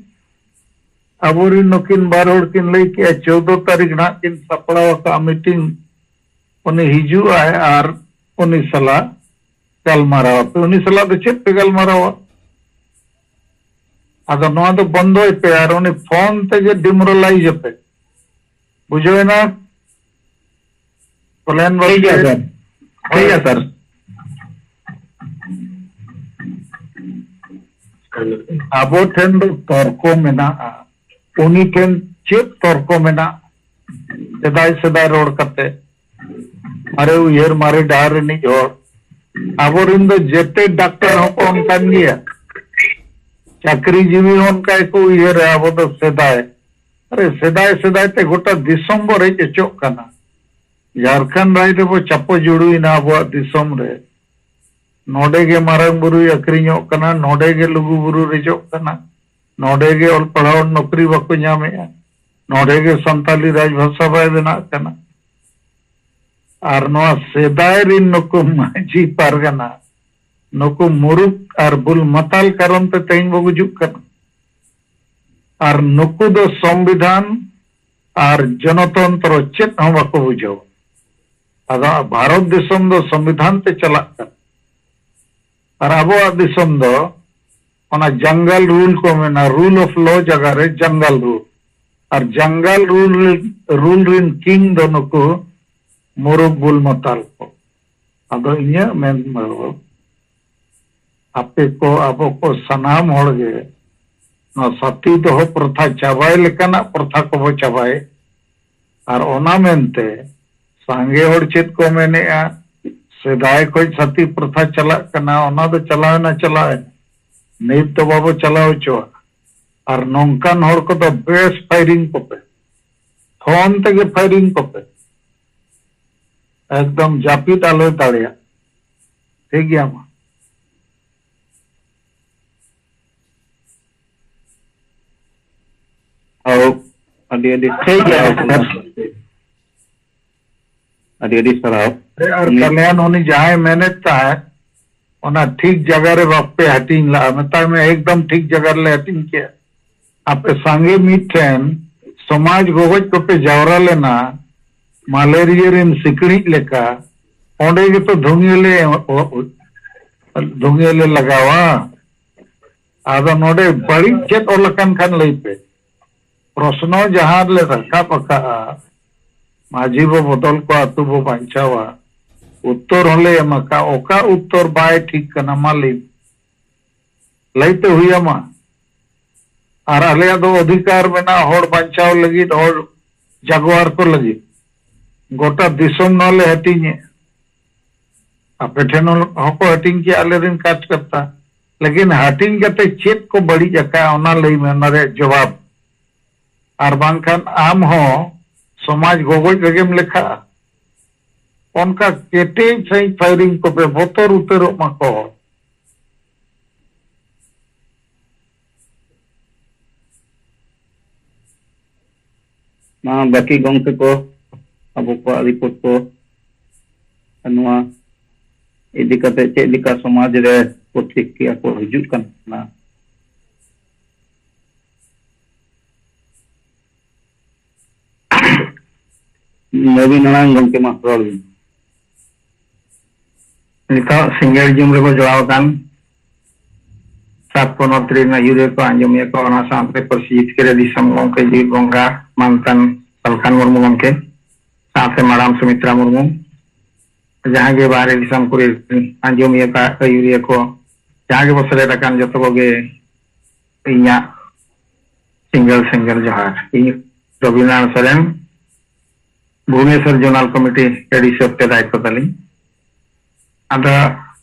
ᱟᱵᱚᱨᱮᱱ ᱱᱩᱠᱤᱱ ᱵᱟᱨ ᱦᱚᱲ ᱠᱤᱱ ᱞᱟᱹᱭ ᱠᱮᱜᱼᱟ, ᱪᱳᱫᱚ ᱛᱟᱹᱨᱤᱠᱷ ᱱᱟᱦᱟᱜ ᱠᱤᱱ ᱥᱟᱯᱲᱟᱣ ᱟᱠᱟᱫᱼᱟ ᱢᱤᱴᱤᱝ, ᱩᱱᱤ ᱦᱤᱡᱩᱜ ᱟᱭ ᱟᱨ ᱩᱱᱤ ᱥᱟᱞᱟᱜ ᱜᱟᱞᱢᱟᱨᱟᱣ ᱟᱯᱮ᱾ ᱩᱱᱤ ᱥᱟᱞᱟᱜ ᱫᱚ ᱪᱮᱫ ᱯᱮ ᱜᱟᱞᱢᱟᱨᱟᱣᱟ? ᱟᱫᱚ ᱱᱚᱣᱟ ᱫᱚ ᱵᱚᱱᱫᱚᱭ ᱯᱮ ᱟᱨ ᱩᱱᱤ ᱯᱷᱳᱱ ᱛᱮᱜᱮ ᱰᱤᱢᱳᱨᱟᱞᱟᱭᱤᱡᱽ ᱟᱯᱮ᱾ ᱵᱩᱡᱷᱟᱹᱣ ᱮᱱᱟ? ᱠᱚᱞᱭᱟᱱ ᱴᱷᱤᱠ ᱜᱮᱭᱟ, ᱵᱟᱥᱠᱮ᱾ ᱥᱟᱨ᱾ ᱴᱷᱤᱠ ᱜᱮᱭᱟ, ᱥᱟᱨ᱾ ᱟᱵᱚ ᱴᱷᱮᱱ ᱫᱚ ᱛᱚᱨᱠᱚ ᱢᱮᱱᱟᱜᱼᱟ, ᱩᱱᱤ ᱴᱷᱮᱱ ᱪᱮᱫ ᱛᱚᱨᱠᱚ ᱢᱮᱱᱟᱜ? ᱥᱮᱫᱟᱭ ᱥᱮᱫᱟᱭ ᱨᱚᱲ ᱠᱟᱛᱮ, ᱢᱟᱨᱮ ᱩᱭᱦᱟᱹᱨ, ᱢᱟᱨᱮ ᱰᱟᱦᱟᱨ ᱨᱤᱱᱤᱡ ᱦᱚᱲ᱾ ᱟᱵᱚᱨᱤᱱ ᱫᱚ ᱡᱮᱛᱮ ᱰᱟᱠᱛᱟᱨ ᱦᱚᱸᱠᱚ ᱚᱱᱠᱟᱱ ᱜᱮᱭᱟ᱾ ᱪᱟᱹᱠᱨᱤ ᱡᱤᱣᱤ ᱦᱚᱸ ᱚᱱᱠᱟ ᱜᱮᱠᱚ ᱩᱭᱦᱟᱹᱨᱟ, ᱟᱵᱚ ᱫᱚ ᱥᱮᱫᱟᱭ᱾ ᱟᱨᱮ, ᱥᱮᱫᱟᱭ ᱥᱮᱫᱟᱭ ᱛᱮ ᱜᱚᱴᱟ ᱫᱤᱥᱚᱢ ᱵᱚ ᱨᱮᱡ ᱦᱚᱪᱚᱜ ᱠᱟᱱᱟ᱾ ᱡᱷᱟᱲᱠᱷᱚᱸᱰ ᱨᱟᱡᱽ ᱨᱮᱵᱚ ᱪᱟᱯᱚ ᱡᱩᱲᱩᱭᱮᱱᱟ ᱟᱵᱚᱣᱟᱜ ᱫᱤᱥᱚᱢ ᱨᱮ᱾ ᱱᱚᱰᱮ ᱜᱮ ᱢᱟᱨᱟᱝ ᱵᱩᱨᱩᱭ ᱟᱹᱠᱷᱨᱤᱧᱚᱜ ᱠᱟᱱᱟ, ᱱᱚᱰᱮ ᱜᱮ ᱞᱩᱜᱩ ᱵᱩᱨᱩ ᱨᱮᱡᱚᱜ ᱠᱟᱱᱟ, ᱱᱚᱰᱮ ᱜᱮ ᱚᱞ ᱯᱟᱲᱦᱟᱣ ᱱᱚᱠᱨᱤ ᱵᱟᱠᱚ ᱧᱟᱢᱮᱜᱼᱟ, ᱱᱚᱰᱮ ᱜᱮ ᱥᱟᱱᱛᱟᱞᱤ ᱨᱟᱡᱽ ᱵᱷᱟᱥᱟ ᱵᱟᱭ ᱵᱮᱱᱟᱜ ᱠᱟᱱᱟ᱾ ᱟᱨ ᱱᱚᱣᱟ ᱥᱮᱫᱟᱭ ᱨᱤᱱ ᱱᱩᱠᱩ ᱢᱟᱹᱡᱷᱤ ᱯᱟᱨᱜᱟᱱᱟ, ᱱᱩᱠᱩ ᱢᱩᱨᱩᱠ ᱟᱨ ᱵᱩᱞ ᱢᱟᱛᱟᱞ ᱠᱟᱨᱚᱱ ᱛᱮ ᱛᱮᱦᱮᱧ ᱵᱚ ᱜᱩᱡᱩᱜ ᱠᱟᱱᱟ᱾ ᱟᱨ ᱱᱩᱠᱩ ᱫᱚ ᱥᱚᱝᱵᱤᱫᱷᱟᱱ ᱟᱨ ᱡᱚᱱᱚᱛᱚᱱᱛᱨᱚ ᱪᱮᱫ ᱦᱚᱸ ᱵᱟᱠᱚ ᱵᱩᱡᱷᱟᱹᱣᱟ᱾ ᱟᱫᱚ ᱵᱷᱟᱨᱚᱛ ᱫᱤᱥᱚᱢ ᱫᱚ ᱥᱚᱝᱵᱤᱫᱷᱟᱱ ᱛᱮ ᱪᱟᱞᱟᱜ ᱠᱟᱱᱟ᱾ ᱟᱨ ᱟᱵᱚᱣᱟᱜ ᱫᱤᱥᱚᱢ ᱫᱚ ᱚᱱᱟ ᱡᱟᱝᱜᱟᱞ ᱨᱩᱞ ᱠᱚ ᱢᱮᱱᱟ, ᱨᱩᱞ ᱚᱯᱷ ᱞᱚ ᱡᱟᱭᱜᱟ ᱨᱮ ᱡᱟᱝᱜᱟᱞ ᱨᱩᱞ᱾ ᱟᱨ ᱡᱟᱝᱜᱟᱞ ᱨᱩᱞ ᱨᱮ, ᱨᱩᱞ ᱨᱤᱱ ᱠᱤᱝ ᱫᱚ ᱱᱩᱠᱩ ᱢᱩᱨᱩᱠ ᱵᱩᱞ ᱢᱟᱛᱟᱞ ᱠᱚ᱾ ᱟᱫᱚ ᱤᱧᱟᱹᱜ ᱢᱮᱱ ᱫᱚ, ᱟᱯᱮ ᱠᱚ, ᱟᱵᱚ ᱠᱚ ᱥᱟᱱᱟᱢ ᱦᱚᱲ ᱜᱮ ᱱᱚᱣᱟ ᱥᱟᱹᱛᱤ ᱫᱚᱦᱚ ᱯᱨᱚᱛᱷᱟ ᱪᱟᱵᱟᱭ ᱞᱮᱠᱟᱱᱟᱜ ᱯᱨᱚᱛᱷᱟ ᱠᱚᱵᱚ ᱪᱟᱵᱟᱭ᱾ ᱟᱨ ᱚᱱᱟ ᱢᱮᱱᱛᱮ ᱥᱟᱸᱜᱮ ᱦᱚᱲ ᱪᱮᱫ ᱠᱚ ᱢᱮᱱᱮᱜᱼᱟ, ᱥᱮᱫᱟᱭ ᱠᱷᱚᱱ ᱥᱟᱹᱛᱤ ᱯᱨᱚᱛᱷᱟ ᱪᱟᱞᱟᱜ ᱠᱟᱱᱟ, ᱚᱱᱟ ᱫᱚ ᱪᱟᱞᱟᱣᱮᱱᱟ, ᱪᱟᱞᱟᱣᱮᱱᱟ, ᱱᱤᱛ ᱫᱚ ᱵᱟᱵᱚ ᱪᱟᱞᱟᱣ ᱦᱚᱪᱚᱣᱟᱜᱼᱟ᱾ ᱟᱨ ᱱᱚᱝᱠᱟᱱ ᱦᱚᱲ ᱠᱚᱫᱚ ᱵᱮᱥ ᱯᱷᱟᱭᱨᱤᱝ ᱠᱚᱯᱮ, ᱯᱷᱳᱱ ᱛᱮᱜᱮ ᱯᱷᱟᱭᱨᱤᱝ ᱠᱚᱯᱮ, ᱮᱠᱫᱚᱢ ᱡᱟᱹᱯᱤᱫ ᱟᱞᱚᱭ ᱫᱟᱲᱮᱭᱟᱜ᱾ ᱴᱷᱤᱠ ᱜᱮᱭᱟ ᱢᱟ᱾ ᱦᱳ, ᱟᱹᱰᱤ ᱟᱹᱰᱤ ᱴᱷᱤᱠ ᱜᱮᱭᱟ, ᱥᱟᱨᱦᱟᱣ᱾ ᱟᱹᱰᱤ ᱟᱹᱰᱤ ᱥᱟᱨᱦᱟᱣ᱾ ᱟᱨ ᱱᱤᱭᱟᱹ ᱠᱟᱞᱭᱟᱱ, ᱩᱱᱤ ᱡᱟᱦᱟᱸᱭ ᱢᱮᱱᱮᱫ ᱛᱟᱦᱮᱸᱫ, ᱚᱱᱟ ᱴᱷᱤᱠ ᱡᱟᱭᱜᱟ ᱨᱮ ᱵᱟᱯᱮ ᱦᱟᱹᱴᱤᱧ ᱞᱟᱜᱼᱟ, ᱢᱮᱛᱟᱭ ᱢᱮ ᱮᱠᱫᱚᱢ ᱴᱷᱤᱠ ᱡᱟᱭᱜᱟ ᱨᱮᱞᱮ ᱦᱟᱹᱴᱤᱧ ᱠᱮᱜᱼᱟ᱾ ᱟᱯᱮ ᱥᱟᱸᱜᱮ ᱢᱤᱫ ᱴᱷᱮᱱ ᱥᱚᱢᱟᱡᱽ ᱜᱚᱜᱚᱡ ᱠᱚᱯᱮ ᱡᱟᱣᱨᱟ ᱞᱮᱱᱟ, ᱢᱟᱞᱮᱨᱤᱭᱟᱹ ᱨᱮᱱ ᱥᱤᱠᱲᱤᱡ ᱞᱮᱠᱟ, ᱚᱸᱰᱮ ᱜᱮᱛᱚ ᱫᱷᱩᱝᱭᱟᱹ ᱞᱮ, ᱫᱷᱩᱝᱭᱟᱹ ᱞᱮ ᱞᱟᱜᱟᱣᱟ᱾ ᱟᱫᱚ ᱱᱚᱰᱮ ᱵᱟᱹᱲᱤᱡ ᱪᱮᱫ ᱚᱞ ᱟᱠᱟᱱ ᱠᱷᱟᱱ ᱞᱟᱹᱭ ᱯᱮ᱾ ᱯᱨᱚᱥᱱᱚ ᱡᱟᱦᱟᱸ ᱞᱮ ᱨᱟᱠᱟᱵ ᱟᱠᱟᱫᱼᱟ, ᱢᱟᱹᱡᱷᱤ ᱵᱚ ᱵᱚᱫᱚᱞ ᱠᱚᱣᱟ, ᱟᱹᱛᱩ ᱵᱚ ᱵᱟᱧᱪᱟᱣᱟ, ᱩᱛᱛᱚᱨ ᱦᱚᱸᱞᱮ ᱮᱢ ᱟᱠᱟᱫ, ᱚᱠᱟ ᱩᱛᱛᱚᱨ ᱵᱟᱭ ᱴᱷᱤᱠ ᱠᱟᱱᱟ? ᱢᱟ ᱞᱟᱹᱭ ᱢᱮ᱾ ᱞᱟᱹᱭ ᱛᱮ ᱦᱩᱭ ᱟᱢᱟ᱾ ᱟᱨ ᱟᱞᱮᱭᱟᱜ ᱫᱚ ᱚᱫᱷᱤᱠᱟᱨ ᱢᱮᱱᱟᱜᱼᱟ ᱦᱚᱲ ᱵᱟᱧᱪᱟᱣ ᱞᱟᱹᱜᱤᱫ, ᱦᱚᱲ ᱡᱟᱜᱣᱟᱨ ᱠᱚ ᱞᱟᱹᱜᱤᱫ᱾ ᱜᱚᱴᱟ ᱫᱤᱥᱚᱢ ᱱᱚᱣᱟ ᱞᱮ ᱦᱟᱹᱴᱤᱧᱮᱫ, ᱟᱯᱮ ᱴᱷᱮᱱ ᱦᱚᱸ, ᱦᱚᱸᱠᱚ ᱦᱟᱹᱴᱤᱧ ᱠᱮᱫ ᱟᱞᱮᱨᱮᱱ ᱠᱟᱨᱡᱽᱠᱚᱨᱛᱟ᱾ ᱞᱮᱠᱤᱱ ᱦᱟᱹᱴᱤᱧ ᱠᱟᱛᱮ ᱪᱮᱫ ᱠᱚ ᱵᱟᱹᱲᱤᱡ ᱟᱠᱟᱫ, ᱚᱱᱟ ᱞᱟᱹᱭ ᱢᱮ, ᱚᱱᱟ ᱨᱮᱭᱟᱜ ᱡᱚᱵᱟᱵ᱾ ᱟᱨ ᱵᱟᱝᱠᱷᱟᱱ ᱟᱢ ᱦᱚᱸ ᱥᱚᱢᱟᱡᱽ ᱜᱚᱜᱚᱡ ᱨᱮᱜᱮᱢ ᱞᱮᱠᱷᱟᱜᱼᱟ᱾ ᱚᱱᱠᱟ ᱠᱮᱴᱮᱡ ᱥᱟᱺᱦᱤᱡ ᱯᱷᱟᱭᱨᱤᱝ ᱠᱚᱯᱮ, ᱵᱚᱛᱚᱨ ᱩᱛᱟᱹᱨᱚᱜ ᱢᱟᱠᱚ᱾ ᱢᱟ ᱵᱟᱹᱠᱤ ᱜᱚᱝᱠᱮ ᱠᱚ ᱟᱵᱚ ᱠᱚᱣᱟᱜ ᱨᱤᱯᱳᱨᱴ ᱠᱚ ᱱᱚᱣᱟ ᱤᱫᱤ ᱠᱟᱛᱮ ᱪᱮᱫ ᱞᱮᱠᱟ ᱥᱚᱢᱟᱡᱽ ᱨᱮ ᱯᱨᱚᱛᱤᱠᱨᱤᱭᱟ ᱠᱚ ᱦᱤᱡᱩᱜ ᱠᱟᱱᱟ? ᱟᱹᱵᱤᱱ ᱟᱲᱟᱝ ᱜᱚᱝᱠᱮ ᱢᱟ ᱨᱚᱲ ᱵᱤᱱ᱾ ᱱᱤᱛᱚᱜ ᱥᱤᱸᱜᱟᱹᱲ ᱡᱚᱢ ᱨᱮᱠᱚ ᱡᱚᱲᱟᱣ ᱟᱠᱟᱱ ᱥᱟᱛ ᱯᱚᱱᱚᱛ ᱨᱮᱱ ᱟᱹᱭᱩᱨᱤᱭᱟᱹ ᱠᱚ, ᱟᱸᱡᱚᱢᱤᱭᱟᱹ ᱠᱚ, ᱚᱱᱟ ᱥᱟᱶᱛᱮ ᱯᱟᱹᱨᱥᱤ ᱡᱤᱛᱠᱟᱹᱨ ᱨᱮ ᱫᱤᱥᱚᱢ ᱜᱚᱢᱠᱮ ᱡᱤᱣᱤ ᱵᱚᱸᱜᱟ ᱢᱟᱱᱛᱟᱱ ᱥᱟᱞᱠᱷᱟᱱ ᱢᱩᱨᱢᱩ ᱜᱚᱢᱠᱮ, ᱥᱟᱶᱛᱮ ᱢᱟᱰᱟᱢ ᱥᱩᱢᱤᱛᱨᱟ ᱢᱩᱨᱢᱩ, ᱡᱟᱦᱟᱸ ᱜᱮ ᱵᱟᱦᱨᱮ ᱫᱤᱥᱚᱢ ᱠᱚᱨᱮ ᱟᱸᱡᱚᱢᱤᱭᱟᱹ ᱠᱚ, ᱟᱹᱭᱩᱨᱤᱭᱟᱹ ᱠᱚ, ᱡᱟᱦᱟᱸ ᱜᱮᱵᱚ ᱥᱮᱞᱮᱫ ᱟᱠᱟᱱ, ᱡᱚᱛᱚ ᱠᱚᱜᱮ ᱤᱧᱟᱹᱜ ᱥᱤᱸᱜᱟᱹᱲ ᱥᱤᱸᱜᱟᱹᱲ ᱡᱚᱦᱟᱨ᱾ ᱤᱧ ᱨᱚᱵᱤᱱᱫᱨᱚᱱᱟᱛᱷ ᱥᱚᱨᱮᱱ, ᱵᱷᱩᱵᱽᱱᱮᱥᱚᱨ ᱡᱳᱱᱟᱞ ᱠᱚᱢᱤᱴᱤ ᱮᱰᱤ ᱦᱤᱥᱟᱹᱵ ᱛᱮ ᱫᱟᱭᱤᱛᱛᱚ ᱛᱟᱹᱞᱤᱧ᱾ ᱟᱫᱚ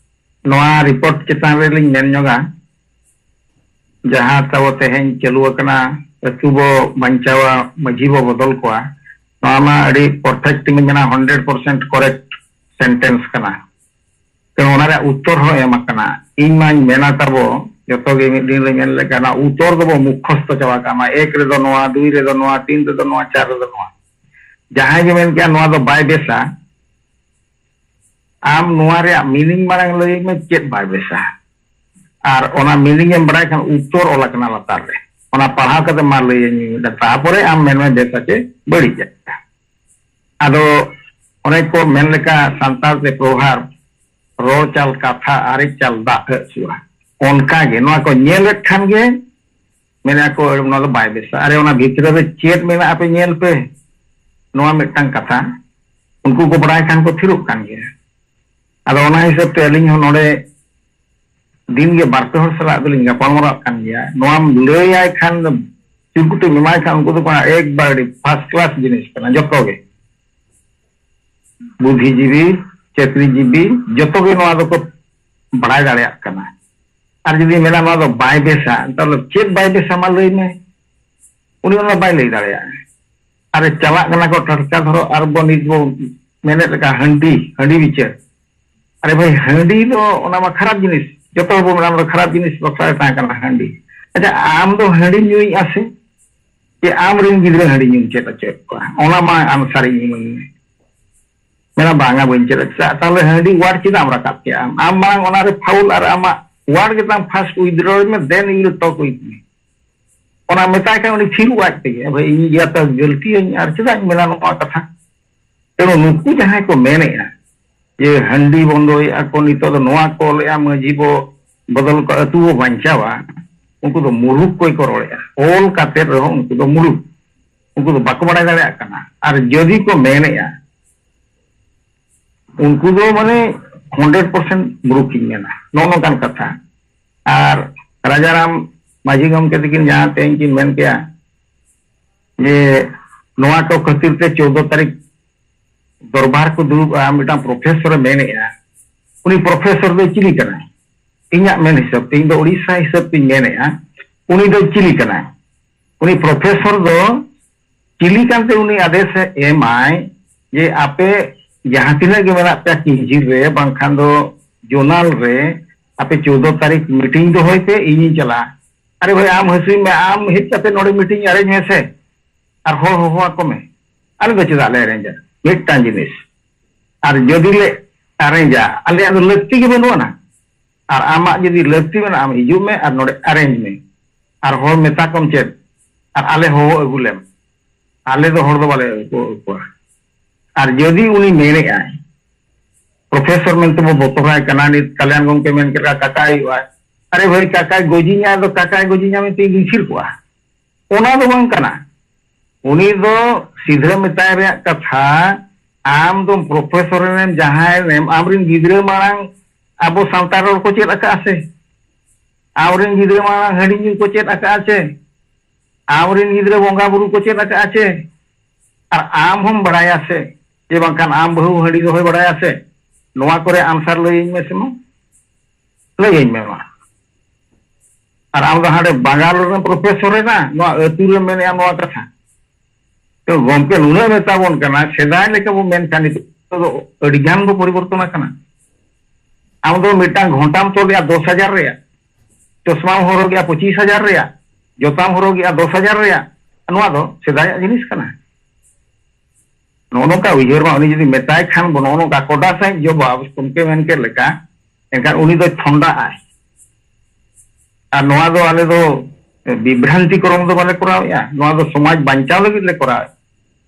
ᱱᱚᱣᱟ ᱨᱤᱯᱳᱨᱴ ᱪᱮᱛᱟᱱ ᱨᱮᱞᱤᱧ ᱢᱮᱱ ᱧᱚᱜᱟ, ᱡᱟᱦᱟᱸ ᱛᱟᱵᱚ ᱛᱮᱦᱮᱧ ᱪᱟᱹᱞᱩ ᱟᱠᱟᱱᱟ, ᱟᱹᱛᱩ ᱵᱚ ᱵᱟᱧᱪᱟᱣᱟ, ᱢᱟᱹᱡᱷᱤ ᱵᱚ ᱵᱚᱫᱚᱞ ᱠᱚᱣᱟ, ᱱᱚᱣᱟ ᱢᱟ ᱟᱹᱰᱤ ᱯᱟᱨᱯᱷᱮᱠᱴ ᱤᱧ ᱢᱮᱱᱟ, ᱦᱟᱱᱰᱨᱮᱰ ᱯᱟᱨᱥᱮᱱᱴ ᱠᱚᱨᱮᱠᱴ ᱥᱮᱱᱴᱮᱱᱥ ᱠᱟᱱᱟ᱾ ᱛᱚ ᱚᱱᱟ ᱨᱮᱭᱟᱜ ᱩᱛᱛᱚᱨ ᱦᱚᱸ ᱮᱢ ᱟᱠᱟᱱᱟ᱾ ᱤᱧ ᱢᱟᱧ ᱢᱮᱱᱟ ᱛᱟᱵᱚ ᱡᱚᱛᱚ ᱜᱮ ᱢᱤᱫ ᱫᱤᱱ ᱨᱮ ᱢᱮᱱ ᱞᱮᱠᱟ ᱚᱱᱟ ᱩᱛᱛᱚᱨ ᱫᱚᱵᱚ ᱢᱩᱠᱷᱚᱥᱛᱚ ᱪᱟᱵᱟ ᱠᱟᱜ ᱢᱟ᱾ ᱮᱠ ᱨᱮᱫᱚ ᱱᱚᱣᱟ, ᱫᱩᱭ ᱨᱮᱫᱚ ᱱᱚᱣᱟ, ᱛᱤᱱ ᱨᱮᱫᱚ ᱱᱚᱣᱟ, ᱪᱟᱨ ᱨᱮᱫᱚ ᱱᱚᱣᱟ᱾ ᱡᱟᱦᱟᱸᱭ ᱜᱮ ᱢᱮᱱ ᱠᱮᱜᱼᱟ ᱱᱚᱣᱟ ᱫᱚ ᱵᱟᱭ ᱵᱮᱥᱟ, ᱟᱢ ᱱᱚᱣᱟ ᱨᱮᱭᱟᱜ ᱢᱤᱱᱤᱝ ᱢᱟᱲᱟᱝ ᱞᱟᱹᱭ ᱢᱮ ᱪᱮᱫ ᱵᱟᱭ ᱵᱮᱥᱟ᱾ ᱟᱨ ᱚᱱᱟ ᱢᱤᱱᱤᱝ ᱮᱢ ᱵᱟᱲᱟᱭ ᱠᱷᱟᱱ ᱩᱛᱛᱚᱨ ᱚᱞ ᱟᱠᱟᱱᱟ ᱞᱟᱛᱟᱨ ᱨᱮ, ᱚᱱᱟ ᱯᱟᱲᱦᱟᱣ ᱠᱟᱛᱮ ᱢᱟ ᱞᱟᱹᱭᱟᱹᱧ ᱢᱮ ᱢᱤᱫᱴᱟᱝ, ᱛᱟᱨᱯᱚᱨᱮ ᱟᱢ ᱢᱮᱱ ᱢᱮ ᱵᱮᱥᱟ ᱪᱮ ᱵᱟᱹᱲᱤᱡᱟ᱾ ᱟᱫᱚ ᱚᱱᱮ ᱠᱚ ᱢᱮᱱ ᱞᱮᱠᱟ ᱥᱟᱱᱛᱟᱲ ᱛᱮ ᱯᱨᱚᱵᱷᱟᱵᱽ, ᱨᱚᱲ ᱪᱟᱞ ᱠᱟᱛᱷᱟ ᱟᱨᱮᱡ ᱪᱟᱞ ᱫᱟᱜ ᱦᱟᱹᱥᱩᱜᱼᱟ᱾ ᱚᱱᱠᱟ ᱜᱮ ᱱᱚᱣᱟ ᱠᱚ ᱧᱮᱞᱮᱫ ᱠᱷᱟᱱ ᱜᱮ ᱢᱮᱱᱟ ᱠᱚ ᱱᱚᱣᱟ ᱫᱚ ᱵᱟᱭ ᱵᱮᱥᱟ᱾ ᱟᱨᱮ ᱚᱱᱟ ᱵᱷᱤᱛᱨᱤ ᱨᱮ ᱪᱮᱫ ᱢᱮᱱᱟᱜᱼᱟ ᱯᱮ ᱧᱮᱞ ᱯᱮ, ᱱᱚᱣᱟ ᱢᱤᱫᱴᱟᱝ ᱠᱟᱛᱷᱟ᱾ ᱩᱱᱠᱩ ᱠᱚ ᱵᱟᱲᱟᱭ ᱠᱷᱟᱱ ᱠᱚ ᱛᱷᱤᱨᱚᱜ ᱠᱟᱱ ᱜᱮᱭᱟ᱾ ᱟᱫᱚ ᱚᱱᱟ ᱦᱤᱥᱟᱹᱵ ᱛᱮ ᱟᱹᱞᱤᱧ ᱦᱚᱸ ᱱᱚᱰᱮ ᱫᱤᱱ ᱜᱮ ᱵᱟᱨ ᱯᱮ ᱦᱚᱲ ᱥᱟᱞᱟᱜ ᱫᱚᱞᱤᱧ ᱜᱟᱯᱟᱞ ᱢᱟᱨᱟᱜ ᱠᱟᱱ ᱜᱮᱭᱟ᱾ ᱱᱚᱣᱟᱢ ᱞᱟᱹᱭᱟᱭ ᱠᱷᱟᱱ ᱫᱚ, ᱪᱩᱨᱠᱩᱴᱮᱢ ᱮᱢᱟᱭ ᱠᱷᱟᱱ, ᱩᱱᱠᱩ ᱫᱚ ᱮᱠᱵᱟᱨᱮ first class ᱡᱤᱱᱤᱥ ᱠᱟᱱᱟ᱾ ᱡᱚᱛᱚ ᱜᱮ ᱵᱩᱫᱽᱫᱷᱤᱡᱤᱵᱤ, ᱪᱟᱹᱠᱨᱤᱡᱤᱵᱤ, ᱡᱚᱛᱚ ᱜᱮ ᱱᱚᱣᱟ ᱫᱚᱠᱚ ᱵᱟᱲᱟᱭ ᱫᱟᱲᱮᱭᱟᱜ ᱠᱟᱱᱟ᱾ ᱟᱨ ᱡᱩᱫᱤ ᱢᱮᱱᱟ ᱱᱚᱣᱟ ᱫᱚ ᱵᱟᱭ ᱵᱮᱥᱟ, ᱛᱟᱦᱚᱞᱮ ᱪᱮᱫ ᱵᱟᱭ ᱵᱮᱥᱟ ᱢᱟ ᱞᱟᱹᱭ ᱢᱮ? ᱩᱱᱤ ᱚᱱᱟ ᱵᱟᱭ ᱞᱟᱹᱭ ᱫᱟᱲᱮᱭᱟᱜᱼᱟ᱾ ᱟᱨ ᱪᱟᱞᱟᱜ ᱠᱟᱱᱟ ᱠᱚ ᱴᱟᱴᱠᱟ, ᱫᱷᱚᱨᱚ, ᱟᱨ ᱵᱚ ᱱᱤᱛ ᱵᱚ ᱢᱮᱱᱮᱫ ᱞᱮᱠᱟ ᱦᱟᱺᱰᱤ, ᱦᱟᱺᱰᱤ ᱵᱤᱪᱟᱹᱨ᱾ ᱟᱨᱮ ᱵᱷᱟᱹᱭ, ᱦᱟᱺᱰᱤ ᱫᱚ ᱚᱱᱟ ᱢᱟ ᱠᱷᱟᱨᱟᱯ ᱡᱤᱱᱤᱥ, ᱡᱚᱛᱚ ᱦᱚᱲ ᱵᱚ ᱢᱮᱱᱟ ᱚᱱᱟ ᱫᱚ ᱠᱷᱟᱨᱟᱯ ᱡᱤᱱᱤᱥ ᱵᱟᱠᱷᱨᱟ ᱛᱟᱦᱮᱸ ᱠᱟᱱᱟ ᱦᱟᱺᱰᱤ᱾ ᱟᱪᱪᱷᱟ, ᱟᱢ ᱫᱚ ᱦᱟᱺᱰᱤ ᱧᱩᱭᱮᱫᱼᱟ ᱥᱮ ᱪᱮ ᱟᱢ ᱨᱮᱱ ᱜᱤᱫᱽᱨᱟᱹ ᱦᱟᱺᱰᱤ ᱧᱩᱢ ᱪᱮᱫ ᱦᱚᱪᱚᱭᱮᱫ ᱠᱚᱣᱟ? ᱚᱱᱟ ᱢᱟ ᱟᱢ ᱥᱟᱹᱨᱤ ᱤᱢᱟᱹᱧ ᱢᱮ᱾ ᱢᱮᱱᱟ, "ᱵᱟᱝᱟ, ᱵᱟᱹᱧ ᱪᱮᱫ ᱟᱠᱟᱫ᱾ ᱛᱟᱦᱚᱞᱮ ᱦᱟᱺᱰᱤ word ᱪᱮᱫᱟᱜ ᱮᱢ ᱨᱟᱠᱟᱵ ᱠᱮᱜᱼᱟ? ᱟᱢ ᱢᱟᱲᱟᱝ ᱚᱱᱟᱨᱮ foul ᱟᱨ ᱟᱢᱟᱜ word ᱜᱮᱛᱟᱢ first withdraw ᱢᱮ, then you will talk with me." ᱚᱱᱟ ᱢᱮᱛᱟᱭ ᱠᱷᱟᱱ ᱩᱱᱤ ᱛᱷᱤᱨᱚᱜ ᱟᱡ ᱛᱮᱜᱮ, "ᱵᱷᱟᱹᱭ, ᱤᱧ ᱜᱮ ᱛᱚ ᱜᱟᱹᱞᱛᱤᱭᱟᱹᱧ, ᱟᱨ ᱪᱮᱫᱟᱜ ᱤᱧ ᱢᱮᱱᱟ ᱱᱚᱣᱟ ᱠᱟᱛᱷᱟ?" ᱛᱮᱱᱩ ᱱᱩᱠᱩ ᱡᱟᱦᱟᱸᱭ ᱠᱚ ᱢᱮᱱᱮᱜᱼᱟ ᱡᱮ ᱦᱟᱺᱰᱤ ᱵᱚᱱᱫᱚᱭᱮᱜᱼᱟ ᱠᱚ, ᱱᱤᱛᱚᱜ ᱫᱚ ᱱᱚᱣᱟ ᱠᱚ ᱚᱞᱮᱜᱼᱟ, ᱢᱟᱹᱡᱷᱤ ᱵᱚ ᱵᱚᱫᱚᱞ ᱠᱚ, ᱟᱹᱛᱩ ᱵᱚ ᱵᱟᱧᱪᱟᱣᱟ, ᱩᱱᱠᱩ ᱫᱚ ᱢᱩᱨᱩᱠ ᱠᱚᱭ ᱠᱚ ᱨᱚᱲᱮᱜᱼᱟ᱾ ᱚᱞ ᱠᱟᱛᱮ ᱨᱮᱦᱚᱸ ᱩᱱᱠᱩ ᱫᱚ ᱢᱩᱨᱩᱠ, ᱩᱱᱠᱩ ᱫᱚ ᱵᱟᱠᱚ ᱵᱟᱲᱟᱭ ᱫᱟᱲᱮᱭᱟᱜ ᱠᱟᱱᱟ᱾ ᱟᱨ ᱡᱩᱫᱤ ᱠᱚ ᱢᱮᱱᱮᱜᱼᱟ, ᱩᱱᱠᱩ ᱫᱚ ᱢᱟᱱᱮ hundred percent ᱢᱩᱨᱩᱠ ᱤᱧ ᱢᱮᱱᱟ, ᱱᱚᱜᱼᱚ ᱱᱚᱝᱠᱟᱱ ᱠᱟᱛᱷᱟ᱾ ᱟᱨ ᱨᱟᱡᱟᱨᱟᱢ ᱢᱟᱹᱡᱷᱤ ᱜᱚᱢᱠᱮ ᱛᱟᱹᱠᱤᱱ ᱡᱟᱦᱟᱸ ᱛᱮᱦᱮᱧ ᱠᱤᱱ ᱢᱮᱱ ᱠᱮᱜᱼᱟ ᱡᱮ ᱱᱚᱣᱟ ᱠᱚ ᱠᱷᱟᱹᱛᱤᱨ ᱛᱮ ᱪᱳᱫᱽᱫᱚ ᱛᱟᱹᱨᱤᱠᱷ ᱫᱚᱨᱵᱟᱨ ᱠᱚ ᱫᱩᱲᱩᱵᱼᱟ, ᱢᱤᱫᱴᱟᱝ ᱯᱨᱚᱯᱷᱮᱥᱚᱨᱮ ᱢᱮᱱᱮᱜᱼᱟ, ᱩᱱᱤ ᱯᱨᱚᱯᱷᱮᱥᱚᱨ ᱫᱚ ᱪᱤᱞᱤ ᱠᱟᱱᱟᱭ? ᱤᱧᱟᱹᱜ ᱢᱮᱱ ᱦᱤᱥᱟᱹᱵ ᱛᱮ, ᱤᱧ ᱫᱚ ᱳᱰᱤᱥᱟ ᱦᱤᱥᱟᱹᱵ ᱛᱤᱧ ᱢᱮᱱᱮᱜᱼᱟ, ᱩᱱᱤ ᱫᱚ ᱪᱤᱞᱤ ᱠᱟᱱᱟᱭ? ᱩᱱᱤ ᱯᱨᱚᱯᱷᱮᱥᱚᱨ ᱫᱚ ᱪᱤᱞᱤ ᱠᱟᱱᱛᱮ ᱩᱱᱤ ᱟᱫᱮᱥ ᱮ ᱮᱢᱟᱭ ᱡᱮ ᱟᱯᱮ ᱡᱟᱦᱟᱸ ᱛᱤᱱᱟᱹᱜ ᱜᱮ ᱢᱮᱱᱟᱜ ᱯᱮᱭᱟ ᱠᱤᱧᱡᱷᱤᱨ ᱨᱮ ᱵᱟᱝᱠᱷᱟᱱ ᱫᱚ ᱡᱳᱱᱟᱞ ᱨᱮ, ᱟᱯᱮ ᱪᱳᱫᱽᱫᱚ ᱛᱟᱹᱨᱤᱠᱷ ᱢᱤᱴᱤᱝ ᱫᱚᱦᱚᱭ ᱯᱮ, ᱤᱧᱤᱧ ᱪᱟᱞᱟᱜᱼᱟ? ᱟᱨᱮ ᱵᱷᱟᱹᱭ, ᱟᱢ ᱦᱟᱹᱥᱩᱭ ᱢᱮ, ᱟᱢ ᱦᱮᱡ ᱠᱟᱛᱮ ᱱᱚᱰᱮ ᱢᱤᱴᱤᱝ ᱮᱨᱮᱧᱡᱽ ᱢᱮᱥᱮ, ᱟᱨ ᱦᱚᱲ ᱦᱚᱦᱚ ᱟᱠᱚ ᱢᱮ᱾ ᱟᱞᱮ ᱫᱚ ᱪᱮᱫᱟᱜ ᱞᱮ ᱮᱨᱮᱧᱡᱟ ᱢᱤᱫᱴᱟᱝ ᱡᱤᱱᱤᱥ? ᱟᱨ ᱡᱩᱫᱤ ᱞᱮ ᱮᱨᱮᱧᱡᱟ, ᱟᱞᱮᱭᱟᱜ ᱫᱚ ᱞᱟᱹᱠᱛᱤ ᱜᱮ ᱵᱟᱹᱱᱩᱜ ᱟᱱᱟ᱾ ᱟᱨ ᱟᱢᱟᱜ ᱡᱩᱫᱤ ᱞᱟᱹᱠᱛᱤ ᱢᱮᱱᱟᱜᱼᱟ, ᱟᱢ ᱦᱤᱡᱩᱜ ᱢᱮ ᱟᱨ ᱱᱚᱰᱮ ᱮᱨᱮᱧᱡᱽ ᱢᱮ᱾ ᱟᱨ ᱦᱚᱲ ᱢᱮᱛᱟ ᱠᱚᱢ ᱪᱮᱫ? ᱟᱨ ᱟᱞᱮ ᱦᱚᱦᱚ ᱟᱹᱜᱩ ᱞᱮᱢ᱾ ᱟᱞᱮ ᱫᱚ ᱦᱚᱲ ᱫᱚ ᱵᱟᱞᱮ ᱟᱹᱜᱩ ᱠᱚᱣᱟ᱾ ᱟᱨ ᱡᱩᱫᱤ ᱩᱱᱤ ᱢᱮᱱᱮᱜᱼᱟᱭ, ᱯᱨᱚᱯᱷᱮᱥᱚᱨ ᱢᱮᱱᱛᱮ ᱵᱚ ᱵᱚᱛᱚᱨᱟᱭ ᱠᱟᱱᱟ, ᱱᱤᱛ ᱠᱟᱞᱭᱟᱱ ᱜᱚᱢᱠᱮ ᱢᱮᱱ ᱠᱮᱫ ᱞᱮᱠᱟ ᱠᱟᱠᱟ ᱦᱩᱭᱩᱜᱼᱟ, ᱟᱨᱮ ᱵᱷᱟᱹᱭ, ᱠᱟᱠᱟᱭ ᱜᱚᱡᱤᱧᱟ, ᱟᱫᱚ ᱠᱟᱠᱟᱭ ᱜᱚᱡᱤᱧᱟ ᱢᱮᱱᱛᱮ ᱤᱧ ᱛᱷᱤᱨ ᱠᱚᱜᱼᱟ? ᱚᱱᱟ ᱫᱚ ᱵᱟᱝ ᱠᱟᱱᱟ᱾ ᱩᱱᱤ ᱫᱚ ᱥᱤᱫᱷᱟᱹ ᱢᱮᱛᱟᱭ ᱨᱮᱭᱟᱜ ᱠᱟᱛᱷᱟ, ᱟᱢ ᱫᱚ ᱯᱨᱚᱯᱷᱮᱥᱚᱨ ᱮᱢ, ᱡᱟᱦᱟᱸᱭ ᱮᱢ, ᱟᱢᱨᱮᱱ ᱜᱤᱫᱽᱨᱟᱹ ᱢᱟᱲᱟᱝ ᱟᱵᱚ ᱥᱟᱱᱛᱟᱲ ᱨᱚᱲ ᱠᱚ ᱪᱮᱫ ᱟᱠᱟᱫᱼᱟ ᱥᱮ? ᱟᱢᱨᱮᱱ ᱜᱤᱫᱽᱨᱟᱹ ᱢᱟ ᱦᱟᱺᱰᱤ ᱧᱩ ᱠᱚ ᱪᱮᱫ ᱟᱠᱟᱫᱼᱟ ᱪᱮ? ᱟᱢᱨᱮᱱ ᱜᱤᱫᱽᱨᱟᱹ ᱵᱚᱸᱜᱟ ᱵᱩᱨᱩ ᱠᱚ ᱪᱮᱫ ᱟᱠᱟᱫᱼᱟ ᱪᱮ? ᱟᱨ ᱟᱢ ᱦᱚᱸᱢ ᱵᱟᱲᱟᱭᱟ ᱥᱮ? ᱡᱮ ᱵᱟᱝᱠᱷᱟᱱ ᱟᱢ ᱵᱟᱹᱦᱩ ᱦᱟᱺᱰᱤ ᱫᱚᱦᱚᱭ ᱵᱟᱲᱟᱭᱟ ᱥᱮ? ᱱᱚᱣᱟ ᱠᱚᱨᱮ answer ᱞᱟᱹᱭᱟᱹᱧ ᱢᱮ ᱥᱮ ᱢᱟ᱾ ᱞᱟᱹᱭᱟᱹᱧ ᱢᱮ ᱢᱟ᱾ ᱟᱨ ᱟᱢ ᱫᱚ ᱦᱟᱸᱰᱮ ᱵᱟᱝᱜᱟᱞ ᱨᱮᱱ professor ᱮᱱᱟ, ᱱᱚᱣᱟ ᱟᱹᱛᱩ ᱨᱮ ᱢᱮᱱᱮᱜᱼᱟ ᱱᱚᱣᱟ ᱠᱟᱛᱷᱟ᱾ ᱛᱚ ᱜᱚᱢᱠᱮ ᱱᱩᱱᱟᱹᱜ ᱢᱮᱛᱟ ᱵᱚᱱ ᱠᱟᱱᱟ, ᱥᱮᱫᱟᱭ ᱞᱮᱠᱟ ᱵᱚ ᱢᱮᱱ ᱠᱷᱟᱱ ᱱᱤᱛᱚᱜ ᱫᱚ ᱟᱹᱰᱤ ᱜᱟᱱ ᱵᱚ ᱯᱚᱨᱤᱵᱚᱨᱛᱚᱱ ᱟᱠᱟᱱᱟ᱾ ᱟᱢ ᱫᱚ ᱢᱤᱫᱴᱟᱝ ᱜᱷᱚᱱᱴᱟᱢ ᱛᱚᱞᱮᱜᱼᱟ ᱫᱚᱥ ᱦᱟᱡᱟᱨ ᱨᱮᱭᱟᱜ, ᱪᱚᱥᱢᱟᱢ ᱦᱚᱨᱚᱜᱮᱜᱼᱟ ᱯᱚᱸᱪᱤᱥ ᱦᱟᱡᱟᱨ ᱨᱮᱭᱟᱜ, ᱡᱚᱛᱟᱢ ᱦᱚᱨᱚᱜᱮᱜᱼᱟ ᱫᱚᱥ ᱦᱟᱡᱟᱨ ᱨᱮᱭᱟᱜ, ᱱᱚᱣᱟ ᱫᱚ ᱥᱮᱫᱟᱭᱟᱜ ᱡᱤᱱᱤᱥ ᱠᱟᱱᱟ᱾ ᱱᱚᱜᱼᱚ ᱱᱚᱝᱠᱟ ᱩᱭᱦᱟᱹᱨ ᱢᱟ, ᱩᱱᱤ ᱡᱩᱫᱤ ᱢᱮᱛᱟᱭ ᱠᱷᱟᱱ ᱵᱚ, ᱱᱚᱜᱼᱚ ᱱᱚᱝᱠᱟ ᱠᱚᱰᱟ ᱥᱟᱺᱦᱤᱡ ᱡᱚᱵᱟᱵ ᱜᱚᱢᱠᱮ ᱢᱮᱱ ᱠᱮᱫ ᱞᱮᱠᱟ, ᱮᱱᱠᱷᱟᱱ ᱩᱱᱤ ᱫᱚ ᱴᱷᱚᱱᱰᱟᱜ ᱟᱭ᱾ ᱟᱨ ᱱᱚᱣᱟ ᱫᱚ ᱟᱞᱮ ᱫᱚ ᱵᱤᱵᱷᱨᱟᱱᱛᱤᱠᱚᱨᱚᱱ ᱫᱚ ᱵᱟᱞᱮ ᱠᱚᱨᱟᱣᱮᱫᱼᱟ, ᱱᱚᱣᱟ ᱫᱚ ᱥᱚᱢᱟᱡᱽ ᱵᱟᱧᱪᱟᱣ ᱞᱟᱹᱜᱤᱫ ᱞᱮ ᱠᱚᱨᱟᱣᱮᱫᱼᱟ᱾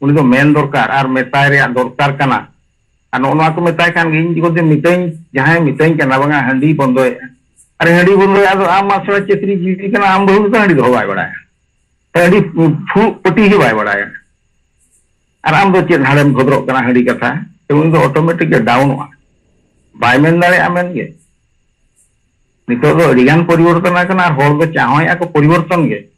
ᱩᱱᱤ ᱫᱚ ᱢᱮᱱ ᱫᱚᱨᱠᱟᱨ ᱟᱨ ᱢᱮᱛᱟᱭ ᱨᱮᱭᱟᱜ ᱫᱚᱨᱠᱟᱨ ᱠᱟᱱᱟ᱾ ᱟᱨ ᱱᱚᱜᱼᱚ ᱱᱚᱣᱟ ᱠᱚ ᱢᱮᱛᱟᱭ ᱠᱷᱟᱱ ᱜᱮ, ᱤᱧ ᱡᱩᱫᱤ ᱢᱤᱛᱟᱹᱧ, ᱡᱟᱦᱟᱸᱭ ᱢᱤᱛᱟᱹᱧ ᱠᱟᱱᱟ, "ᱵᱟᱝᱟ ᱦᱟᱺᱰᱤ ᱵᱚᱱᱫᱚᱭᱮᱫᱼᱟ", ᱟᱨ ᱦᱟᱺᱰᱤ ᱵᱚᱱᱫᱚᱭᱟ, ᱟᱫᱚ ᱟᱢ ᱢᱟ ᱥᱮᱬᱟ ᱪᱟᱹᱠᱨᱤ ᱡᱤᱣᱤ ᱠᱟᱱᱟ, ᱟᱢ ᱵᱟᱹᱦᱩ ᱫᱚ ᱦᱟᱺᱰᱤ ᱫᱚᱦᱚ ᱵᱟᱭ ᱵᱟᱲᱟᱭᱟ, ᱦᱟᱺᱰᱤ ᱯᱷᱩᱲᱩᱜ ᱯᱟᱹᱴᱤ ᱜᱮ ᱵᱟᱭ ᱵᱟᱲᱟᱭᱟ᱾ ᱟᱨ ᱟᱢ ᱫᱚ ᱪᱮᱫ ᱦᱟᱲᱮᱢ ᱵᱷᱚᱫᱨᱚᱜ ᱠᱟᱱᱟ ᱦᱟᱺᱰᱤ ᱠᱟᱛᱷᱟ? ᱛᱚ ᱩᱱᱤ ᱫᱚ automatic ᱜᱮ ᱰᱟᱣᱩᱱᱚᱜᱼᱟ, ᱵᱟᱭ ᱢᱮᱱ ᱫᱟᱲᱮᱭᱟᱜᱼᱟ ᱢᱮᱱ ᱜᱮ᱾ ᱱᱤᱛᱚᱜ ᱫᱚ ᱟᱹᱰᱤ ᱜᱟᱱ ᱯᱚᱨᱤᱵᱚᱨᱛᱚᱱ ᱟᱠᱟᱱᱟ ᱟᱨ ᱦᱚᱲ ᱫᱚ ᱪᱟᱦᱚᱸᱭᱮᱫᱼᱟ ᱠᱚ ᱯᱚᱨᱤᱵᱚᱨᱛᱚᱱ ᱜᱮ᱾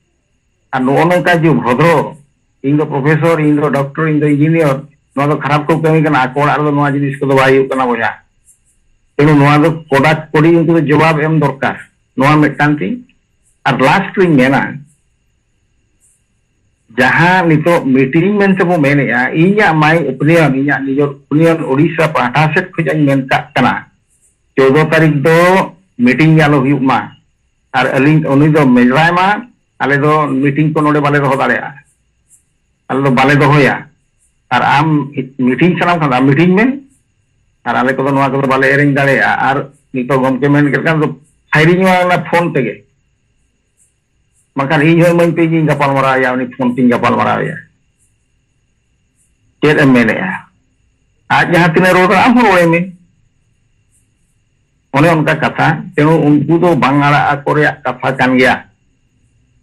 ᱟᱨ ᱱᱚᱜᱼᱚ ᱱᱚᱝᱠᱟ ᱡᱮ ᱵᱷᱚᱫᱨᱚ, "ᱤᱧ ᱫᱚ professor, ᱤᱧ ᱫᱚ doctor, ᱤᱧ ᱫᱚ engineer", ᱱᱚᱣᱟ ᱫᱚ ᱠᱷᱟᱨᱟᱯ ᱠᱚ ᱠᱟᱹᱢᱤ ᱠᱟᱱᱟ᱾ ᱟᱠᱚ ᱚᱲᱟᱜ ᱨᱮᱫᱚ ᱱᱚᱣᱟ ᱡᱤᱱᱤᱥ ᱠᱚᱫᱚ ᱵᱟᱭ ᱦᱩᱭᱩᱜ ᱠᱟᱱᱟ ᱵᱚᱭᱦᱟ᱾ ᱛᱮᱱᱩ ᱱᱚᱣᱟ ᱫᱚ ᱠᱚᱰᱟ ᱠᱚᱰᱤ ᱩᱱᱠᱩ ᱫᱚ ᱡᱚᱵᱟᱵ ᱮᱢ ᱫᱚᱨᱠᱟᱨ᱾ ᱱᱚᱣᱟ ᱢᱤᱫᱴᱟᱝ ᱛᱤᱧ᱾ ᱟᱨ last ᱨᱤᱧ ᱢᱮᱱᱟ, ᱡᱟᱦᱟᱸ ᱱᱤᱛᱚᱜ meeting ᱢᱮᱱᱛᱮ ᱵᱚ ᱢᱮᱱᱮᱜᱼᱟ, ᱤᱧᱟᱹᱜ my opinion, ᱤᱧᱟᱹᱜ ᱱᱤᱡᱚᱨ opinion, ᱳᱰᱤᱥᱟ ᱯᱟᱦᱴᱟ ᱥᱮᱫ ᱠᱷᱚᱱ ᱤᱧ ᱢᱮᱱ ᱠᱟᱜ ᱠᱟᱱᱟ, ᱪᱳᱫᱽᱫᱚ ᱛᱟᱹᱨᱤᱠᱷ ᱫᱚ meeting ᱜᱮ ᱟᱞᱚ ᱦᱩᱭᱩᱜ ᱢᱟ᱾ ᱟᱨ ᱟᱹᱞᱤᱧ, ᱩᱱᱤ ᱫᱚ ᱢᱮᱡᱽᱲᱟᱭ ᱢᱟ, ᱟᱞᱮ ᱫᱚ meeting ᱠᱚ ᱱᱚᱰᱮ ᱵᱟᱞᱮ ᱫᱚᱦᱚ ᱫᱟᱲᱮᱭᱟᱜᱼᱟ, ᱟᱞᱮ ᱫᱚ ᱵᱟᱞᱮ ᱫᱚᱦᱚᱭᱟ᱾ ᱟᱨ ᱟᱢ meeting ᱥᱟᱱᱟᱢ ᱠᱷᱟᱱ ᱫᱚ ᱟᱢ meeting ᱢᱮ, ᱟᱨ ᱟᱞᱮ ᱠᱚᱫᱚ ᱱᱚᱣᱟ ᱠᱚᱫᱚ ᱵᱟᱞᱮ ᱮᱨᱮᱧ ᱫᱟᱲᱮᱭᱟᱜᱼᱟ᱾ ᱟᱨ ᱱᱤᱛᱚᱜ ᱜᱚᱢᱠᱮ ᱢᱮᱱ ᱠᱮᱫ ᱠᱷᱟᱱ ᱫᱚ firing ᱢᱟ ᱚᱱᱟ phone ᱛᱮᱜᱮ, ᱵᱟᱝᱠᱷᱟᱱ ᱤᱧ ᱦᱚᱸ ᱤᱢᱟᱹᱧ ᱯᱮ, ᱤᱧᱤᱧ ᱜᱟᱯᱟᱞ ᱢᱟᱨᱟᱣ ᱮᱭᱟ, ᱩᱱᱤ phone ᱛᱤᱧ ᱜᱟᱯᱟᱞ ᱢᱟᱨᱟᱣ ᱮᱭᱟ᱾ ᱪᱮᱫ ᱮᱢ ᱢᱮᱱᱮᱜᱼᱟ? ᱟᱡ ᱡᱟᱦᱟᱸ ᱛᱤᱱᱟᱹᱜ ᱨᱚᱲ ᱠᱟᱱᱟ, ᱟᱢ ᱦᱚᱸ ᱨᱚᱲ ᱟᱭ ᱢᱮ᱾ ᱚᱱᱮ ᱚᱱᱠᱟ ᱠᱟᱛᱷᱟ, ᱛᱮᱱᱩ ᱩᱱᱠᱩ ᱫᱚ ᱵᱟᱝ ᱟᱲᱟᱜ ᱟᱠᱚ ᱨᱮᱭᱟᱜ ᱠᱟᱛᱷᱟ ᱠᱟᱱ ᱜᱮᱭᱟ᱾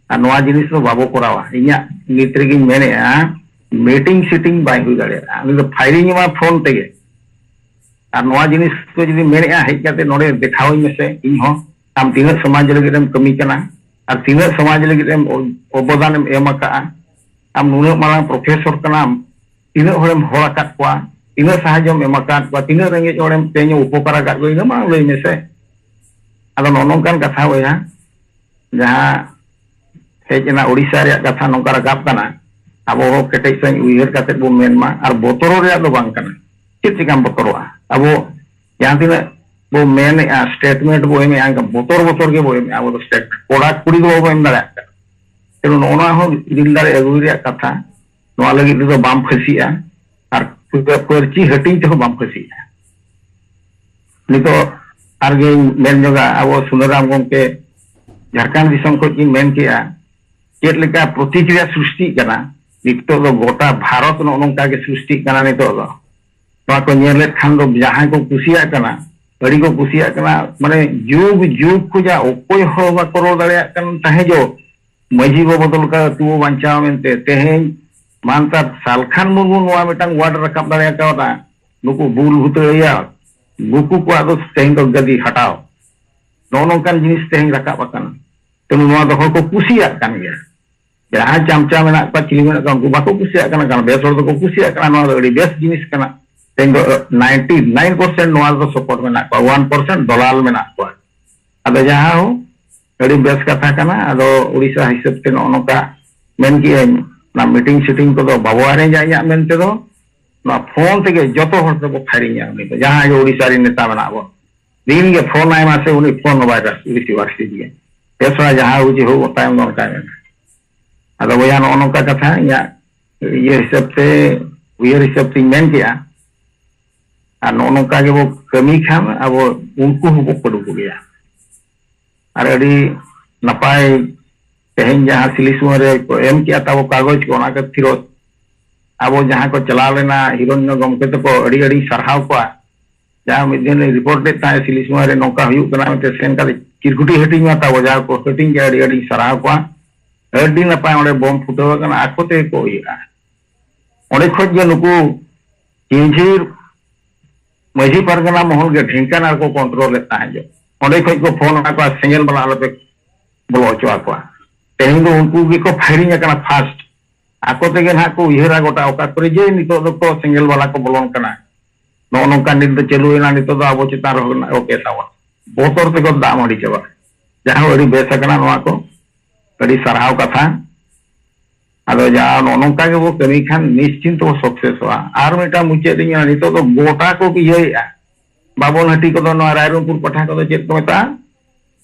ᱟᱨ ᱱᱚᱣᱟ ᱡᱤᱱᱤᱥ ᱫᱚ ᱵᱟᱵᱚ ᱠᱚᱨᱟᱣᱟ᱾ ᱤᱧᱟᱹᱜ ᱱᱤᱛ ᱨᱮᱜᱮᱧ ᱢᱮᱱᱮᱜᱼᱟ, meeting ᱥᱤᱴᱤᱝ ᱵᱟᱭ ᱦᱩᱭ ᱫᱟᱲᱮᱭᱟᱜᱼᱟ᱾ ᱩᱱᱤ ᱫᱚ firing ᱮᱢᱟ phone ᱛᱮᱜᱮ᱾ ᱟᱨ ᱱᱚᱣᱟ ᱡᱤᱱᱤᱥ ᱠᱚ ᱡᱩᱫᱤ ᱢᱮᱱᱮᱜᱼᱟ, ᱦᱮᱡ ᱠᱟᱛᱮ ᱱᱚᱰᱮ ᱫᱮᱠᱷᱟᱣᱟᱹᱧ ᱢᱮᱥᱮ, ᱤᱧ ᱦᱚᱸ ᱟᱢ ᱛᱤᱱᱟᱹᱜ ᱥᱚᱢᱟᱡᱽ ᱞᱟᱹᱜᱤᱫ ᱮᱢ ᱠᱟᱹᱢᱤ ᱠᱟᱱᱟ ᱟᱨ ᱛᱤᱱᱟᱹᱜ ᱥᱚᱢᱟᱡᱽ ᱞᱟᱹᱜᱤᱫ ᱮᱢ ᱚᱵᱚᱫᱟᱱ ᱮᱢ ᱮᱢ ᱟᱠᱟᱫᱼᱟ᱾ ᱟᱢ ᱱᱩᱱᱟᱹᱜ ᱢᱟᱨᱟᱝ ᱯᱨᱚᱯᱷᱮᱥᱚᱨ ᱠᱟᱱᱟᱢ, ᱛᱤᱱᱟᱹᱜ ᱦᱚᱲᱮᱢ ᱦᱚᱲ ᱟᱠᱟᱫ ᱠᱚᱣᱟ, ᱛᱤᱱᱟᱹᱜ ᱥᱟᱦᱟᱡᱽᱡᱚᱢ ᱮᱢ ᱟᱠᱟᱫ ᱠᱚᱣᱟ, ᱛᱤᱱᱟᱹᱜ ᱨᱮᱸᱜᱮᱡ ᱦᱚᱲᱮᱢ ᱛᱮᱦᱮᱧ ᱩᱯᱚᱠᱟᱨ ᱟᱠᱟᱫ ᱠᱚᱣᱟ, ᱤᱱᱟᱹ ᱢᱟᱲᱟᱝ ᱞᱟᱹᱭ ᱢᱮᱥᱮ᱾ ᱟᱫᱚ ᱱᱚᱜᱼᱚ ᱱᱚᱝᱠᱟᱱ ᱠᱟᱛᱷᱟ ᱵᱚᱭᱦᱟ, ᱡᱟᱦᱟᱸ ᱦᱮᱡ ᱮᱱᱟ ᱳᱰᱤᱥᱟ ᱨᱮᱭᱟᱜ ᱠᱟᱛᱷᱟ ᱱᱚᱝᱠᱟ ᱨᱟᱠᱟᱵ ᱠᱟᱱᱟ, ᱟᱵᱚ ᱦᱚᱸ ᱠᱮᱴᱮᱡ ᱥᱟᱺᱦᱤᱡ ᱩᱭᱦᱟᱹᱨ ᱠᱟᱛᱮ ᱵᱚᱱ ᱢᱮᱱ ᱢᱟ᱾ ᱟᱨ ᱵᱚᱛᱚᱨᱚᱜ ᱨᱮᱭᱟᱜ ᱫᱚ ᱵᱟᱝ ᱠᱟᱱᱟ᱾ ᱪᱮᱫ ᱪᱤᱠᱟᱢ ᱵᱚᱛᱚᱨᱚᱜᱼᱟ? ᱟᱵᱚ ᱡᱟᱦᱟᱸ ᱛᱤᱱᱟᱹᱜ ᱵᱚ ᱢᱮᱱᱮᱜᱼᱟ, ᱥᱴᱮᱴᱢᱮᱱᱴ ᱵᱚ ᱮᱢᱮᱜᱼᱟ, ᱮᱱᱠᱷᱟᱱ ᱵᱚᱛᱚᱨ ᱵᱚᱛᱚᱨ ᱜᱮᱵᱚ ᱮᱢᱮᱜᱼᱟ ᱟᱵᱚ ᱫᱚ ᱥᱴᱮᱴᱢᱮᱱᱴ᱾ ᱠᱚᱲᱟ ᱠᱩᱲᱤ ᱫᱚ ᱵᱟᱵᱚ ᱮᱢ ᱫᱟᱲᱮᱭᱟᱜ ᱠᱟᱱᱟ᱾ ᱛᱮᱱᱩ ᱱᱚᱜᱼᱚ ᱱᱚᱣᱟ ᱦᱚᱸ ᱫᱤᱞ ᱫᱟᱲᱮ ᱟᱹᱜᱩᱭ ᱨᱮᱭᱟᱜ ᱠᱟᱛᱷᱟ᱾ ᱱᱚᱣᱟ ᱞᱟᱹᱜᱤᱫ ᱛᱮᱫᱚ ᱵᱟᱢ ᱯᱷᱟᱹᱥᱤᱜᱼᱟ ᱟᱨ ᱯᱟᱹᱨᱪᱤ ᱦᱟᱹᱴᱤᱧ ᱛᱮᱦᱚᱸ ᱵᱟᱢ ᱯᱷᱟᱹᱥᱤᱜᱼᱟ᱾ ᱱᱤᱛᱚᱜ ᱟᱨᱜᱮᱧ ᱢᱮᱱ ᱧᱚᱜᱟ, ᱟᱵᱚ ᱥᱩᱱᱟᱹᱨᱟᱢ ᱜᱚᱢᱠᱮ ᱡᱷᱟᱲᱠᱷᱚᱸᱰ ᱫᱤᱥᱚᱢ ᱠᱷᱚᱱ ᱠᱤᱱ ᱢᱮᱱ ᱠᱮᱜᱼᱟ, ᱪᱮᱫ ᱞᱮᱠᱟ ᱯᱨᱚᱛᱤᱠᱨᱤᱭᱟ ᱥᱨᱤᱥᱴᱤᱜ ᱠᱟᱱᱟ᱾ ᱱᱤᱛᱚᱜ ᱫᱚ ᱜᱚᱴᱟ ᱵᱷᱟᱨᱚᱛ ᱱᱚᱜᱼᱚ ᱱᱚᱝᱠᱟ ᱜᱮ ᱥᱨᱤᱥᱴᱤᱜ ᱠᱟᱱᱟ᱾ ᱱᱤᱛᱚᱜ ᱫᱚ ᱱᱚᱣᱟ ᱠᱚ ᱧᱮᱞᱮᱫ ᱠᱷᱟᱱ ᱫᱚ ᱡᱟᱦᱟᱸᱭ ᱠᱚ ᱠᱩᱥᱤᱭᱟᱜ ᱠᱟᱱᱟ, ᱟᱹᱰᱤ ᱠᱚ ᱠᱩᱥᱤᱭᱟᱜ ᱠᱟᱱᱟ᱾ ᱢᱟᱱᱮ ᱡᱩᱜᱽ ᱡᱩᱜᱽ ᱠᱷᱚᱱᱟᱜ ᱚᱠᱚᱭ ᱦᱚᱸ ᱵᱟᱠᱚ ᱨᱚᱲ ᱫᱟᱲᱮᱭᱟᱜ ᱠᱟᱱ ᱛᱟᱦᱮᱸ ᱡᱚ, ᱢᱟᱹᱡᱷᱤ ᱵᱟᱵᱟ ᱫᱚ ᱞᱮᱠᱟ ᱟᱹᱛᱩ ᱵᱚ ᱵᱟᱧᱪᱟᱣ ᱢᱮᱱᱛᱮ ᱛᱮᱦᱮᱧ ᱢᱟᱱᱛᱟᱨ ᱥᱟᱞᱠᱷᱟᱱ ᱢᱩᱨᱢᱩ ᱱᱚᱣᱟ ᱢᱤᱫᱴᱟᱝ ᱣᱟᱨᱰ ᱨᱟᱠᱟᱵ ᱫᱟᱲᱮ ᱠᱟᱣᱫᱟ᱾ ᱱᱩᱠᱩ ᱵᱩᱞ ᱵᱷᱩᱛᱟᱹᱲᱤᱭᱟ, ᱱᱩᱠᱩ ᱠᱚᱣᱟᱜ ᱫᱚ ᱛᱮᱦᱮᱧ ᱫᱚ ᱜᱟᱹᱫᱤ ᱦᱟᱴᱟᱣ᱾ ᱱᱚᱜᱼᱚ ᱱᱚᱝᱠᱟᱱ ᱡᱤᱱᱤᱥ ᱛᱮᱦᱮᱧ ᱨᱟᱠᱟᱵ ᱟᱠᱟᱱᱟ᱾ ᱛᱮᱱᱩ ᱱᱚᱣᱟ ᱫᱚ ᱦᱚᱲ ᱠᱚ ᱠᱩᱥᱤᱭᱟᱜ ᱠᱟᱱ ᱜᱮᱭᱟ᱾ ᱡᱟᱦᱟᱸᱭ ᱪᱟᱢᱪᱟ ᱢᱮᱱᱟᱜ ᱠᱚᱣᱟ, ᱪᱤᱞᱤ ᱢᱮᱱᱟᱜ ᱠᱚᱣᱟ, ᱩᱱᱠᱩ ᱵᱟᱠᱚ ᱠᱩᱥᱤᱭᱟᱜ ᱠᱟᱱᱟ, ᱠᱟᱨᱚᱱ ᱵᱮᱥ ᱦᱚᱲ ᱫᱚᱠᱚ ᱠᱩᱥᱤᱭᱟᱜ ᱠᱟᱱᱟ, ᱱᱚᱣᱟ ᱫᱚ ᱟᱹᱰᱤ ᱵᱮᱥ ᱡᱤᱱᱤᱥ ᱠᱟᱱᱟ᱾ ᱛᱮᱦᱮᱧ ᱫᱚ ᱱᱟᱭᱤᱱᱴᱤ ᱱᱟᱭᱤᱱ ᱯᱟᱨᱥᱮᱱᱴ ᱱᱚᱣᱟ ᱨᱮᱫᱚ ᱥᱟᱯᱳᱨᱴ ᱢᱮᱱᱟᱜ ᱠᱚᱣᱟ, ᱚᱣᱟᱱ ᱯᱟᱨᱥᱮᱱᱴ ᱫᱚᱞᱟᱞ ᱢᱮᱱᱟᱜ ᱠᱚᱣᱟ᱾ ᱟᱫᱚ ᱡᱟᱦᱟᱸ ᱦᱳ, ᱟᱹᱰᱤ ᱵᱮᱥ ᱠᱟᱛᱷᱟ ᱠᱟᱱᱟ᱾ ᱟᱫᱚ ᱩᱲᱤᱥᱥᱟ ᱦᱤᱥᱟᱹᱵ ᱛᱮ ᱱᱚᱜᱼᱚ ᱱᱚᱝᱠᱟ ᱢᱮᱱ ᱠᱮᱜᱼᱟᱹᱧ, ᱚᱱᱟ ᱢᱤᱴᱤᱝ ᱥᱤᱴᱤᱝ ᱠᱚᱫᱚ ᱵᱟᱵᱚ ᱟᱨᱮᱧᱡᱟ᱾ ᱤᱧᱟᱹᱜ ᱢᱮᱱ ᱛᱮᱫᱚ ᱱᱚᱣᱟ ᱯᱷᱳᱱ ᱛᱮᱜᱮ ᱡᱚᱛᱚ ᱦᱚᱲ ᱛᱮᱵᱚ ᱯᱷᱟᱭᱨᱤᱝᱟ᱾ ᱩᱱᱤ ᱫᱚ ᱡᱟᱦᱟᱸᱭ ᱜᱮ ᱩᱲᱤᱥᱥᱟ ᱨᱤᱱ ᱱᱮᱛᱟ ᱢᱮᱱᱟᱜ ᱵᱚᱱ, ᱫᱤᱱ ᱜᱮ ᱯᱷᱳᱱ ᱟᱭ ᱢᱟ ᱥᱮ, ᱩᱱᱤ ᱯᱷᱳᱱ ᱦᱚᱸ ᱵᱟᱭ ᱨᱤᱥᱤᱵᱷ ᱜᱮᱭᱟ᱾ ᱵᱮᱥ ᱦᱚᱲ ᱡᱟᱦᱟᱸ ᱵᱩᱡᱷᱟᱹᱣ ᱛᱟᱭᱚᱢ ᱫᱚ ᱚᱱᱠᱟᱭ ᱢᱮᱱᱟ᱾ ᱟᱫᱚ ᱵᱚᱭᱦᱟ, ᱱᱚᱜᱼᱚ ᱱᱚᱝᱠᱟ ᱠᱟᱛᱷᱟ ᱤᱧᱟᱹᱜ ᱤᱭᱟᱹ ᱦᱤᱥᱟᱹᱵ ᱛᱮ, ᱩᱭᱦᱟᱹᱨ ᱦᱤᱥᱟᱹᱵ ᱛᱤᱧ ᱢᱮᱱ ᱠᱮᱜᱼᱟ᱾ ᱟᱨ ᱱᱚᱜᱼᱚ ᱱᱚᱝᱠᱟ ᱜᱮᱵᱚ ᱠᱟᱹᱢᱤ ᱠᱷᱟᱱ ᱟᱵᱚ ᱩᱱᱠᱩ ᱦᱚᱸᱵᱚ ᱠᱚᱫᱚ ᱠᱚᱜᱮᱭᱟ᱾ ᱟᱨ ᱟᱹᱰᱤ ᱱᱟᱯᱟᱭ ᱛᱮᱦᱮᱧ ᱡᱟᱦᱟᱸ ᱥᱤᱞᱤᱥᱩᱣᱟᱹ ᱨᱮ ᱠᱚ ᱮᱢ ᱠᱮᱜᱼᱟ ᱛᱟᱵᱚ ᱠᱟᱜᱚᱡᱽ ᱠᱚ, ᱚᱱᱟ ᱠᱷᱟᱹᱛᱤᱨ ᱟᱵᱚ ᱡᱟᱦᱟᱸ ᱠᱚ ᱪᱟᱞᱟᱣ ᱞᱮᱱᱟ ᱦᱤᱨᱚᱧᱡᱚ ᱜᱚᱢᱠᱮ ᱛᱟᱠᱚ, ᱟᱹᱰᱤ ᱟᱹᱰᱤ ᱥᱟᱨᱦᱟᱣ ᱠᱚᱣᱟ᱾ ᱡᱟᱦᱟᱸ ᱢᱤᱫ ᱫᱤᱱ ᱨᱤᱯᱳᱨᱴ ᱞᱮᱫ ᱛᱟᱦᱮᱸ ᱥᱤᱞᱤᱥᱩᱣᱟᱹ ᱨᱮ ᱱᱚᱝᱠᱟ ᱦᱩᱭᱩᱜ ᱠᱟᱱᱟ ᱢᱮᱱᱛᱮ, ᱥᱮᱱ ᱠᱟᱛᱮ ᱪᱤᱨᱠᱩᱴᱤ ᱦᱟᱹᱴᱤᱧ ᱢᱟ ᱛᱟᱵᱚ, ᱡᱟᱦᱟᱸ ᱠᱚ ᱦᱟᱹᱴᱤᱧ ᱜᱮ ᱟᱹᱰᱤ ᱟᱹᱰᱤ ᱥᱟᱨᱦᱟᱣ ᱠᱚᱣᱟ᱾ ᱟᱹᱰᱤ ᱱᱟᱯᱟᱭ ᱚᱸᱰᱮ ᱵᱚᱢ ᱯᱷᱩᱴᱟᱹᱣ ᱟᱠᱟᱱᱟ, ᱟᱠᱚ ᱛᱮᱜᱮ ᱠᱚ ᱤᱭᱟᱹᱜᱼᱟ᱾ ᱚᱸᱰᱮ ᱠᱷᱚᱡ ᱜᱮ ᱱᱩᱠᱩ ᱠᱤᱧᱡᱷᱤᱨ ᱢᱟᱹᱡᱷᱤ ᱯᱟᱨᱜᱟᱱᱟ ᱢᱚᱦᱚᱞ ᱜᱮ ᱰᱷᱮᱝᱠᱟᱱᱟᱞ ᱠᱚ ᱠᱚᱱᱴᱨᱳᱞ ᱮᱫ ᱛᱟᱦᱮᱸᱫ᱾ ᱚᱸᱰᱮ ᱠᱷᱚᱡ ᱠᱚ ᱯᱷᱳᱱ ᱟᱠᱚᱣᱟ, ᱥᱮᱸᱜᱮᱞ ᱵᱟᱞᱟ ᱟᱞᱚᱯᱮ ᱵᱚᱞᱚ ᱦᱚᱪᱚ ᱟᱠᱚᱣᱟ᱾ ᱛᱮᱦᱮᱧ ᱫᱚ ᱩᱱᱠᱩ ᱜᱮᱠᱚ ᱯᱷᱟᱭᱨᱤᱝ ᱟᱠᱟᱱᱟ ᱯᱷᱟᱥᱴ᱾ ᱟᱠᱚ ᱛᱮᱜᱮ ᱱᱟᱦᱟᱜ ᱠᱚ ᱩᱭᱦᱟᱹᱨᱟ ᱜᱚᱴᱟ ᱚᱠᱟ ᱠᱚᱨᱮ ᱡᱮ ᱱᱤᱛᱚᱜ ᱫᱚᱠᱚ ᱥᱮᱸᱜᱮᱞ ᱵᱟᱞᱟ ᱠᱚ ᱵᱚᱞᱚᱱ ᱠᱟᱱᱟ᱾ ᱱᱚᱜᱼᱚ ᱱᱚᱝᱠᱟ ᱱᱤᱛ ᱫᱚ ᱪᱟᱹᱞᱩᱭᱮᱱᱟ, ᱱᱤᱛᱚᱜ ᱫᱚ ᱟᱵᱚ ᱪᱮᱛᱟᱱ ᱨᱮᱦᱚᱸ ᱱᱟᱜ ᱠᱚ ᱠᱮᱥᱟᱣᱟ᱾ ᱵᱚᱛᱚᱨ ᱛᱮᱠᱚ ᱫᱟᱜ ᱢᱟᱹᱰᱤ ᱪᱟᱵᱟᱜᱼᱟ᱾ ᱡᱟᱦᱟᱸ ᱟᱹᱰᱤ ᱵᱮᱥ ᱟᱠᱟᱱᱟ ᱱᱚᱣᱟ ᱠᱚ, ᱟᱹᱰᱤ ᱥᱟᱨᱦᱟᱣ ᱠᱟᱛᱷᱟ᱾ ᱟᱫᱚ ᱡᱟ ᱱᱚᱜᱼᱚ ᱱᱚᱝᱠᱟ ᱜᱮᱵᱚ ᱠᱟᱹᱢᱤ ᱠᱷᱟᱱ ᱱᱤᱥᱪᱤᱱᱛᱚ ᱵᱚ ᱥᱚᱠᱥᱮᱥᱚᱜᱼᱟ᱾ ᱟᱨ ᱢᱤᱫᱴᱟᱝ ᱢᱩᱪᱟᱹᱫ ᱤᱧ ᱢᱮᱱᱟ, ᱱᱤᱛᱚᱜ ᱫᱚ ᱜᱚᱴᱟ ᱠᱚ ᱤᱭᱟᱹᱭᱮᱫᱼᱟ᱾ ᱵᱟᱵᱚᱱ ᱦᱟᱹᱴᱤ ᱠᱚᱫᱚ ᱱᱚᱣᱟ ᱨᱟᱭᱨᱚᱝᱯᱩᱨ ᱯᱟᱴᱷᱟ ᱠᱚᱫᱚ ᱪᱮᱫ ᱠᱚ ᱢᱮᱛᱟᱜᱼᱟ,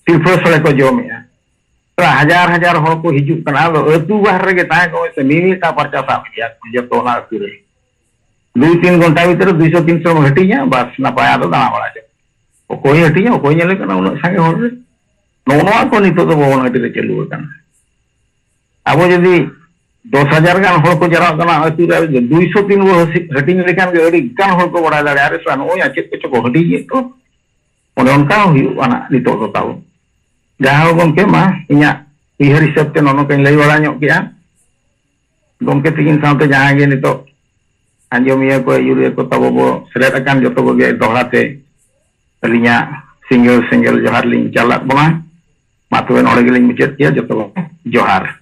ᱥᱤᱨᱯᱷᱟᱹ ᱥᱳᱲᱮ ᱠᱚ ᱡᱚᱢᱮᱫᱼᱟ᱾ ᱛᱚ ᱦᱟᱡᱟᱨ ᱦᱟᱡᱟᱨ ᱦᱚᱲ ᱠᱚ ᱦᱤᱡᱩᱜ ᱠᱟᱱᱟ᱾ ᱟᱫᱚ ᱟᱹᱛᱩ ᱵᱟᱦᱨᱮ ᱨᱮᱜᱮ ᱛᱟᱦᱮᱸ ᱠᱚᱜ ᱢᱮᱥᱮ, ᱢᱤᱢᱤᱫᱴᱟᱝ ᱯᱟᱨᱪᱟ ᱥᱟᱵ ᱤᱫᱤᱭᱟ ᱠᱚ ᱡᱚᱛᱚ ᱚᱱᱟ ᱟᱹᱛᱩ ᱨᱮ᱾ ᱫᱩᱭ ᱛᱤᱱ ᱜᱷᱚᱱᱴᱟ ᱵᱷᱤᱛᱨᱤ ᱫᱩᱭᱥᱚ ᱛᱤᱱᱥᱚ ᱦᱟᱹᱴᱤᱧᱟ, ᱵᱟᱥ ᱱᱟᱯᱟᱭ ᱟᱫᱚ ᱫᱟᱬᱟ ᱵᱟᱲᱟ ᱪᱚ᱾ ᱚᱠᱚᱭ ᱦᱟᱹᱴᱤᱧᱟ, ᱚᱠᱚᱭ ᱧᱮᱞᱮ ᱠᱟᱱᱟ ᱩᱱᱟᱹᱜ ᱥᱟᱸᱜᱮ ᱦᱚᱲ ᱨᱮ? ᱱᱚᱜᱼᱚ ᱱᱚᱣᱟ ᱠᱚ ᱱᱤᱛᱚᱜ ᱫᱚ ᱵᱷᱚᱵᱚᱱ ᱦᱟᱹᱴᱤᱧ ᱨᱮ ᱪᱟᱹᱞᱩ ᱟᱠᱟᱱᱟ᱾ ᱟᱵᱚ ᱡᱩᱫᱤ ᱫᱚᱥ ᱦᱟᱡᱟᱨ ᱜᱟᱱ ᱦᱚᱲ ᱠᱚ ᱡᱟᱣᱨᱟᱜ ᱠᱟᱱᱟ ᱟᱹᱛᱩ ᱨᱮ, ᱫᱩᱭᱥᱚ ᱛᱤᱱ ᱵᱚ ᱦᱟᱹᱥᱤ-, ᱦᱟᱹᱴᱤᱧ ᱞᱮᱠᱷᱟᱱ ᱜᱮ ᱟᱹᱰᱤ ᱜᱟᱱ ᱦᱚᱲ ᱠᱚ ᱵᱟᱲᱟᱭ ᱫᱟᱲᱮᱭᱟᱜᱼᱟ, "ᱟᱨᱮ ᱥᱟ, ᱱᱚᱜᱼᱚᱭ ᱟᱨ ᱪᱮᱫ ᱠᱚᱪᱚ ᱠᱚ ᱦᱟᱹᱴᱤᱧᱮᱫ ᱫᱚ?" ᱚᱱᱮ ᱚᱱᱠᱟ ᱦᱚᱸ ᱦᱩᱭᱩᱜ ᱠᱟᱱᱟ ᱱᱤᱛᱚᱜ ᱫᱚ ᱛᱟᱵᱚ᱾ ᱡᱟᱦᱟᱸ ᱦᱚᱸ ᱜᱚᱢᱠᱮ, ᱢᱟ ᱤᱧᱟᱹᱜ ᱩᱭᱦᱟᱹᱨ ᱦᱤᱥᱟᱹᱵ ᱛᱮ ᱱᱚᱜᱼᱚ ᱱᱚᱝᱠᱟᱧ ᱞᱟᱹᱭ ᱵᱟᱲᱟ ᱧᱚᱜ ᱠᱮᱜᱼᱟ᱾ ᱜᱚᱢᱠᱮ ᱛᱤᱠᱤᱱ ᱥᱟᱶᱛᱮ ᱡᱟᱦᱟᱸᱭ ᱜᱮ ᱱᱤᱛᱚᱜ ᱟᱸᱡᱚᱢᱤᱭᱟᱹ ᱠᱚ, ᱟᱹᱭᱩᱨᱤᱭᱟᱹ ᱠᱚ ᱛᱟᱵᱚ ᱵᱚ ᱥᱮᱞᱮᱫ ᱟᱠᱟᱱ ᱡᱚᱛᱚ ᱠᱚᱜᱮ ᱫᱚᱦᱲᱟ ᱛᱮ ᱟᱹᱞᱤᱧᱟᱜ ᱥᱤᱸᱜᱟᱹᱲ ᱥᱮᱸᱜᱮᱞ ᱡᱚᱦᱟᱨ ᱞᱤᱧ ᱪᱟᱞᱟᱫ ᱵᱚᱱᱟ᱾ ᱢᱟ ᱛᱚᱵᱮ ᱱᱚᱰᱮ ᱜᱮᱞᱤᱧ ᱢᱩᱪᱟᱹᱫ ᱠᱮᱜᱼᱟ᱾ ᱡᱚᱛᱚ ᱠᱚ ᱡᱚᱦᱟᱨ᱾